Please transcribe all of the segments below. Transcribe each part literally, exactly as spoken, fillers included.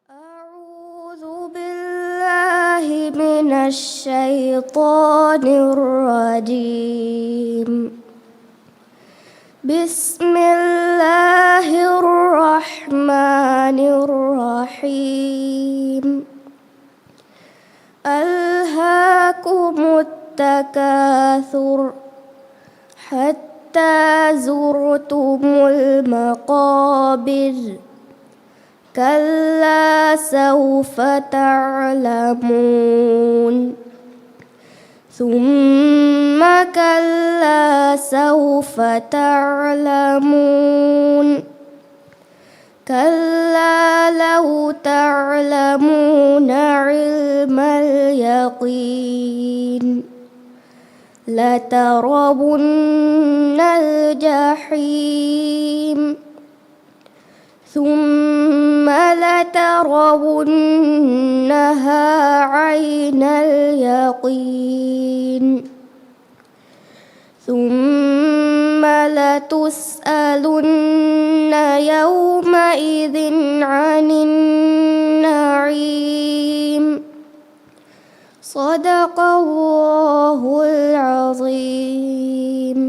أعوذ بالله من الشيطان الرجيم. بسم الله الرحمن الرحيم. ألهاكم التكاثر حتى زرتم المقابر. كلا سوف تعلمون. ثم كلا سوف تعلمون. كلا لو تعلمون علم اليقين. لترون الجحيم. ثم لترونها عين اليقين. ثم لتسألن يومئذ عن النعيم. صدق الله العظيم.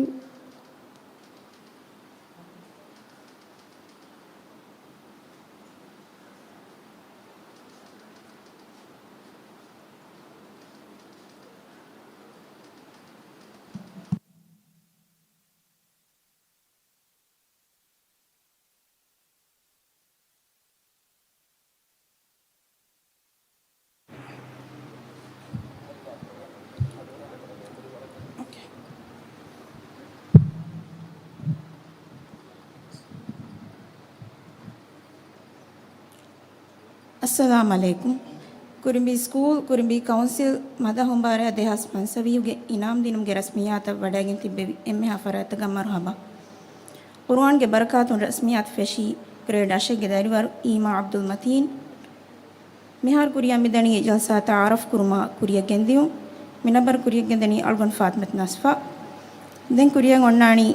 އައްސަލާމް ޢަލައިކުމް. ކުރިނބީ ސްކޫލް، ކުރިނބީ ކައުންސިލް، މަދަހު މުބާރާތް ދެހާސް ފަންސަވީހުގެ އިނާމް ދިނުމުގެ ރަސްމިއްޔާތަށް ވަޑައިގެން ތިއްބެވި އެންމެހާ ފަރާތްތަކަށް މަރުޙަބާ. ޤުރުއާންގެ ބަރަކާތުން ރަސްމިއްޔާތު ފެށީ ގްރޭޑް އަށެއްގެ ދަރިވަރު އީމާ ޢަބްދުލް މަތީން. މިހާރު ކުރިއަށް މިދަނީ ޖަލްސާ ތަޢާރަފް ކުރުމާ ކުރިއަށް ގެންދިޔުން. މި ނަންބަރު ކުރިއަށް ގެންދަނީ އަޅުގަނޑު ފާތިމަތު ނަސްފާ. ދެން ކުރިއަށް އޮންނާނީ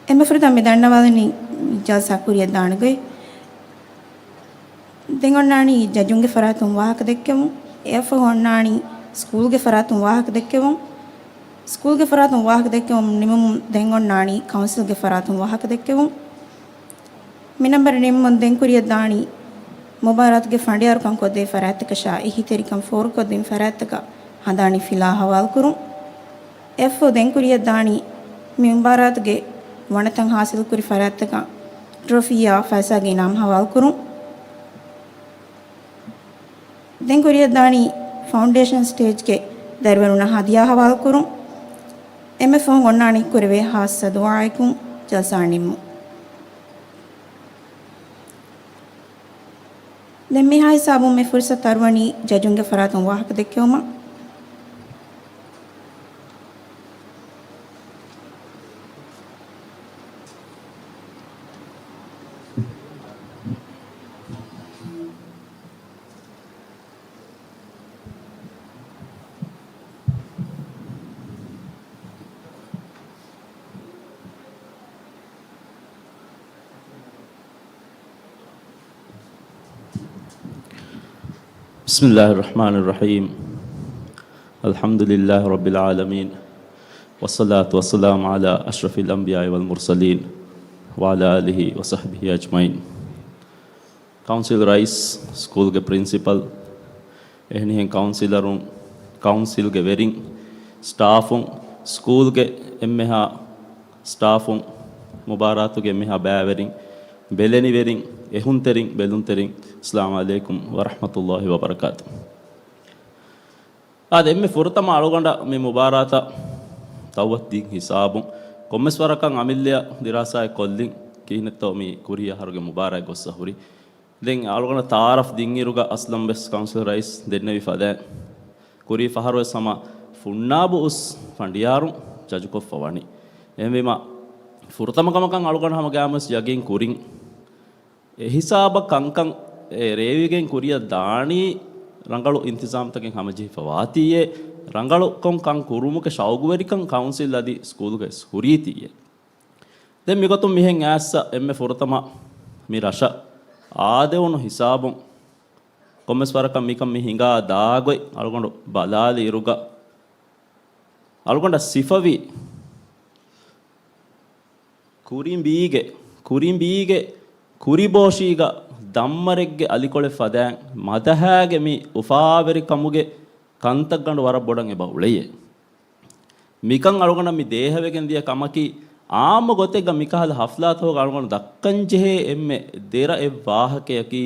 އެންމެ ފުރަތަމަ މި ދަންނަވާލަނީ ޖަލްސާ ކުރިއަށް ދާނެ ގޮތް. ދެން އޮންނާނީ ޖަޖުންގެ ފަރާތުން ވާހަކަ ދެއްކެވުން. އެއަށްފަހު އޮންނާނީ ސްކޫލްގެ ފަރާތުން ވާހަކަ ދެއްކެވުން. ސްކޫލްގެ ފަރާތުން ވާހަކަ ދެއްކެވުން ނިމުމުން ދެން އޮންނާނީ ކައުންސިލްގެ ފަރާތުން ވާހަކަ ދެއްކެވުން. މި ނަންބަރު ނިމުމުން ދެން ކުރިއަށް ދާނީ މުބާރާތުގެ ފަނޑިޔާރުކަން ކޮށްދޭ ފަރާތްތަކަށާ އެހީތެރިކަން ފޯރުކޮށްދިން ފަރާތްތަކަށް ހަނދާނީ ފިލާ ހަވާލުކުރުން. އެއަށްފަހު ދެން ކުރިއަށް ދާނީ މި މުބާރާތުގެ ވަނަތައް ހާސިލުކުރި ފަރާތްތަކަށް ޓްރޮފީއާ ފައިސާގެ އިނާމް ހަވާލުކުރުން. ދެން ކުރިއަށް ދާނީ ފައުންޑޭޝަން ސްޓޭޖްގެ ދަރިވަރުންނަށް ހަދިޔާ ހަވާލުކުރުން. އެންމެ ފަހުން އޮންނާނީ ކުރެވޭ ހާއްސަ ދުޢާއަކުން ޖަލްސާ ނިންމުން. ދެން މިހާ ހިސާބުން މި ފުރުސަތު އަރުވަނީ ޖަޖުންގެ ފަރާތުން ވާހަކަ ދެއްކެވުމަށް. بسم الله الرحمن الرحيم. الحمد لله رب العالمين. والصلاة والسلام على أشرف الأنبياء والمرسلين وعلى آله وصحبه أجمعين. ކައުންސިލް ރައީސް، ސްކޫލްގެ ޕްރިންސިޕަލް، އެހެނިހެން ކައުންސިލަރުން، ކައުންސިލްގެ ވެރިން، ސްޓާފުން، ސްކޫލްގެ އެންމެހާ ސްޓާފުން، މުބާރާތުގެ އެންމެހާ ބައިވެރިން، ބެލެނިވެރިން، އެހުންތެރިން، ބެލުންތެރިން، އައްސަލާމް ޢަލައިކުމް ވަރަޙްމަތުﷲި ވަބަރަކާތު. އާދެ، އެންމެ ފުރަތަމަ އަޅުގަނޑަށް މި މުބާރާތަށް ދަޢުވަތު ދިން ހިސާބުން، ކޮންމެސް ވަރަކަށް އަމިއްލައަށް ދިރާސާއެއް ކޮށްލިން، ކިހިނެއްތޯ މި ކުރީ އަހަރުގެ މުބާރާތް ގޮއްސަ ހުރީ. ދެން އަޅުގަނޑަށް ތަޢާރަފް ދިންއިރުގަ އަސްލަން ވެސް ކައުންސިލް ރައީސް ދެންނެވި ފަދައިން، ކުރީ ފަހަރު ވެސް ހަމަ ފުންނާބު އުސް ފަނޑިޔާރުން ޖަޖުކޮށްފަ ވަނީ. އެހެންވީމަ، ފުރަތަމަ ކަމަކަށް އަޅުގަނޑު ހަމަ ގައިމުވެސް ޔަގީން ކުރިން، އެ ހިސާބަށް ކަންކަން އެ ރޭވިގެން ކުރިއަށް ދާނީ ރަނގަޅު އިންތިޒާމްތަކެއް ހަމަޖެހިފަ ވާތީއޭ، ރަނގަޅުކޮށް ކަން ކުރުމުގެ ޝައުގުވެރިކަން ކައުންސިލް އަދި ސްކޫލްގެ ވެސް ހުރީތީއޭ. ދެން މިގޮތުން މިހެން އައިއްސަ އެންމެ ފުރަތަމަ މި ރަށަށް އާދެވުނު ހިސާބުން ކޮންމެސް ވަރަކަށް މިކަން މި ހިނގާ ދާގޮތް އަޅުގަނޑު ބަލާލި އިރުގަ، އަޅުގަނޑަށް ސިފަވީ ކުރިނބީގެ، ކުރިނބީގެ ކުރިބޯށީގަ ދަންމަރެއްގެ އަލިކޮޅެއް ފަދައިން މަދަހާގެ މި އުފާވެރިކަމުގެ ކަންތައްގަނޑު ވަރަށް ބޮޑަށް އެބަ އުޅެޔޭ. މިކަން އަޅުގަނޑަށް މި ދޭހަވެގެން ދިޔަ ކަމަކީ، އާއްމު ގޮތެއްގަ މިކަހަލަ ހަފްލާތަކުގަ އަޅުގަނޑު ދައްކަންޖެހޭ އެންމެ ދެރަ އެއް ވާހަކަޔަކީ،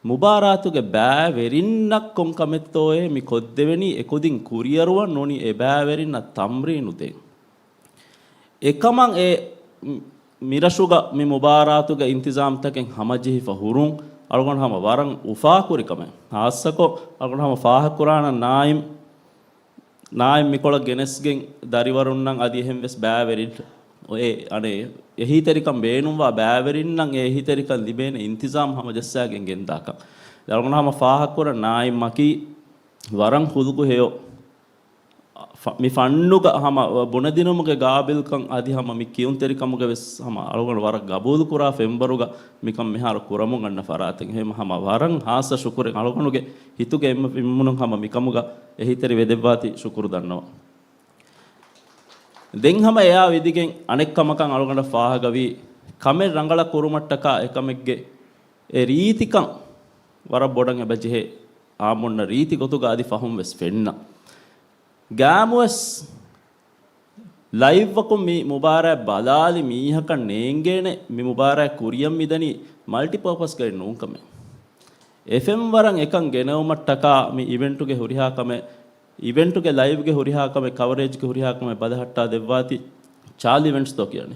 މުބާރާތުގެ ބައިވެރިންނަށް ކޮން ކަމެއްތޯއޭ މި ކޮށްދެވެނީ، އެކުދިން ކުރިއަރުވަން ނޫނީ އެ ބައިވެރިންނަށް ތަމްރީނު ދޭން. އެކަމަށް އެ މިރަށުގަ މި މުބާރާތުގެ އިންތިޒާމްތަކެއް ހަމަޖެހިފަ ހުރުން އަޅުގަނޑު ހަމަ ވަރަށް އުފާކުރި ކަމެއް. ހާއްސަކޮށް އަޅުގަނޑު ހަމަ ފާހަގަކުރާނަން ނާއިމް، ނާއިމް މިކޮޅަށް ގެނެސްގެން ދަރިވަރުންނަށް އަދި އެހެން ވެސް ބައިވެރިން އެ، އަނެއް، އެހީތެރިކަން ބޭނުންވާ ބައިވެރިންނަށް އެ އެހީތެރިކަން ލިބޭނެ އިންތިޒާމް ހަމަޖައްސާގެން ގެންދާކަން. އަޅުގަނޑު ހަމަ ފާހަގަކުރަން ނާއިމް އަކީ ވަރަށް ޚުލްޤު ހެޔޮ ފަ-، މި ފަންނުގަ ހަމަ ބުނެދިނުމުގެ ގާބިލްކަން އަދި ހަމަ މި ކިޔުންތެރިކަމުގެ ވެސް ހަމަ އަޅުގަނޑު ވަރަށް ގަބޫލުކުރާ ފެންވަރުގަ މިކަން މިހާރު ކުރަމުން އަންނަ ފަރާތެއް. އެހެން ހަމަ ވަރަށް ހާއްސަ ޝުކުރެއް އަޅުގަނޑުގެ ހިތުގެ އެންމެ ފިންމުނުން ހަމަ މިކަމުގަ އެހީތެރި ވެދެއްވާތީ ޝުކުރު ދަންނަވަން. ދެން ހަމަ އެއާ ވިދިގެން އަނެއް ކަމަކަށް އަޅުގަނޑަށް ފާހަގަވީ، ކަމެއް ރަނގަޅަށް ކުރުމަށްޓަކާ އެކަމެއްގެ އެ ރީތިކަން ވަރަށް ބޮޑަށް އެބަޖެހޭ. އާ ބުންނަ ރީތި ގޮތުގަ އަދި ފަހުން ވެސް ފެންނަ. ގާމުވެސް ލައިވްއަކުން މި މުބާރާތް ބަލާލި މީހަކަށް ނޭނގޭނެ، މި މުބާރާތް ކުރިޔަށް މިދަނީ މަލްޓިޕާޕަސް ގައި ނޫންކަމެއް. އެ ފެންވަރަށް އެކަން ގެނައުމަށްޓަކާ މި އިވެންޓުގެ ހުރިހާ ކަމެއް، އިވެންޓުގެ ލައިވްގެ ހުރިހާ ކަމެއް، ކަވަރޭޖްގެ ހުރިހާ ކަމެއް ބަލަހައްޓާ ދެއްވާތީ ޗާލް އިވެންޓްސް ދޯ ކިޔަނީ.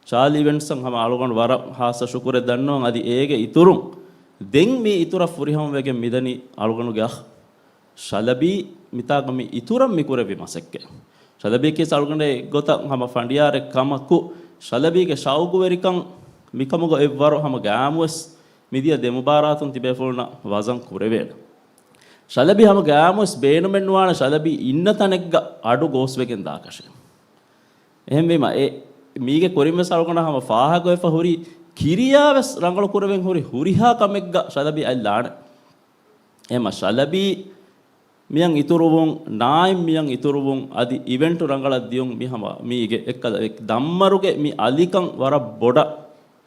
ޗާލް އިވެންޓްސަށް ހަމަ އަޅުގަނޑު ވަރަށް ހާއްސަ ޝުކުރެއް ދަންނަވަން. އަދި އޭގެ އިތުރުން ދެން މި އިތުރަށް ފުރިހަމަވެގެން މިދަނީ އަޅުގަނޑުގެ އަޚް ޝަލަބީ މިތާގަ މި އިތުރަށް މި ކުރެއްވި މަސައްކަތް. ޝަލަބީ ކީސް އަޅުގަނޑެއް އެއްގޮތަށް ހަމަ ފަނޑިޔާރެއް ކަމަކު، ޝަލަބީގެ ޝައުގުވެރިކަން މިކަމުގަ އެއްވަރު ހަމަ ގާމުވެސް މިދިޔަ ދެ މުބާރާތުން ތިބޭފުޅުންނަށް ވަޒަން ކުރެވޭނެ. ޝަލަބީ ހަމަ ގާމުވެސް ބޭނުމެއްނުވާނެ ޝަލަބީ އިންނަ ތަނެއްގަ އަޑު ގޯސްވެގެން ދާކަށެއް. އެހެންވީމަ، އެ މީގެ ކުރިންވެސް އަޅުގަނޑަށް ހަމަ ފާހަގަވެފަ ހުރި ކިރިޔާވެސް ރަނގަޅު ކުރެވެން ހުރި ހުރިހާ ކަމެއްގަ ޝަލަބީ އަތްލާނެ. އެހެމަ ޝަލަބީ މިޔަން އިތުރުވުން، ނާއިމް މިޔަން އިތުރުވުން، އަދި އިވެންޓު ރަނގަޅަށް ދިޔުން މި ހަމަ މީގެ އެއްކަލަ އެ ދަންމަރުގެ މި އަލިކަން ވަރަށް ބޮޑަށް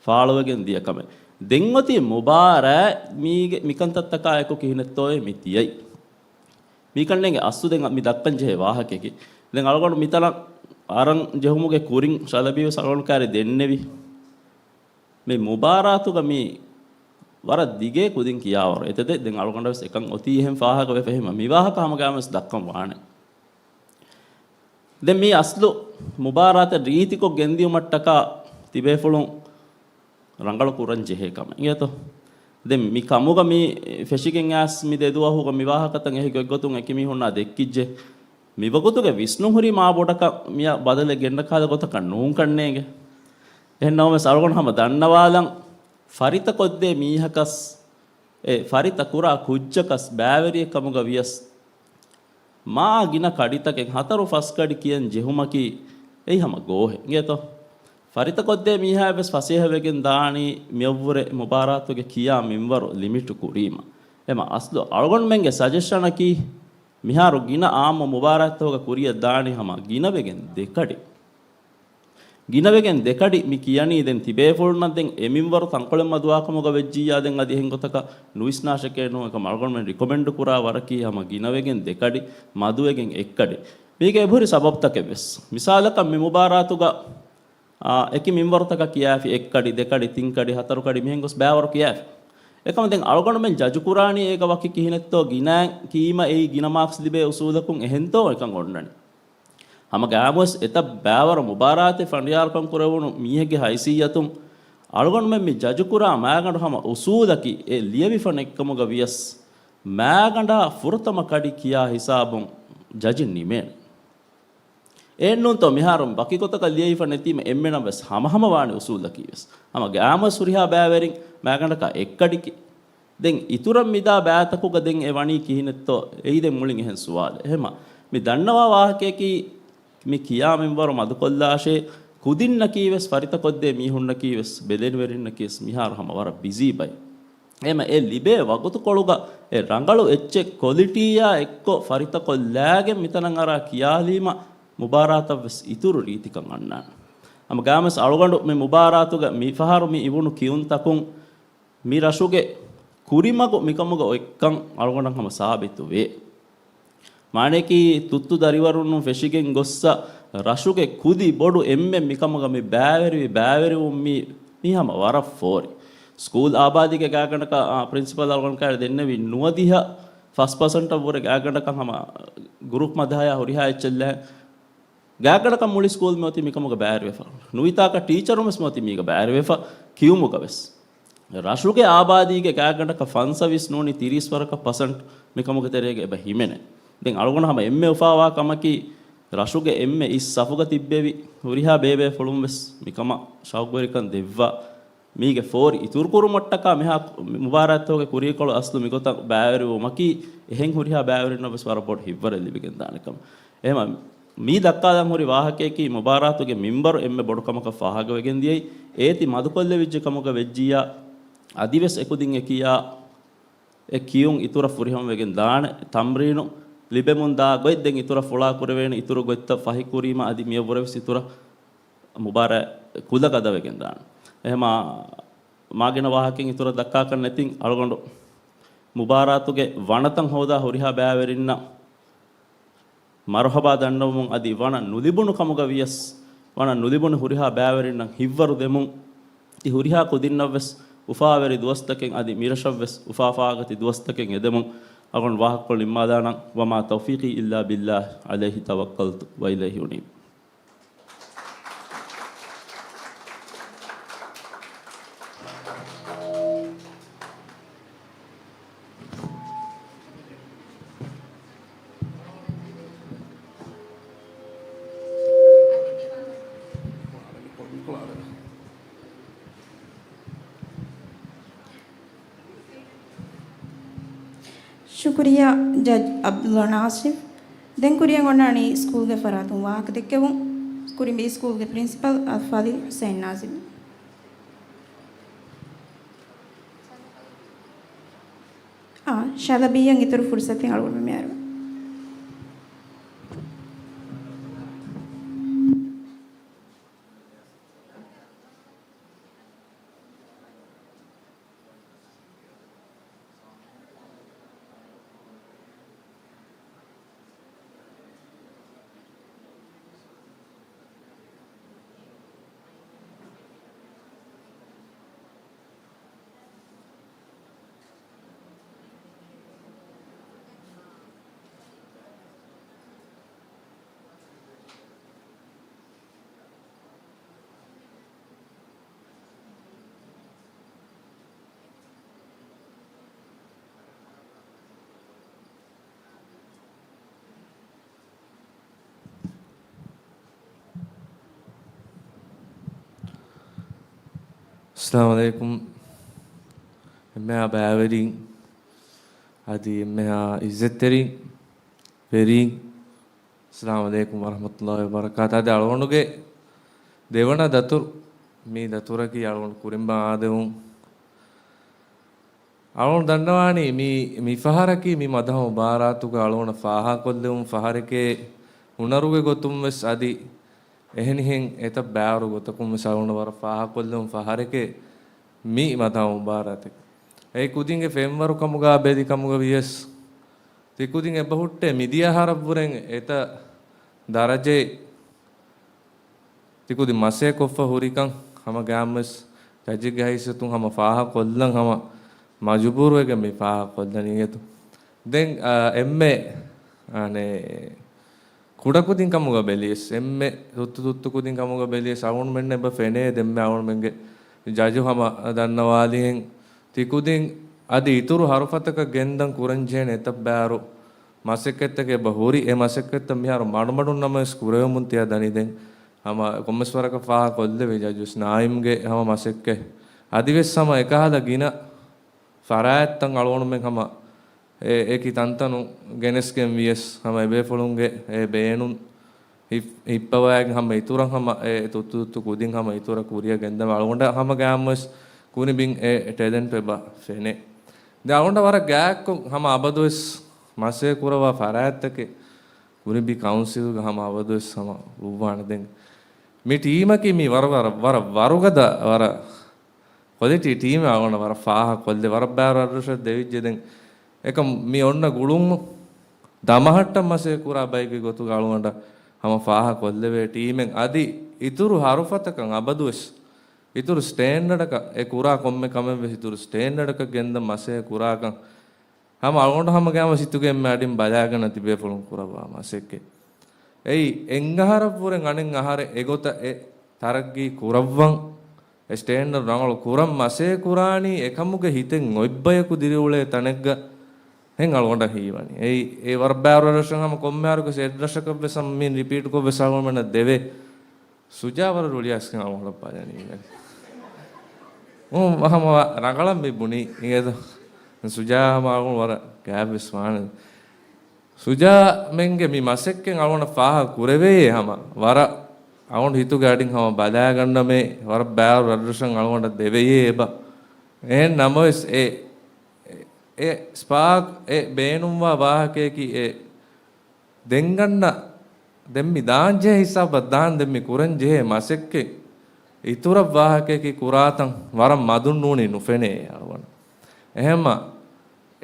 ފާޅުވެގެން ދިޔަ ކަމެއް. ދެން އޮތީ މުބާރާތް މީގެ މިކަންތައްތަކާ އެކު ކިހިނެއްތޯއޭ މި ދިޔައީ. މީކަންނޭނގެ އަސްލު ދެން މި ދައްކަން ޖެހޭ ވާހަކައަކީ. ދެން އަޅުގަނޑު މިތަނަށް އަރަން ޖެހުމުގެ ކުރިން ޝަލަބީވެސް އަޅުގަނޑު ކާރި ދެންނެވި. މި މުބާރާތުގަ މި ވަރަށް ދިގޭ ކުދިން ކިޔާވަރު އެތެދެއް. ދެން އަޅުގަނޑަށް ވެސް އެކަން އޮތީ އެހެން ފާހަގަ ވެފަ ހިމަ މި ވާހަކަ ހަމަގައިމުވެސް ދައްކަން ވާނެ. ދެން މީ އަސްލު މުބާރާތެއް ރީތިކޮށް ގެންދިޔުމަށްޓަކާ ތިބޭފުޅުން ރަނގަޅު ކުރަން ޖެހޭ ކަމެއް އިނގޭތޯ. ދެން މި ކަމުގަ މި ފެށިގެން އައިސް މި ދެ ދުވަހުގަ މި ވާހަކަތައް އެހި ގޮތްގޮތުން އެކި މީހުންނާ ދެއްކިއްޖެ. މިވަގުތުގެ ވިސްނުން ހުރީ މާ ބޮޑަކަށް މިއަށް ބަދަލެއް ގެންނަ ކަހަލަ ގޮތަކަށް ނޫންކަންނޭނގެ. އެހެން ނަމަވެސް އަޅުގަނޑު ހަމަ ދަންނަވާލަން، ފަރިތަކޮށްދޭ މީހަކަސް އެ ފަރިތަ ކުރާ ކުއްޖަކަސް ބައިވެރިއެއް ކަމުގަ ވިޔަސް، މާ ގިނަ ކަޑިތަކެއް ހަތަރު ފަސް ކަޑި ކިޔަން ޖެހުމަކީ އެއީ ހަމަ ގޯހެއް އިނގޭތޯ. ފަރިތަކޮށްދޭ މީހާއަށް ވެސް ފަސޭހަވެގެން ދާނީ މިއަށްވުރެ މުބާރާތުގެ ކިޔާ މިންވަރު ލިމިޓު ކުރީމަ. އެމަ އަސްލު އަޅުގަނޑުމެންގެ ސަޖެޝަނަކީ މިހާރު ގިނަ އާއްމު މުބާރާތްތަކުގަ ކުރިއަށް ދާނީ ހަމަ ގިނަވެގެން ދެކަޑި. ގިނަވެގެން ދެކަޑި މި ކިޔަނީ ދެން ތިބޭފުޅުންނަށް ދެން އެ މިންވަރު ތަންކޮޅެއް މަދުވާކަމުގަ ވެއްޖިއްޔާ ދެން އަދި އެހެން ގޮތަކަށް ނުވިސްނާށެކޭ ނޫން. އެކަމަ އަޅުގަނޑުމެން ރިކޮމެންޑު ކުރާ ވަރަކީ ހަމަ ގިނަވެގެން ދެކަޑި، މަދުވެގެން އެއްކަޑި. މީގެ އެބަހުރި ސަބަބުތަކެއް ވެސް. މިސާލަކަށް މި މުބާރާތުގަ، އާ، އެކި މިންވަރުތަކަށް ކިޔާފި އެއްކަޑި، ދެކަޑި، ތިންކަޑި، ހަތަރުކަޑި މިހެން ގޮސް ބައިވަރު ކިޔާފި. އެކަމަ ދެން އަޅުގަނޑުމެން ޖަޖު ކުރާނީ އޭގަ ވަކި ކިހިނެއްތޯ ގިނައިން ކީމަ އެއީ ގިނަ މާކްސް ލިބޭ އުސޫލަކުން އެހެންތޯ އެކަން އޮންނަނީ. ހަމަ ގާމުވެސް އެތައް ބައިވަރު މުބާރާތެއް ފަނޑިޔާރުކަން ކުރެވުނު މީހެއްގެ ހައިސިއްޔަތުން އަޅުގަނޑުމެން މި ޖަޖުކުރާ މާގަނޑު ހަމަ އުސޫލަކީ އެ ލިޔެވިފަ ނެތްކަމުގަ ވިޔަސް މާގަނޑާ ފުރަތަމަ ކަޑި ކިޔާ ހިސާބުން ޖަޖިން ނިމޭނެ. އެއްނޫންތޯ މިހާރު ވަކި ގޮތަކަށް ލިޔެވިފަ ނެތީމަ އެންމެނަށް ވެސް ހަމަހަމަ ވާނެ އުސޫލަކީ ވެސް. ހަމަ ގާމުވެސް ހުރިހާ ބައިވެރިން މާގަނޑަކާ އެއްކަޑިކި. ދެން އިތުރަށް މިދާ ބައިތަކުގަ ދެން އެ ވަނީ ކިހިނެއްތޯ؟ އެއީ ދެން މުޅިން އެހެން ސުވާލެއް. އެހެމަ މި ދަންނަވާ ވާހަކަޔަކީ މި ކިޔާ މިންވަރު މަދުކޮށްލާށޭ، ކުދިންނަކީ ވެސް ފަރިތަކޮށްދޭ މީހުންނަކީ ވެސް ބެލެނިވެރިންނަކީ ވެސް މިހާރު ހަމަ ވަރަށް ބިޒީ ބައެއް. އެމަ އެ ލިބޭ ވަގުތުކޮޅުގަ އެ ރަނގަޅު އެއްޗެއް ކޮލިޓީއާ އެއްކޮށް ފަރިތަކޮށްލާގެން މިތަނަށް އަރާ ކިޔާލީމަ މުބާރާތަށްވެސް އިތުރު ރީތިކަން އަންނާނެ. ހަމަ ގާމެސް އަޅުގަނޑު މި މުބާރާތުގަ މިފަހަރު މި އިވުނު ކިޔުންތަކުން މި ރަށުގެ ކުރިމަގު މިކަމުގަ އޮތްކަން އަޅުގަނޑަށް ހަމަ ސާބިތުވޭ. މާނަޔަކީ ތުއްތު ދަރިވަރުންނު ފެށިގެން ގޮއްސަ ރަށުގެ ކުދި ބޮޑު އެންމެން މިކަމުގަ މި ބައިވެރިވި ބައިވެރިވުން މީ، މީ ހަމަ ވަރަށް ފޯރި. ސްކޫލް އާބާދީގެ ގާގަނޑަކަށް، އާ، ޕްރިންސިޕަލް އަޅުގަނޑު ކައިރި ދެންނެވި ނުވަދިހަ ފަސް ޕަސެންޓަށް ވުރެ ގާގަނޑަކަށް ހަމަ ގްރޫޕް މަދަހަޔާ ހުރިހާ އެއްޗެއްލާ ގާގަނޑަކަށް މުޅި ސްކޫލް މިއޮތީ މިކަމުގަ ބައިވެރިވެފަ. ނުވިތާކަށް ޓީޗަރުން ވެސް މިއޮތީ މީގަ ބައިވެރިވެފަ ކިޔުމުގަ ވެސް. ރަށުގެ އާބާދީގެ ގާގަނޑަކަށް ފަންސަވީސް ނޫނީ ތިރީސް ވަރަކަށް ޕަސެންޓް މިކަމުގެ ތެރޭގަ އެބަ ހިމެނޭ. ދެން އަޅުގަނޑު ހަމަ އެންމެ އުފާވާ ކަމަކީ، ރަށުގެ އެންމެ އިސް ސަފުގަ ތިއްބެވި ހުރިހާ ބޭބޭފުޅުން ވެސް މިކަމަށް ޝައުގުވެރިކަން ދެއްވާ، މީގެ ފޯރި އިތުރުކުރުމަށްޓަކާ މިހާ މުބާރާތްތަކުގެ ކުރީކޮޅު އަސްލު މިގޮތަށް ބައިވެރިވުމަކީ، އެހެން ހުރިހާ ބައިވެރިންނަށް ވެސް ވަރަށް ބޮޑު ހިތްވަރެއް ލިބިގެންދާނެ ކަމަށް. އެހެމަ މީ ދައްކާލަން ހުރި ވާހަކަޔަކީ، މުބާރާތުގެ މިންބަރު އެންމެ ބޮޑު ކަމަކަށް ފާހަގަވެގެން ދިޔައީ، އޭތި މަދުކޮށްލެވިއްޖެ ކަމުގަ ވެއްޖިއްޔާ، އަދިވެސް އެކުދިން އެކިޔާ އެ ކިޔުން އިތުރަށް ފުރިހަމަވެގެން ދާނެ. ތަމްރީނު ލިބެމުން ދާ ގޮތް ދެން އިތުރަށް ފުޅާ ކުރެވޭނެ، އިތުރު ގޮތްތައް ފަހި ކުރީމަ އަދި މިއަށްވުރެ ވެސް އިތުރަށް މުބާރާތް ކުލަ ގަދަވެގެން ދާނެ. އެހެމަ މާގިނަ ވާހަކައިން އިތުރަށް ދައްކާކަށް ނެތިން، އަޅުގަނޑު މުބާރާތުގެ ވަނަތައް ހޯދާ ހުރިހާ ބައިވެރިންނަށް މަރުހަބާ ދަންނަވަމުން އަދި ވަނަ ނުލިބުނު ކަމުގަ ވިޔަސް، ވަނަ ނުލިބުނު ހުރިހާ ބައިވެރިންނަށް ހިތްވަރު ދެމުން، ތި ހުރިހާ ކުދިންނަށްވެސް އުފާވެރި ދުވަސްތަކެއް އަދި މިރަށަށްވެސް އުފާ ފާގަތި ދުވަސްތަކެއް އެދެމުން އަޅުގަނޑު ވާހަކަކޮޅު ނިންމާލާނަން. وما توفيقي إلا بالله عليه توكلت وإليه أنيب. ޝުކުރިއްޔާ ޖަޖް ޢަބްދުﷲ ނާސިމް. ދެން ކުރިއަށް އޮންނާނީ ސްކޫލްގެ ފަރާތުން ވާހަކަ ދެއްކެވުން. ކުރިނބީ ސްކޫލްގެ ޕްރިންސިޕަލް އަލްފާޟިލް ޙުސައިން ނާޒިމް. އާ، ޝަލަބީއަށް އިތުރު ފުރުސަތެއް އަޅުގަނޑުމެން މި އަރުވަން. އައްސަލާމު ޢަލައިކުމް. އެންމެހާ ބައިވެރިން، އަދި އެންމެހާ ޢިއްޒަތްތެރިން، ވެރިން، އައްސަލާމު ޢަލައިކުމް ވަރަޙްމަތުﷲ ވަބަރަކާތު. އަދި އަޅުގަނޑުގެ ދެވަނަ ދަތުރު، މި ދަތުރަކީ އަޅުގަނޑު ކުރިން ބައިވެރިވުން. އަޅުގަނޑު ދަންނަވާނީ މި، މި ފަހަރަކީ މި މަދަހު މުބާރާތުގަ އަޅުގަނޑަށް ފާހަގަކޮށްލެވުނު ފަހަރެކޭ، ހުނަރުގެ ގޮތުން ވެސް އަދި އެހެނިހެން އެތައް ބައިވަރު ގޮތަކުން ވެސް އަޅުގަނޑަށް ވަރަށް ފާހަގަކޮށްލެވުނު ފަހަރެކޭ މި މަދަހު މުބާރާތެއް. އެ ކުދިންގެ ފެންވަރު ކަމުގަ ބެލި ކަމުގަ ވިޔަސް، ތި ކުދިން އެބަހުއްޓޭ މިދިޔަ އަހަރަށްވުރެން އެތައް ދަރަޖައެއް ތިކުދިން މަސައްކަތްކޮށްފަ ހުރިކަން ހަމަ ގާމްވެސް ޖަޖެއްގެ ހައިސިއްޔަތުން ހަމަ ފާހަގަކޮށްލަން ހަމަ މަޖުބޫރުވެގެން މި ފާހަގަކޮށްލަނީ އެދު. ދެން، އާ، އެންމެ، އާނެ، ކުޑަކުދިން ކަމުގަ ބެލިޔަސް، އެންމެ ތުއްތު ތުއްތު ކުދިން ކަމުގަ ބެލިޔަސް، އަޅުގަނޑުމެންނަށް އެބަ ފެނޭ ދެންމެ އަޅުގަނޑުމެންގެ ޖަޖު ހަމަ ދަންނަވާލިހެން. ތިކުދިން އަދި އިތުރު ހަރުފަތަކަށް ގެންދަން ކުރަންޖެހޭނެ އެތައް ބައިވަރު މަސައްކަތްތަކެއް އެބަ ހުރި. އެ މަސައްކަތްތައް މިހާރު މަޑުމަޑުން ނަމަވެސް ކުރެވެމުން ތިޔަ ދަނީ. ދެން ހަމަ ކޮންމެސް ވަރަކަށް ފާހަގަ ކޮށްލެވި ޖަޖުސް ނާއިމްގެ ހަމަ މަސައްކަތް. އަދިވެސް ހަމަ އެކަހަލަ ގިނަ ފަރާތްތައް އަޅުގަނޑުމެން ހަމަ އެ، އެކި ތަންތަނުން ގެނެސްގެން ވިޔަސް، ހަމަ އެބޭފުޅުންގެ އެ ބޭނުން ހިއް-، ހިއްޕަވައިގެން ހަމަ އިތުރަށް ހަމަ އެ ތުއްތު ތުއްތު ކުދިން ހަމަ އިތުރަށް ކުރިއަށް ގެންދަމާ އަޅުގަނޑަށް ހަމަ ގާމްވެސް ކުރިނބިން އެ ޓެލެންޓް އެބަ ފެނޭ. ދެން އަޅުގަނޑަށް ވަރަށް ގާތްކޮށް ހަމަ އަބަދުވެސް މަސޭ ކުރައްވާ ފަރާތްތަކެއް ކުރިނބި ކައުންސިލްގަ ހަމަ އަބަދުވެސް ހަމަ އުއްވާނެ. ދެން މި ޓީމަކީ މީ ވަރަށް، ވަރަށް، ވަރަށް ވަރުގަދަ، ވަރަށް ކޮލިޓީ ޓީމެއް އަޅުގަނޑަށް ވަރަށް ފާހަގަ ކޮށްލެވޭ. ވަރަށް ބާރު ރަށްރަށަށް ދެވިއްޖެ. ދެން އެކަމް މި އޮންނަ ގުޅުން ދަމަހައްޓަން މަސޭ ކުރާ ބައެއްގެ ގޮތުގަ އަޅުގަނޑަށް ހަމަ ފާހަގަ ކޮށްލެވޭ ޓީމެއް. އަދި އިތުރު ހަރުފަތަކަށް އަބަދުވެސް އިތުރު ސްޓޭންޑަޑަކަށް އެ ކުރާ ކޮންމެ ކަމެއް ވެސް އިތުރު ސްޓޭންޑަޑަކަށް ގެންދަން މަސޭ ކުރާކަން ހަމަ އަޅުގަނޑު ހަމަ ގައިމުވެސް ހިތުގެ އެންމެ އަޑިން ބަލާގަންނަ ތިބޭފުޅުން ކުރައްވާ މަސައްކަތް. އެއީ އެއްއަހަރަށްވުރެ އަނެއް އަހަރެއް އެގޮތަށް އެ ތަރައްގީ ކުރައްވަން، އެ ސްޓޭންޑަޑް ރަނގަޅު ކުރަން މަސޭ ކުރާނީ އެކަމުގެ ހިތެއް އޮތްބަޔަކު ދިރިއުޅޭ ތަނެއްގަ ހެން އަޅުގަނޑަށް ހީވަނީ. އެއީ އެ ވަރަށް ބާރު ރަށްރަށަށް ހަމަ ކޮންމެ އަހަރަކުވެސް އެއްރަށަކަށްވެސް ހަމަ މި ރިޕީޓްކޮށްވެސް އަޅުގަނޑުމެންނަށް ދެވޭ. ސުޖާ ވަރަށް ރުޅިއައިސްގެން އަޅުގަނޑަށް ބަލަނީ. އު، ހަމަ ރަނގަޅަށް މި ބުނީ އިނގޭތޯ. ސުޖާ ހަމަ އަޅުގަނޑު ވަރަށް ގާތްވެސް ވާނެ. ސުޖާމެންގެ މި މަސައްކަތް އަޅުގަނޑަށް ފާހަގަ ކުރެވޭ ހަމަ ވަރަށް އަޅުގަނޑު ހިތުގެ އަޑިން ހަމަ ބަލާގަންނަމޭ، ވަރަށް ބާރު ރަށްރަށަށް އަޅުގަނޑަށް ދެވެޔޭ އެބަ. އެހެން ނަމަވެސް އެ، އެ ސްޕާކް އެ ބޭނުންވާ ވާހަކަޔަކީ އެ ދެންގަންނަ، ދެން މި ދާންޖެހޭ ހިސާބަށް ދާން، ދެން މި ކުރަންޖެހޭ މަސައްކަތް އިތުރަށް ވާހަކަޔަކީ ކުރާތަން ވަރަށް މަދުން ނޫނީ ނުފެނޭ އަޅުގަނޑަށް. އެހެންމަ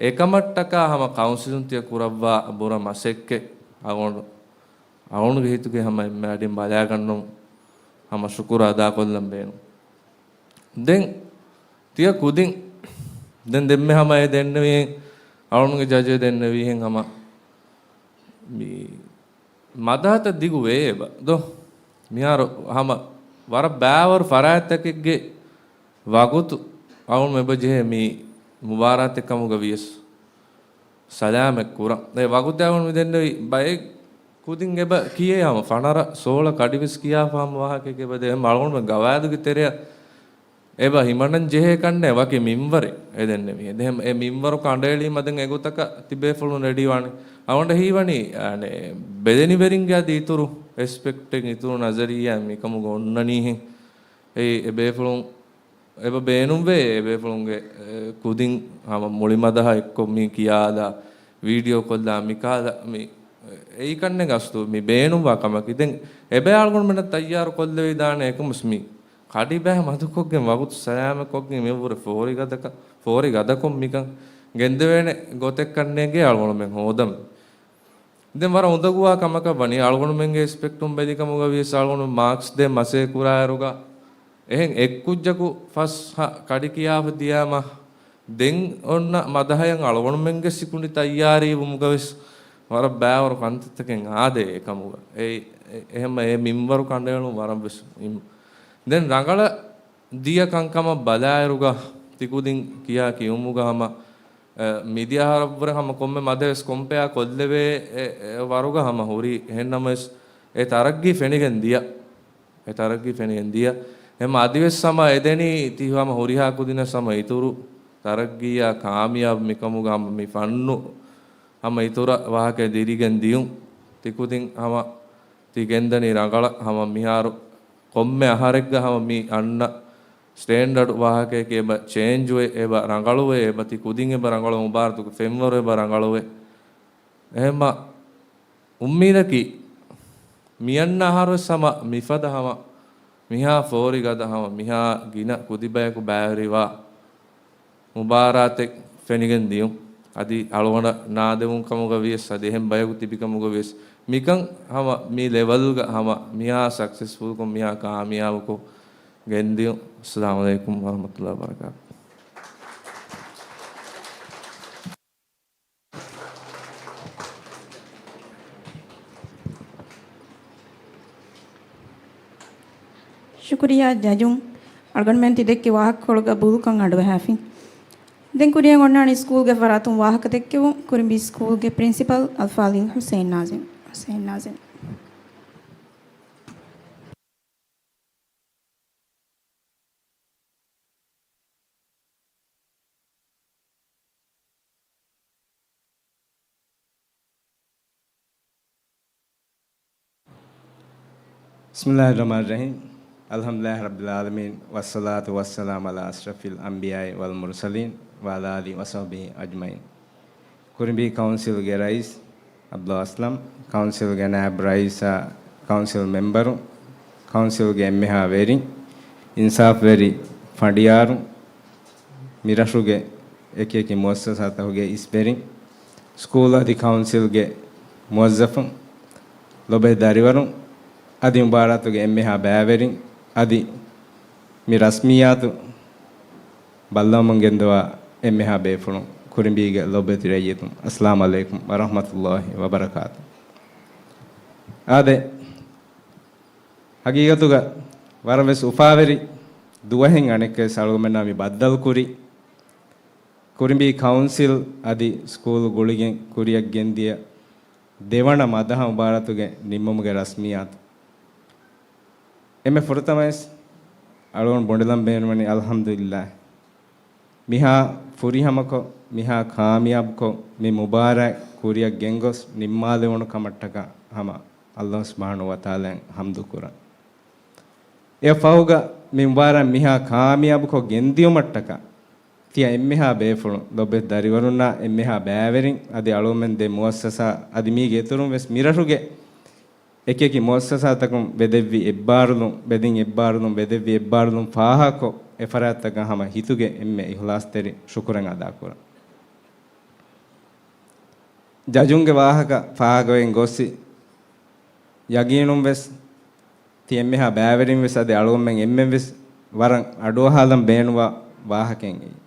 އެކަމަށްޓަކާ ހަމަ ކައުންސިލުން ތިޔަ ކުރައްވާ ބުރަ މަސައްކަތް އަޅުގަނޑު، އަޅުގަނޑުގެ ހިތުގެ ހަމަ އެންމެ އަޑިން ބަލާގަންނަމުން ހަމަ ޝުކުރު އަދާކޮށްލަން ބޭނުން. ދެން ތިޔަ ކުދިން، ދެން ދެންމެ ހަމަ އެ ދެންނެވިހެން، އަޅުގަނޑުގެ ޖަޖެ ދެންނެވިހެން ހަމަ މި މަދަހަތައް ދިގު ވޭ އެބަ ދޯ؟ މިހާރު ހަމަ ވަރަށް ބާވަރު ފަރާތްތަކެއްގެ ވަގުތު އަޅުގަނޑު އެބަ ޖެހޭ މި މުބާރާތެއް ކަމުގަ ވިޔަސް ސަލާމަތް ކުރަން. އެ ވަގުތެއް އަޅުގަނޑު މި ދެންނެވި ބައެއް ކުދިން އެބަ ކިޔޭ ހަމަ ފަނަރަ ސޯޅަ ކަޑިވެސް ކިޔާފަ ހަމަ ވާހަކައެއް އެބަ ދޭ. އަޅުގަނޑުމެން ގަވާއިދުގެ ތެރެއަށް އެބަ ހިމަނަން ޖެހޭ ކަންނޭ ވަކި މިންވަރެއް އެ ދެންނެވި. އެ މިންވަރު ކަނޑައެޅީމަ ދެން އެގޮތަކަށް ތިބޭފުޅުން ރެޑީވާނެ. އަޅުގަނޑަށް ހީވަނީ، އަނެ، ބެލެނިވެރިންގެ އަދި އިތުރު އެސްޕެކްޓެއް އިތުރު ނަޒަރިއްޔާ މިކަމުގަ އޮންނަނީހެން. އެ، އެ ބޭފުޅުން އެބަ ބޭނުންވޭ، އެ ބޭފުޅުންގެ، އެ، ކުދިން ހަމަ މުޅިމަދަހަ އެއްކޮށް މި ކިޔާލާ، ވީޑިއޯ ކޮށްލާ މިކާލަ މި، އެއީ ކަންނެ ގަސްތު މި ބޭނުންވާ ކަމަކީ. ދެން އެބަ އަޅުގަނޑުމެންނަށް ތައްޔާރު ކޮށްލެވިދާނެ އެކަމުސް މި ކަޑިބައި މަދުކޮށްގެން ވަގުތު ސަލާމަތްކޮށްގެން މި ވުރެ ފޯރި ގަދަކަ، ފޯރި ގަދަކޮށް މިކަން ގެންދެވޭނެ ގޮތެއް ކަންނޭނގެ އަޅުގަނޑުމެން ހޯދަން. ދެން ވަރަށް އުނދަގޫވާ ކަމަކަށް ވަނީ، އަޅުގަނޑުމެންގެ އިސްޕެކްޓުން ބެލި ކަމުގަ ވިޔަސް އަޅުގަނޑު މާކްސް ދޭ މަސޭ ކުރާއިރުގަ، އެހެން އެއްކުއްޖަކު ފަސްހަ ކަޑި ކިޔާފަ ދިޔާމަ، ދެން އޮންނަ މަދަހަޔަށް އަޅުގަނޑުމެންގެ ސިކުނޑި ތައްޔާރީ ވުމުގަ ވެސް ވަރަށް ބާވަރު ކަންތައްތަކެއް އާދޭ އެކަމުގަ. އެ، އެ، އެހެންމަ އެ މިންވަރު ކަނޑައެޅުން ވަރަށް ވެސް މުހިންމު. ދެން ރަނގަޅަށް ދިޔަ ކަންކަމަށް ބަލާއިރުގަ ތިކުދިން ކިޔާ ކިޔުމުގަ ހަމަ، އެ، މިދިޔަ އަހަރަށްވުރެ ހަމަ ކޮންމެ މަދެއް ވެސް ކޮމްޕެއާ ކޮށްލެވޭ، އެ، އެ ވަރުގަ ހަމަ ހުރީ. އެހެންނަމަވެސް އެ ތަރައްގީ ފެނިގެން ދިޔަ. އެ ތަރައްގީ ފެނިގެން ދިޔަ. ހަމަ އަދިވެސް ހަމަ އެދެނީ ތި ހަމަ ހުރިހާ ކުދިނަސް ހަމަ އިތުރު ތަރައްގީއާ ކާމިޔާބު މިކަމުގަ ހަމަ މި ފަންނު ހަމަ އިތުރަށް ވާހަކަ ދިރިގެން ދިޔުން. ތިކުދިން ހަމަ ތި ގެންދަނީ ރަނގަޅަށް. ހަމަ މިހާރު ކޮންމެ އަހަރެއްގަ ހަމަ މި އަންނަ ސްޓޭންޑަޑް ވާހަކައަކީ އެބަ ޗޭންޖުވޭ، އެބަ ރަނގަޅުވޭ، އެބަ ތި ކުދިން އެބަ ރަނގަޅު މުބާރާތުގެ ފެންވަރު އެބަ ރަނގަޅުވޭ. އެހެންމަ އުއްމީދަކީ މިއަންނަ އަހަރުވެސް ހަމަ މިފަދަ ހަމަ މިހާ ފޯރި ގަދަ ހަމަ މިހާ ގިނަ ކުދިބަޔަކު ބައިވެރިވާ މުބާރާތެއް ފެނިގެން ދިޔުން. އަދި އަޅުގަނޑަށް ނާދެވުން ކަމުގަ ވިޔަސް، އަދި އެހެން ބަޔަކު ތިބި ކަމުގަ ވިޔަސް، މިކަން ހަމަ މި ލެވަލްގަ ހަމަ މިހާ ސަކްސެސްފުލްކޮށް، މިހާ ކާމިޔާބުކޮށް ގެންދިޔުން. އައްސަލާމު ޢަލައިކުމް ވަރަޙްމަތުﷲ ވަބަރަކާތުހު. ޝުކުރިއްޔާ ޖަޖުން. އަޅުގަނޑުމެން ތި ދެއްކި ވާހަކަކޮޅުގަ ބުރޫކަން އަޑުއަހާފިން. ދެން ކުރިއަށް އޮންނާނީ ސްކޫލްގެ ފަރާތުން ވާހަކަ ދެއްކެވުން. ކުރިނބީ ސްކޫލްގެ ޕްރިންސިޕަލް އަލްފާޟިލް ޙުސައިން ނާޒިމް. ޙުސައިން ނާޒިމް. بسم الله الرحمن الرحيم. الحمد لله رب العالمين، والصلاة والسلام على أشرف الأنبياء والمرسلين، وعلى آله وصحبه أجمعين. ކުރިނބީ ކައުންސިލްގެ ރައީސް އަބްދުﷲ އަސްލަމް، ކައުންސިލްގެ ނާއިބް ރައީސާ، ކައުންސިލް މެމްބަރު، ކައުންސިލްގެ އެންމެހާ ވެރިން، އިންސާފްވެރި ފަނޑިޔާރު، މިރަށުގެ އެކިއެކި މުއައްސަސާތަކުގެ އިސްވެރިން، ސްކޫލް އަދި ކައުންސިލްގެ މުވައްޒަފުން، ލޮބެ ދަރިވަރުން، އަދި މުބާރާތުގެ އެންމެހާ ބައިވެރިން، އަދި މި ރަސްމިއްޔާތު ބައްލަވަމުން ގެންދަވާ އެންމެހާ ބޭފުޅުން، ކުރިނބީގެ ލޮބެތި ރައްޔިތުން، އައްސަލާމު ޢަލައިކުމް ވަރަޙްމަތުﷲ ވަބަރަކާތު. އާދެ، ހަގީގަތުގަ ވަރަށް ވެސް އުފާވެރި ދުވަހެއް އަނެއްކާވެސް އަޅުގަނޑުމެންނާ މި ބައްދަލުކުރީ. ކުރިނބީ ކައުންސިލް އަދި ސްކޫލު ގުޅިގެން ކުރިއަށް ގެންދިޔަ ދެވަނަ މަދަހަ މުބާރާތުގެ ނިންމުމުގެ ރަސްމިއްޔާތު. އެންމެ ފުރަތަމަވެސް އަޅުގަނޑު ބުނެލަން ބޭނުންވަނީ އަލްޙަމްދުލިއްލާހް. މިހާ ފުރިހަމަކޮށް، މިހާ ކާމިޔާބުކޮށް، މި މުބާރާތް ކުރިއަށް ގެންގޮސް ނިންމާލެވުނު ކަމަށްޓަކާ ހަމަ އަލްލާހު ސުބްޙާނަހު ވަތަޢާލާއަށް ޙަމްދު ކުރަން. އެއަށް ފަހުގަ މި މުބާރާތް މިހާ ކާމިޔާބުކޮށް ގެންދިޔުމަށްޓަކާ ތިޔަ އެންމެހާ ބޭފުޅުން، ލޮބެތި ދަރިވަރުންނާ އެންމެހާ ބައިވެރިން، އަދި އަޅުގަނޑުމެން ދެ މުއައްސަސާ، އަދި މީގެ އިތުރުން ވެސް މިރަށުގެ އެކިއެކި މުއައްސަސާތަކުން ވެދެއްވި އެއްބާރުލުން، ވެދިން އެއްބާރުލުން، ވެދެއްވި އެއްބާރުލުން ފާހަގަކޮށް، އެ ފަރާތްތަކަށް ހަމަ ހިތުގެ އެންމެ އިޚްލާޞްތެރި ޝުކުރެއް އަދާކުރަން. ޖަޖުންގެ ވާހަކަ ފާހަގަވެގެން ގޮއްސި، ޔަގީނުން ވެސް ތި އެންމެހާ ބައިވެރިން ވެސް އަދި އަޅުގަނޑުމެން އެންމެން ވެސް ވަރަށް އަޑުއަހާލަން ބޭނުންވާ ވާހަކައެއް އެއީ.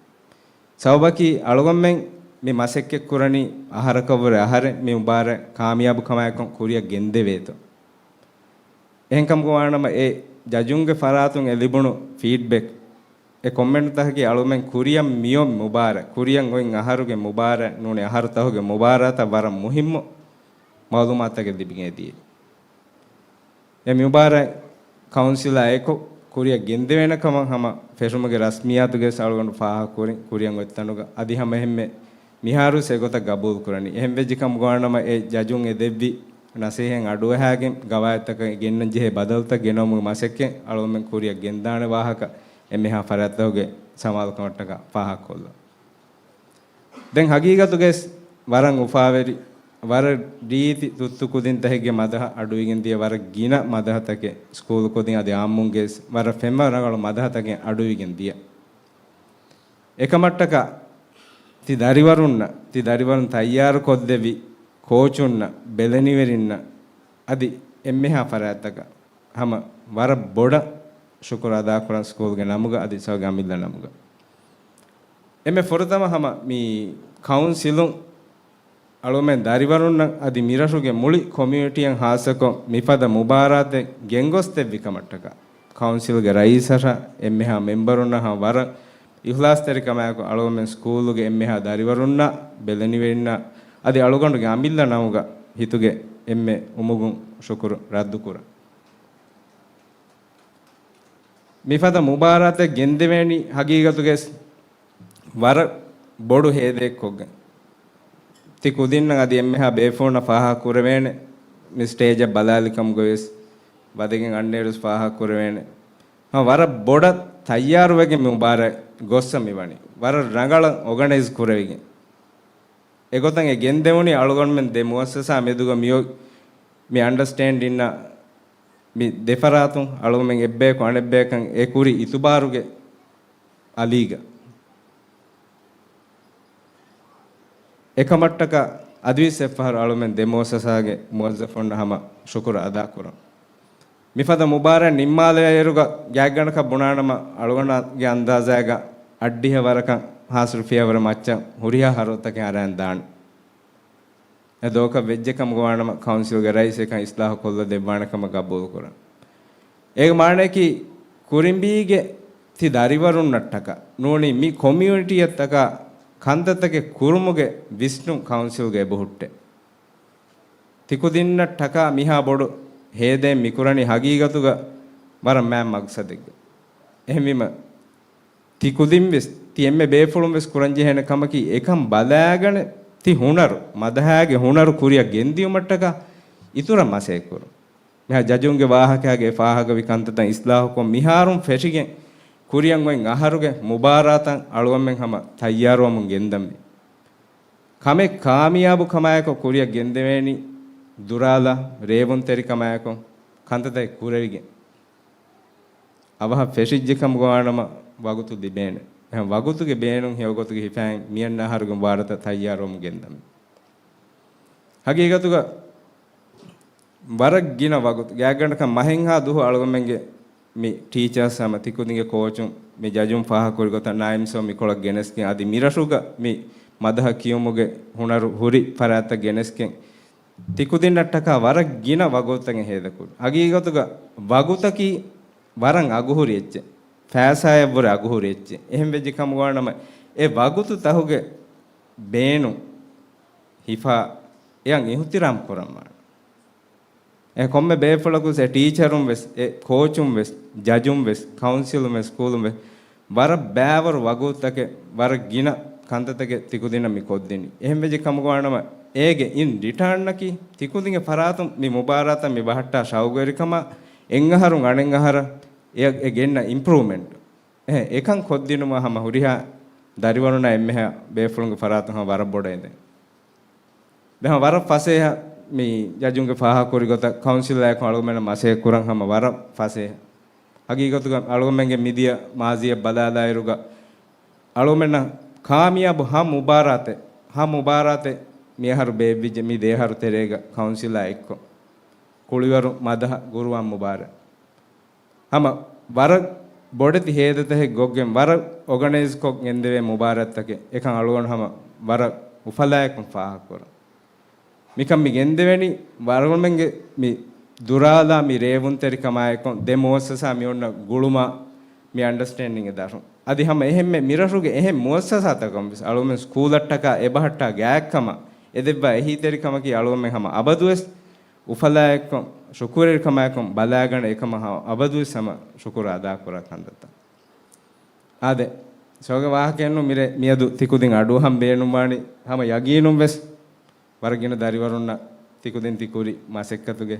ސަބަބަކީ އަޅުގަނޑުމެން މި މަސައްކަތް ކުރަނީ އަހަރަކަށްވުރެ އަހަރެއް މި މުބާރާތް ކާމިޔާބު ކަމާއެކު ކުރިއަށް ގެންދެވޭތޯ. އެހެންކަމުގަ ވާނަމަ އެ ޖަޖުންގެ ފަރާތުން އެ ލިބުނު ފީޑްބެކް، އެ ކޮމެންޓްތަކަކީ އަޅުމެން ކުރިއަށް މިއޮތް މުބާރާތް، ކުރިއަށް އޮތް އަހަރުގެ މުބާރާތް ނޫނީ އަހަރުތަކުގެ މުބާރާތަށް ވަރަށް މުހިއްމު މައުލޫމާތުތަކެއް ލިބިގެން ދިޔައީ. އެ މި މުބާރާތް ކައުންސިލާ އެކު ކުރިއަށް ގެންދެވޭނެ ކަމަށް ހަމަ ފެށުމުގެ ރަސްމިއްޔާތުގެ ވެސް އަޅުގަނޑު ފާހަގަކުރިން، ކުރިއަށް އޮތް ތަނުގަ އަދި ހަމަ އެހެންމެ މިހާރު ވެސް އެގޮތަށް ގަބޫލު ކުރަނީ. އެހެން ވެއްޖެ ކަމުގަ ވާނަމަ އެ ޖަޖުން އެ ދެއްވި ނަސޭހަތް އަޑުއަހާގެން ގަވާއިދުތަކަށް ގެންނަން ޖެހޭ ބަދަލުތައް ގެނައުމުގެ މަސައްކަތް އަޅުގަނޑުމެން ކުރިއަށް ގެންދާނެ ވާހަކަ އެންމެހާ ފަރާތްތަކުގެ ސަމާލުކަމަށްޓަކާ ފާހަގަކޮށްލަން. ދެން ހަގީގަތުގައި ވެސް ވަރަށް އުފާވެރި، ވަރަށް ރީތި ތުއްތު ކުދިންތަކެއްގެ މަދަހަ އަޑުއިވިގެން ދިޔަ، ވަރަށް ގިނަ މަދަހަތަކެއް ސްކޫލު ކުދިން އަދި އާއްމުންގެ ވެސް ވަރަށް ފެންވަރަށް ރަނގަޅު މަދަހަތަކެއް އަޑުއިވިގެން ދިޔަ. އެކަމަށްޓަކާ ތި ދަރިވަރުންނަށް، ތި ދަރިވަރުން ތައްޔާރު ކޮށްދެއްވި ކޯޗުންނަށް، ބެލެނިވެރިންނަށް އަދި އެންމެހާ ފަރާތްތަކަށް ހަމަ ވަރަށް ބޮޑަށް ޝުކުރު އަދާކުރަން ސްކޫލްގެ ނަމުގަ އަދި ސައުގެ އަމިއްލަ ނަމުގަ. އެންމެ ފުރަތަމަ ހަމަ މި ކައުންސިލުން އަޅުމެން ދަރިވަރުންނަށް އަދި މިރަށުގެ މުޅި ކޮމިއުނިޓީއަށް ހާއްސަކޮށް މިފަދަ މުބާރާތެއް ގެންގޮސްދެއްވި ކަމަށްޓަކާ، ކައުންސިލްގެ ރައީސަށާ އެންމެހާ މެމްބަރުންނަށް ހަމަ ވަރަށް އިޚްލާޞްތެރިކަމާއެކު އަޅުމެން ސްކޫލުގެ އެންމެހާ ދަރިވަރުންނާ، ބެލެނިވެރިންނާ އަދި އަޅުގަނޑުގެ އަމިއްލަ ނަމުގަ ހިތުގެ އެންމެ އުމުގުން ޝުކުރު ރައްދުކުރަން. މިފަދަ މުބާރާތެއް ގެންދެވޭނީ ހަގީގަތުގައި ވަރަށް ބޮޑު ހޭދައެއްކޮށްގެން. ތި ކުދިންނަށް އަދި އެންމެހާ ބޭފުޅުންނަށް ފާހަގަކުރެވޭނެ، މި ސްޓޭޖަށް ބަލާލިކަމުގައި ވެސް ވަދެގެން އަންނައިރުވެސް ފާހަގަކުރެވޭނެ. ހަމަ ވަރަށް ބޮޑަށް ތައްޔާރުވެގެން މި މުބާރާތް ގޮއްސަ މިވަނީ. ވަރަށް ރަނގަޅަށް އޯގަނައިޒް ކުރެވިގެން. އެގޮތަށް އެ ގެންދެވުނީ އަޅުގަނޑުމެން ދެ މުއައްސަސާ މެދުގަ މިއޮތް މި އަންޑަސްޓޭންޑިންއަށް މި ދެފަރާތުން އަޅުގަނޑުމެން އެއްބަޔަކު އަނެއްބަޔަކަށް އެ ކުރި އިތުބާރުގެ އަލީގަ. އެކަމަށްޓަކާ އަދިވެސް އެއްފަހަރު އަޅުމެން ދެ މުއައްސަސާގެ މުވައްޒަފުންނަށް ހަމަ ޝުކުރު އަދާކުރަން. މިފަދަ މުބާރާތް ނިންމާލެވޭއިރުގަ ގާތްގަނޑަކަށް ބުނާނަމަ އަޅުގަނޑުގެ އަންދާޒާގަ އަށްޑިހަ ވަރަކަށް ހާސްރު ފިޔަވަރު މައްޗަށް ހުރިހާ ހަރަދުތަކެއް އަރަން ދާނެ. އެ ދޯކަށް ވެއްޖެ ކަމުގަ ވާނަމަ ކައުންސިލްގެ ރައީސް އެކަން އިސްލާހު ކޮށްލަ ދެއްވާނެ ކަމަށް ގަބޫލު ކުރަން. އޭގެ މާނައަކީ ކުރިނބީގެ ތި ދަރިވަރުންނަށްޓަކާ ނޫނީ މި ކޮމިއުނިޓީއަށްޓަކާ ކަންތައްތަކެއް ކުރުމުގެ ވިސްނުން ކައުންސިލްގަ އެބަހުއްޓޭ. ތިކުދިންނަށްޓަކާ މިހާ ބޮޑު ހޭދައެއް މިކުރަނީ ހަގީގަތުގަ ވަރަށް މާތް މަގްސަދެއްގަ. އެހެންވީމަ ތިކުދިން ވެސް، ތި އެންމެ ބޭފުޅުން ވެސް ކުރަންޖެހޭނެ ކަމަކީ އެކަން ބަލާގަނެ ތި ހުނަރު، މަދަހާގެ ހުނަރު ކުރިއަށް ގެންދިޔުމަށްޓަކާ އިތުރަށް މަސައްކަތް ކުރުން. މިހާ ޖަޖުންގެ ވާހަކައިގެ ފާހަގަވި ކަންތައްތައް އިސްލާހުކޮށް، މިހާރުން ފެށިގެން ކުރިއަށް އޮތް އަހަރުގެ މުބާރާތަށް އަޅުގަނޑުމެން ހަމަ ތައްޔާރުވަމުން ގެންދަންވީ. ކަމެއް ކާމިޔާބު ކަމާއެކު ކުރިއަށް ގެންދެވޭނީ ދުރާލާ، ރޭވުންތެރިކަމާއެކު ކަންތައްތައް ކުރެވިގެން. އަވަހަށް ފެށިއްޖެ ކަމުގަ ވާނަމަ ވަގުތު ލިބޭނެ. އެހެން ވަގުތުގެ ބޭނުން ހެޔޮގޮތުގެ ހިފައިން މިއަންނަ އަހަރުގެ މުބާރާތަށް ތައްޔާރުވަމުން ގެންދަން. ހަގީގަތުގަ ވަރަށް ގިނަ ވަގުތު، ގާތްގަނޑަކަށް މަހެއްހާ ދުވަހު އަޅުގަނޑުމެންގެ މި ޓީޗާސް ހަމަ ތިކުދިންގެ ކޯޗުން މި ޖަޖުން ފާހަގަކުރި ގޮތަށް ނާއިމް ސޯ މިކޮޅަށް ގެނެސްގެން އަދި މިރަށުގަ މި މަދަހަ ކިޔުމުގެ ހުނަރު ހުރި ފަރާތްތައް ގެނެސްގެން ތިކުދިންނަށްޓަކާ ވަރަށް ގިނަ ވަގުތުތަކެއް ހޭދަކުރި. ހަގީގަތުގަ ވަގުތަކީ ވަރަށް އަގުހުރި އެއްޗެއް. ފައިސާއަށްވުރެ އަގުހުރި އެއްޗެއް. އެހެން ވެއްޖެ ކަމުގަ ވާނަމަ އެ ވަގުތުތަކުގެ ބޭނުން ހިފާ އެއަށް އިހުތިރާމް ކުރަން ވާނެ. އެ ކޮންމެ ބޭފުޅަކު ވެސް، އެ ޓީޗަރުން ވެސް، އެ ކޯޗުން ވެސް، ޖަޖުން ވެސް، ކައުންސިލުން ވެސް، ސްކޫލުން ވެސް، ވަރަށް ބައިވަރު ވަގުތުތަކެއް، ވަރަށް ގިނަ ކަންތައްތަކެއް ތިކުދިންނަށް މި ކޮށްދިނީ. އެހެން ވެއްޖެ ކަމުގަ ވާނަމަ، އޭގެ އިން ރިޓާންއަކީ، ތިކުދިންގެ ފަރާތުން މި މުބާރާތަށް މި ބަހައްޓާ ޝައުގުވެރިކަމާ، އެއްއަހަރުން އަނެއްއަހަރަށް އެ، އެ ގެންނަ އިމްޕްރޫވްމަންޓް. އެ، އެކަން ކޮށްދިނުމަށް ހަމަ ހުރިހާ ދަރިވަރުންނާ އެންމެހާ ބޭފުޅުންގެ ފަރާތުން ހަމަ ވަރަށް ބޮޑަށް އެދެން. ދެން ވަރަށް ފަސޭހަ މި ޖަޖުންގެ ފާހަގަކުރި ގޮތަށް ކައުންސިލާއެކު އަޅުގަނޑުމެންނަށް މަސައްކަތް ކުރަން ހަމަ ވަރަށް ފަސޭހަ. ހަގީގަތުގަ އަޅުގަނޑުމެންގެ މިދިޔަ މާޒީއަށް ބަލާލާއިރުގަ އަޅުގަނޑުމެންނަށް ކާމިޔާބު ހަ މުބާރާތެއް، ހަ މުބާރާތެއް މިއަހަރު ބޭއްވިއްޖެ މި ދެއަހަރު ތެރޭގަ ކައުންސިލާ އެއްކޮށް. ކުޅިވަރު މަދަހަ ގުރުއާން މުބާރާތް. ހަމަ ވަރަށް ބޮޑެތި ހޭދަތަކެއް ގޮށްގެން ވަރަށް އޯގަނައިޒްކޮށް ގެންދެވޭ މުބާރާތްތަކެއް. އެކަން އަޅުގަނޑު ހަމަ ވަރަށް އުފަލާއެކުން ފާހަގަކުރަން. މިކަން މި ގެންދެވެނީ އަޅުގަނޑުމެންގެ މި ދުރާލާ މި ރޭވުންތެރިކަމާއެކު ދެ މުއައްސަސާ މި އޮންނަ ގުޅުމާ މި އަންޑަސްޓޭންޑިންގެ ދަށުން. އަދި ހަމަ އެހެންމެ މިރަށުގެ އެހެން މުއައްސަސާތަކުން ވެސް އަޅުގަނޑުމެން ސްކޫލަށްޓަކާ އެބަހައްޓާ ގާތްކަމަށް އެދެއްވާ އެހީތެރިކަމަކީ އަޅުގަނޑުމެން ހަމަ އަބަދުވެސް އުފަލާއެކު، ޝުކުރުވެރިކަމާއެކު ބަލާގަނެ އެކަމަށް އަބަދުވެސް ހަމަ ޝުކުރު އަދާކުރާ ކަންތައްތައް. އާދެ، ސޯގެ ވާހަކައެއްނު މިރޭ މިއަދު ތިކުދިން އަޑުއަހަން ބޭނުންވާނީ ހަމަ ޔަގީނުން ވެސް ވަރަށް ގިނަ ދަރިވަރުންނަށް ތިކުދިން ތިކުރި މަސައްކަތުގެ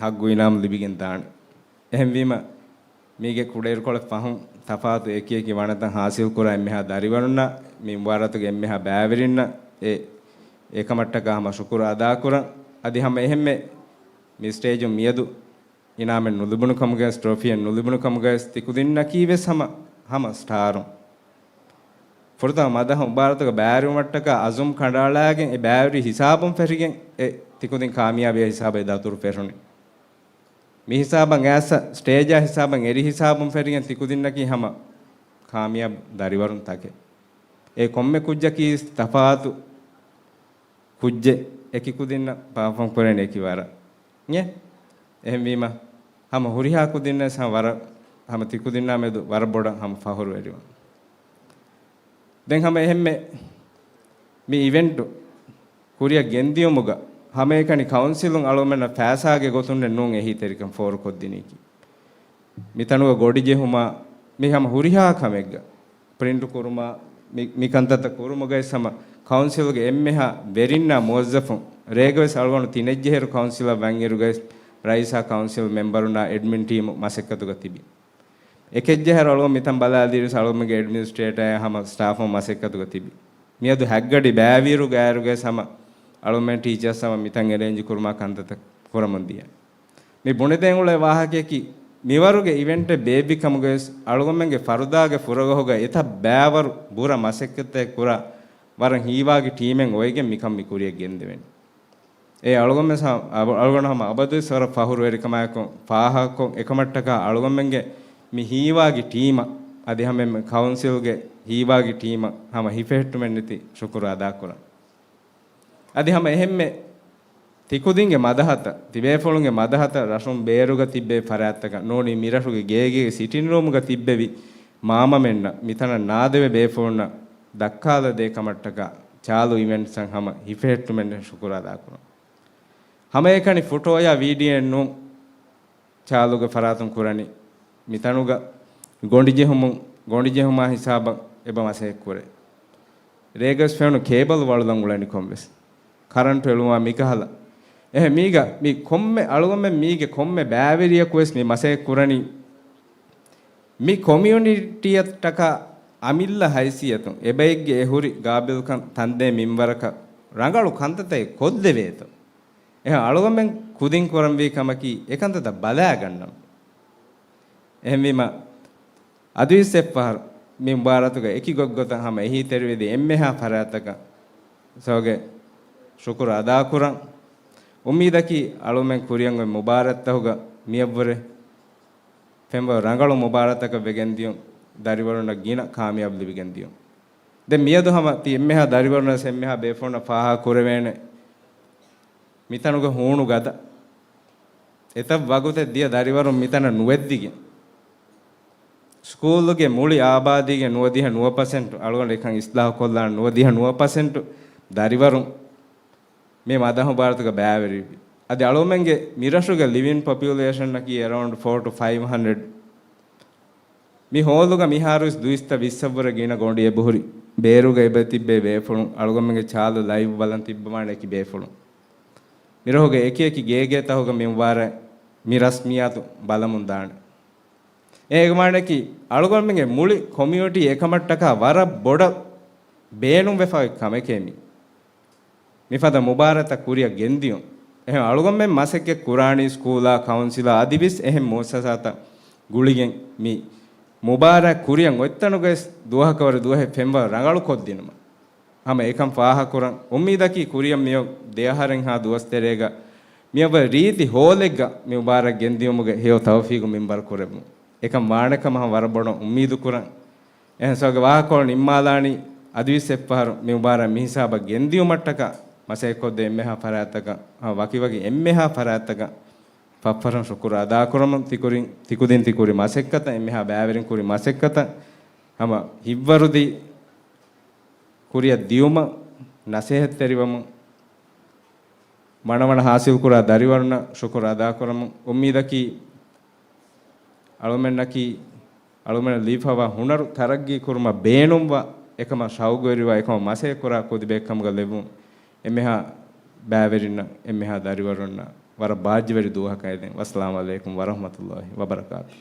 ހައްގު އިނާމު ލިބިގެން ދާނެ. އެހެންވީމަ، މީގެ ކުޑައިރުކޮޅެއް ފަހުން ތަފާތު އެކި އެކި ވަނަތައް ހާސިލްކުރާ އެންމެހާ ދަރިވަރުންނަށް، މި މުބާރާތުގެ އެންމެހާ ބައިވެރިންނަށް އެ، އެކަމަށްޓަކާ ހަމަ ޝުކުރު އަދާކުރަން. އަދި ހަމަ އެހެންމެ މި ސްޓޭޖުން މިއަދު އިނާމެއް ނުލިބުނު ކަމުގައި، ޓްރޮފީއެއް ނުލިބުނު ކަމުގައި ތިކުދިންނަކީ ވެސް ހަމަ، ހަމަ ސްޓާރުން. ފުރަތަމަ މަދަހަ މުބާރާތުގަ ބައިވެރިވުމަށްޓަކާ އަޒުމް ކަނޑައަޅާގެން އެ ބައިވެރި ހިސާބުން ފެށިގެން އެ ތިކުދިން ކާމިޔާބީ ހިސާބަށް ދަތުރު ފެށުނީ. މި ހިސާބަށް އައިސް ސްޓޭޖާ ހިސާބަށް އެރި ހިސާބުން ފެށިގެން ތިކުދިންނަކީ ހަމަ ކާމިޔާބު ދަރިވަރުން ތަކެއް. އެ ކޮންމެ ކުއްޖަކީ ތަފާތު ކުއްޖެއް، އެކި ކުދިންނަށް ޕާފޯމް ކުރޭނެ އެކި ވަރަށް. އެ؟ އެހެންވީމަ، ހަމަ ހުރިހާ ކުދިންނަށް ހަމަ ވަރަށް، ހަމަ ތި ކުދިންނާ މެދު ވަރަށް ބޮޑަށް ހަމަ ފަހުރުވެރިވަން. ދެން ހަމަ އެހެންމެ މި އިވެންޓު ކުރިއަށް ގެންދިޔުމުގަ ހަމައެކަނި ކައުންސިލުން އަޅުގަނޑުމެންނަށް ފައިސާގެ ގޮތުންނެއް ނޫން އެހީތެރިކަން ފޯރުކޮށްދިނީކީ. މިތަނުގަ ގޮނޑި ޖެހުމާ، މި ހަމަ ހުރިހާ ކަމެއްގަ ޕްރިންޓް ކުރުމާ، މި، މި ކަންތައްތައް ކުރުމުގައި ހަމަ ކައުންސިލްގެ އެންމެހާ ވެރިންނާ މުވައްޒަފުން ރޭގަވެސް އަޅުގަނޑު ތިނެއްޖެހިރު ކައުންސިލަށް ވަންއިރުގައި ރައީސާ ކައުންސިލް މެމްބަރުންނާ އެޑްމިން ޓީމު މަސައްކަތުގަ ތިބި. އެކެއްޖެހިރު އަޅުގަނޑު މިތަން ބަލާލިއިރު އަޅުގަނޑުގެ އެޑްމިނިސްޓްރޭޓަރ ހަމަ ސްޓާފުން މަސައްކަތުގަ ތިބި. މިއަދު ހައްގަޑި ބައިވިއިރު ގާއިރުގައި ހަމަ އަޅުގަނޑު ޓީޗާސް ހަމަ މިތަން އެރޭންޖް ކުރުމާ ކަންތައްތައް ކުރަމުން ދިޔަ. މި ބުނެދޭން އުޅޭ ވާހަކަޔަކީ، މިވަރުގެ އިވެންޓެއް ބޭއްވި ކަމުގަވެސް އަޅުގަނޑުމެންގެ ފަރުދާގެ ފުރަގަހުގަ އެތައް ބައިވަރު ބުރަ މަސައްކަތްތައް ކުރާ ވަރަށް ހީވާގި ޓީމެއް އޮވެގެން މިކަން މި ކުރިއަށް ގެންދެވެނީ. އެ އަޅުގަނޑު ހަ-، އަބަ-، އަޅުގަނޑު ހަމަ އަބަދުވެސް ވަރަށް ފަހުރުވެރިކަމާއެކު، ފާހަގަކޮށް އެކަމަށްޓަކާ އަޅުގަނޑުމެންގެ މި ހީވާގި ޓީމަށް، އަދި ހަމަ ކައުންސިލްގެ ހީވާގި ޓީމަށް ހަމަ ހިފެހެއްޓުމެއްނެތި ޝުކުރު އަދާކުރަން. އަދި ހަމަ އެހެންމެ ތިކުދިންގެ މަދަހަތައް، ތިބޭފުޅުންގެ މަދަހަތައް ރަށުން ބޭރުގަ ތިއްބޭ ފަރާތްތަކަށް ނޫނީ މިރަށުގެ ގޭގޭގެ ސިޓިން ރޫމުގަ ތިއްބެވި މާމަމެންނަށް މިތަނަށް ނާދެވޭ ބޭފުޅުންނަށް ދައްކާލަދޭ ކަމަށްޓަކާ ޗާލު އިވެންޓްސްއަށް ހަމަ ހިފެހެއްޓުމެއްނެތި ޝުކުރު އަދާކުރަން. ހަމައެކަނި ފޮޓޯއާ ވީޑިއޯއެއް ނޫން ޗާލުގެ ފަރާތުން ކުރަނީ. މިތަނުގަ ގޮނޑި ޖެހުމުން، ގޮނޑި ޖެހުމާ ހިސާބަށް އެބަ މަސައްކަތް ކުރޭ. ރޭގަސް ފެނު ކޭބަލް ވަޅުލަން އުޅެނިކޮން ވެސް. ކަރަންޓު އެޅުމާ މިކަހަލަ. އެހެން މީގަ މި ކޮންމެ އަޅުގަނޑުމެން މީގެ ކޮންމެ ބައިވެރިޔަކުވެސް މި މަސައްކަތް ކުރަނީ މި ކޮމިއުނިޓީއަށްޓަކާ އަމިއްލަ ހައިސިއްޔަތުން އެބައެއްގެ އެ ހުރި ގާބިލްކަން ތަންދޭ މިންވަރަކަށް ރަނގަޅު ކަންތައްތައް ކޮށްދެވޭތޯ. އެހެން އަޅުގަނޑުމެން ކުދިން ކުރަންވީ ކަމަކީ އެކަންތައް ބަލާގަންނަން. އެހެންވީމަ، އަދިވެސް އެއްފަހަރު މި މުބާރާތުގަ އެކި ގޮތްގޮތަށް ހަމަ އެހީތެރިވެދިޔަ އެންމެހާ ފަރާތްތަކަށް ސޯގެ ޝުކުރު އަދާކުރަން. އުއްމީދަކީ އަޅުމެން ކުރިއަށް އޮތް މުބާރާތްތަކުގަ މިއަށްވުރެ ފެންވަރު ރަނގަޅު މުބާރާތްތަކަށް ވެގެންދިޔުން، ދަރިވަރުންނަށް ގިނަ ކާމިޔާބު ލިބިގެންދިޔުން. ދެން މިއަދު ހަމަ ތި އެންމެހާ ދަރިވަރުންނަށް އެންމެހާ ބޭފުޅުންނަށް ފާހަގަ ކުރެވޭނެ މިތަނުގަ ހޫނު ގަދަ. އެތައް ވަގުތެއް ދިޔަ ދަރިވަރުން މިތަނަށް ނުވެއްދިގެން، ސްކޫލުގެ މުޅި އާބާދީގެ ނުވަދިހަ ނުވަ ޕަސެންޓު، އަޅުގަނޑު އެކަން އިސްލާހު ކޮށްލާން، ނުވަދިހަ ނުވަ ޕަސެންޓު ދަރިވަރުން މި މަދަހު ބާރަތުގަ ބައިވެރިވި. އަދި އަޅުމެންގެ މިރަށުގެ ލިވިން ޕޮޕިއުލޭޝަންއަކީ އެރައުންޑް ފޯ ޓު ފައިވް ހަންޑްރެޑް. މި ހޯލުގަ މިހާރުވެސް ދުއިސައްތަ ވިއްސަށްވުރެ ގިނަ ގޮނޑި އެބަހުރި. ބޭރުގަ އެބަ ތިއްބޭ ބޭފުޅުން، އަޅުގަނޑުމެންގެ ޗާލު ލައިވް ބަލަން ތިއްބަވާނެ އެކި ބޭފުޅުން. މިރަށުގެ އެކި އެކި ގޭގޭތަކުގަ މި މުބާރާތް މި ރަސްމިއްޔާތު ބަލަމުން ދާނެ. އޭގެ މާނައަކީ، އަޅުގަނޑުމެންގެ މުޅި ކޮމިއުނިޓީ އެކަމަށްޓަކާ ވަރަށް ބޮޑަށް ބޭނުންވެފައި ކަމެކޭ މި. މިފަދަ މުބާރާތްތައް ކުރިއަށް ގެންދިޔުން. އެހެން އަޅުގަނޑުމެން މަސައްކަތް ކުރާނީ ސްކޫލާ، ކައުންސިލާ އަދިވެސް އެހެން މުއައްސަސާތައް ގުޅިގެން މި މުބާރާތް ކުރިއަށް އޮތްތަނުގައި ދުވަހަކަށް ވަރަށް ދުވަހެއް ފެންވަރު ރަނގަޅު ކޮށްދިނުމަށް. ހަމަ އެކަން ފާހަގަކުރަން. އުއްމީދަކީ ކުރިއަށް މިއޮތް ދެއަހަރެއްހާ ދުވަސް ތެރޭގަ މިއަށްވުރެ ރީތި ހޯލެއްގަ މި މުބާރާތް ގެންދިޔުމުގެ ހެޔޮ ތައުފީގު މިންވަރު ކުރެއްވުން. އެކަން ވާނެކަމަށް ހަމަ ވަރަށް ބޮޑަށް އުއްމީދު ކުރަން. އެހެން ސޯގެ ވާހަކަކޮޅު ނިންމާލާނީ އަދިވެސް އެއްފަހަރު މި މުބާރާތް މިހިސާބަށް ގެންދިޔުމަށްޓަކާ މަސައްކަތްކޮށްދޭ އެންމެހާ ފަރާތްތަކަށް، ހަމަ ވަކިވަކި އެންމެހާ ފަރާތްތަކަށް ފަށްފަށުން ޝުކުރު އަދާކުރަމުން. ތިކުރިން، ތިކުދިން ތިކުރި މަސައްކަތަށް، އެންމެހާ ބައިވެރިން ކުރި މަސައްކަތަށް ހަމަ ހިތްވަރުދީ ކުރިއަށް ދިޔުމަށް ނަސޭހަތްތެރިވަމުން، ވަނަވަނަ ހާސިލްކުރާ ދަރިވަރުންނަށް ޝުކުރު އަދާކުރަމުން. އުއްމީދަކީ އަޅުމެންނަކީ އަޅުމެންނަށް ލިބިފައިވާ ހުނަރު ތަރައްގީ ކުރުމަށް ބޭނުންވާ، އެކަމަށް ޝައުގުވެރިވާ، އެކަމަށް މަސައްކަތްކުރާ ކުދިބައެއްކަމުގަ ލެއްވުން. އެންމެހާ ބައިވެރިންނަށް، އެންމެހާ ދަރިވަރުންނަށް ވަރަށް ބާއްޖަވެރި ދުވަހަކަށް އެދެން. ވައްސަލާމް ޢަލައިކުމް ވަރަޙްމަތުﷲ ވަބަރަކާތު.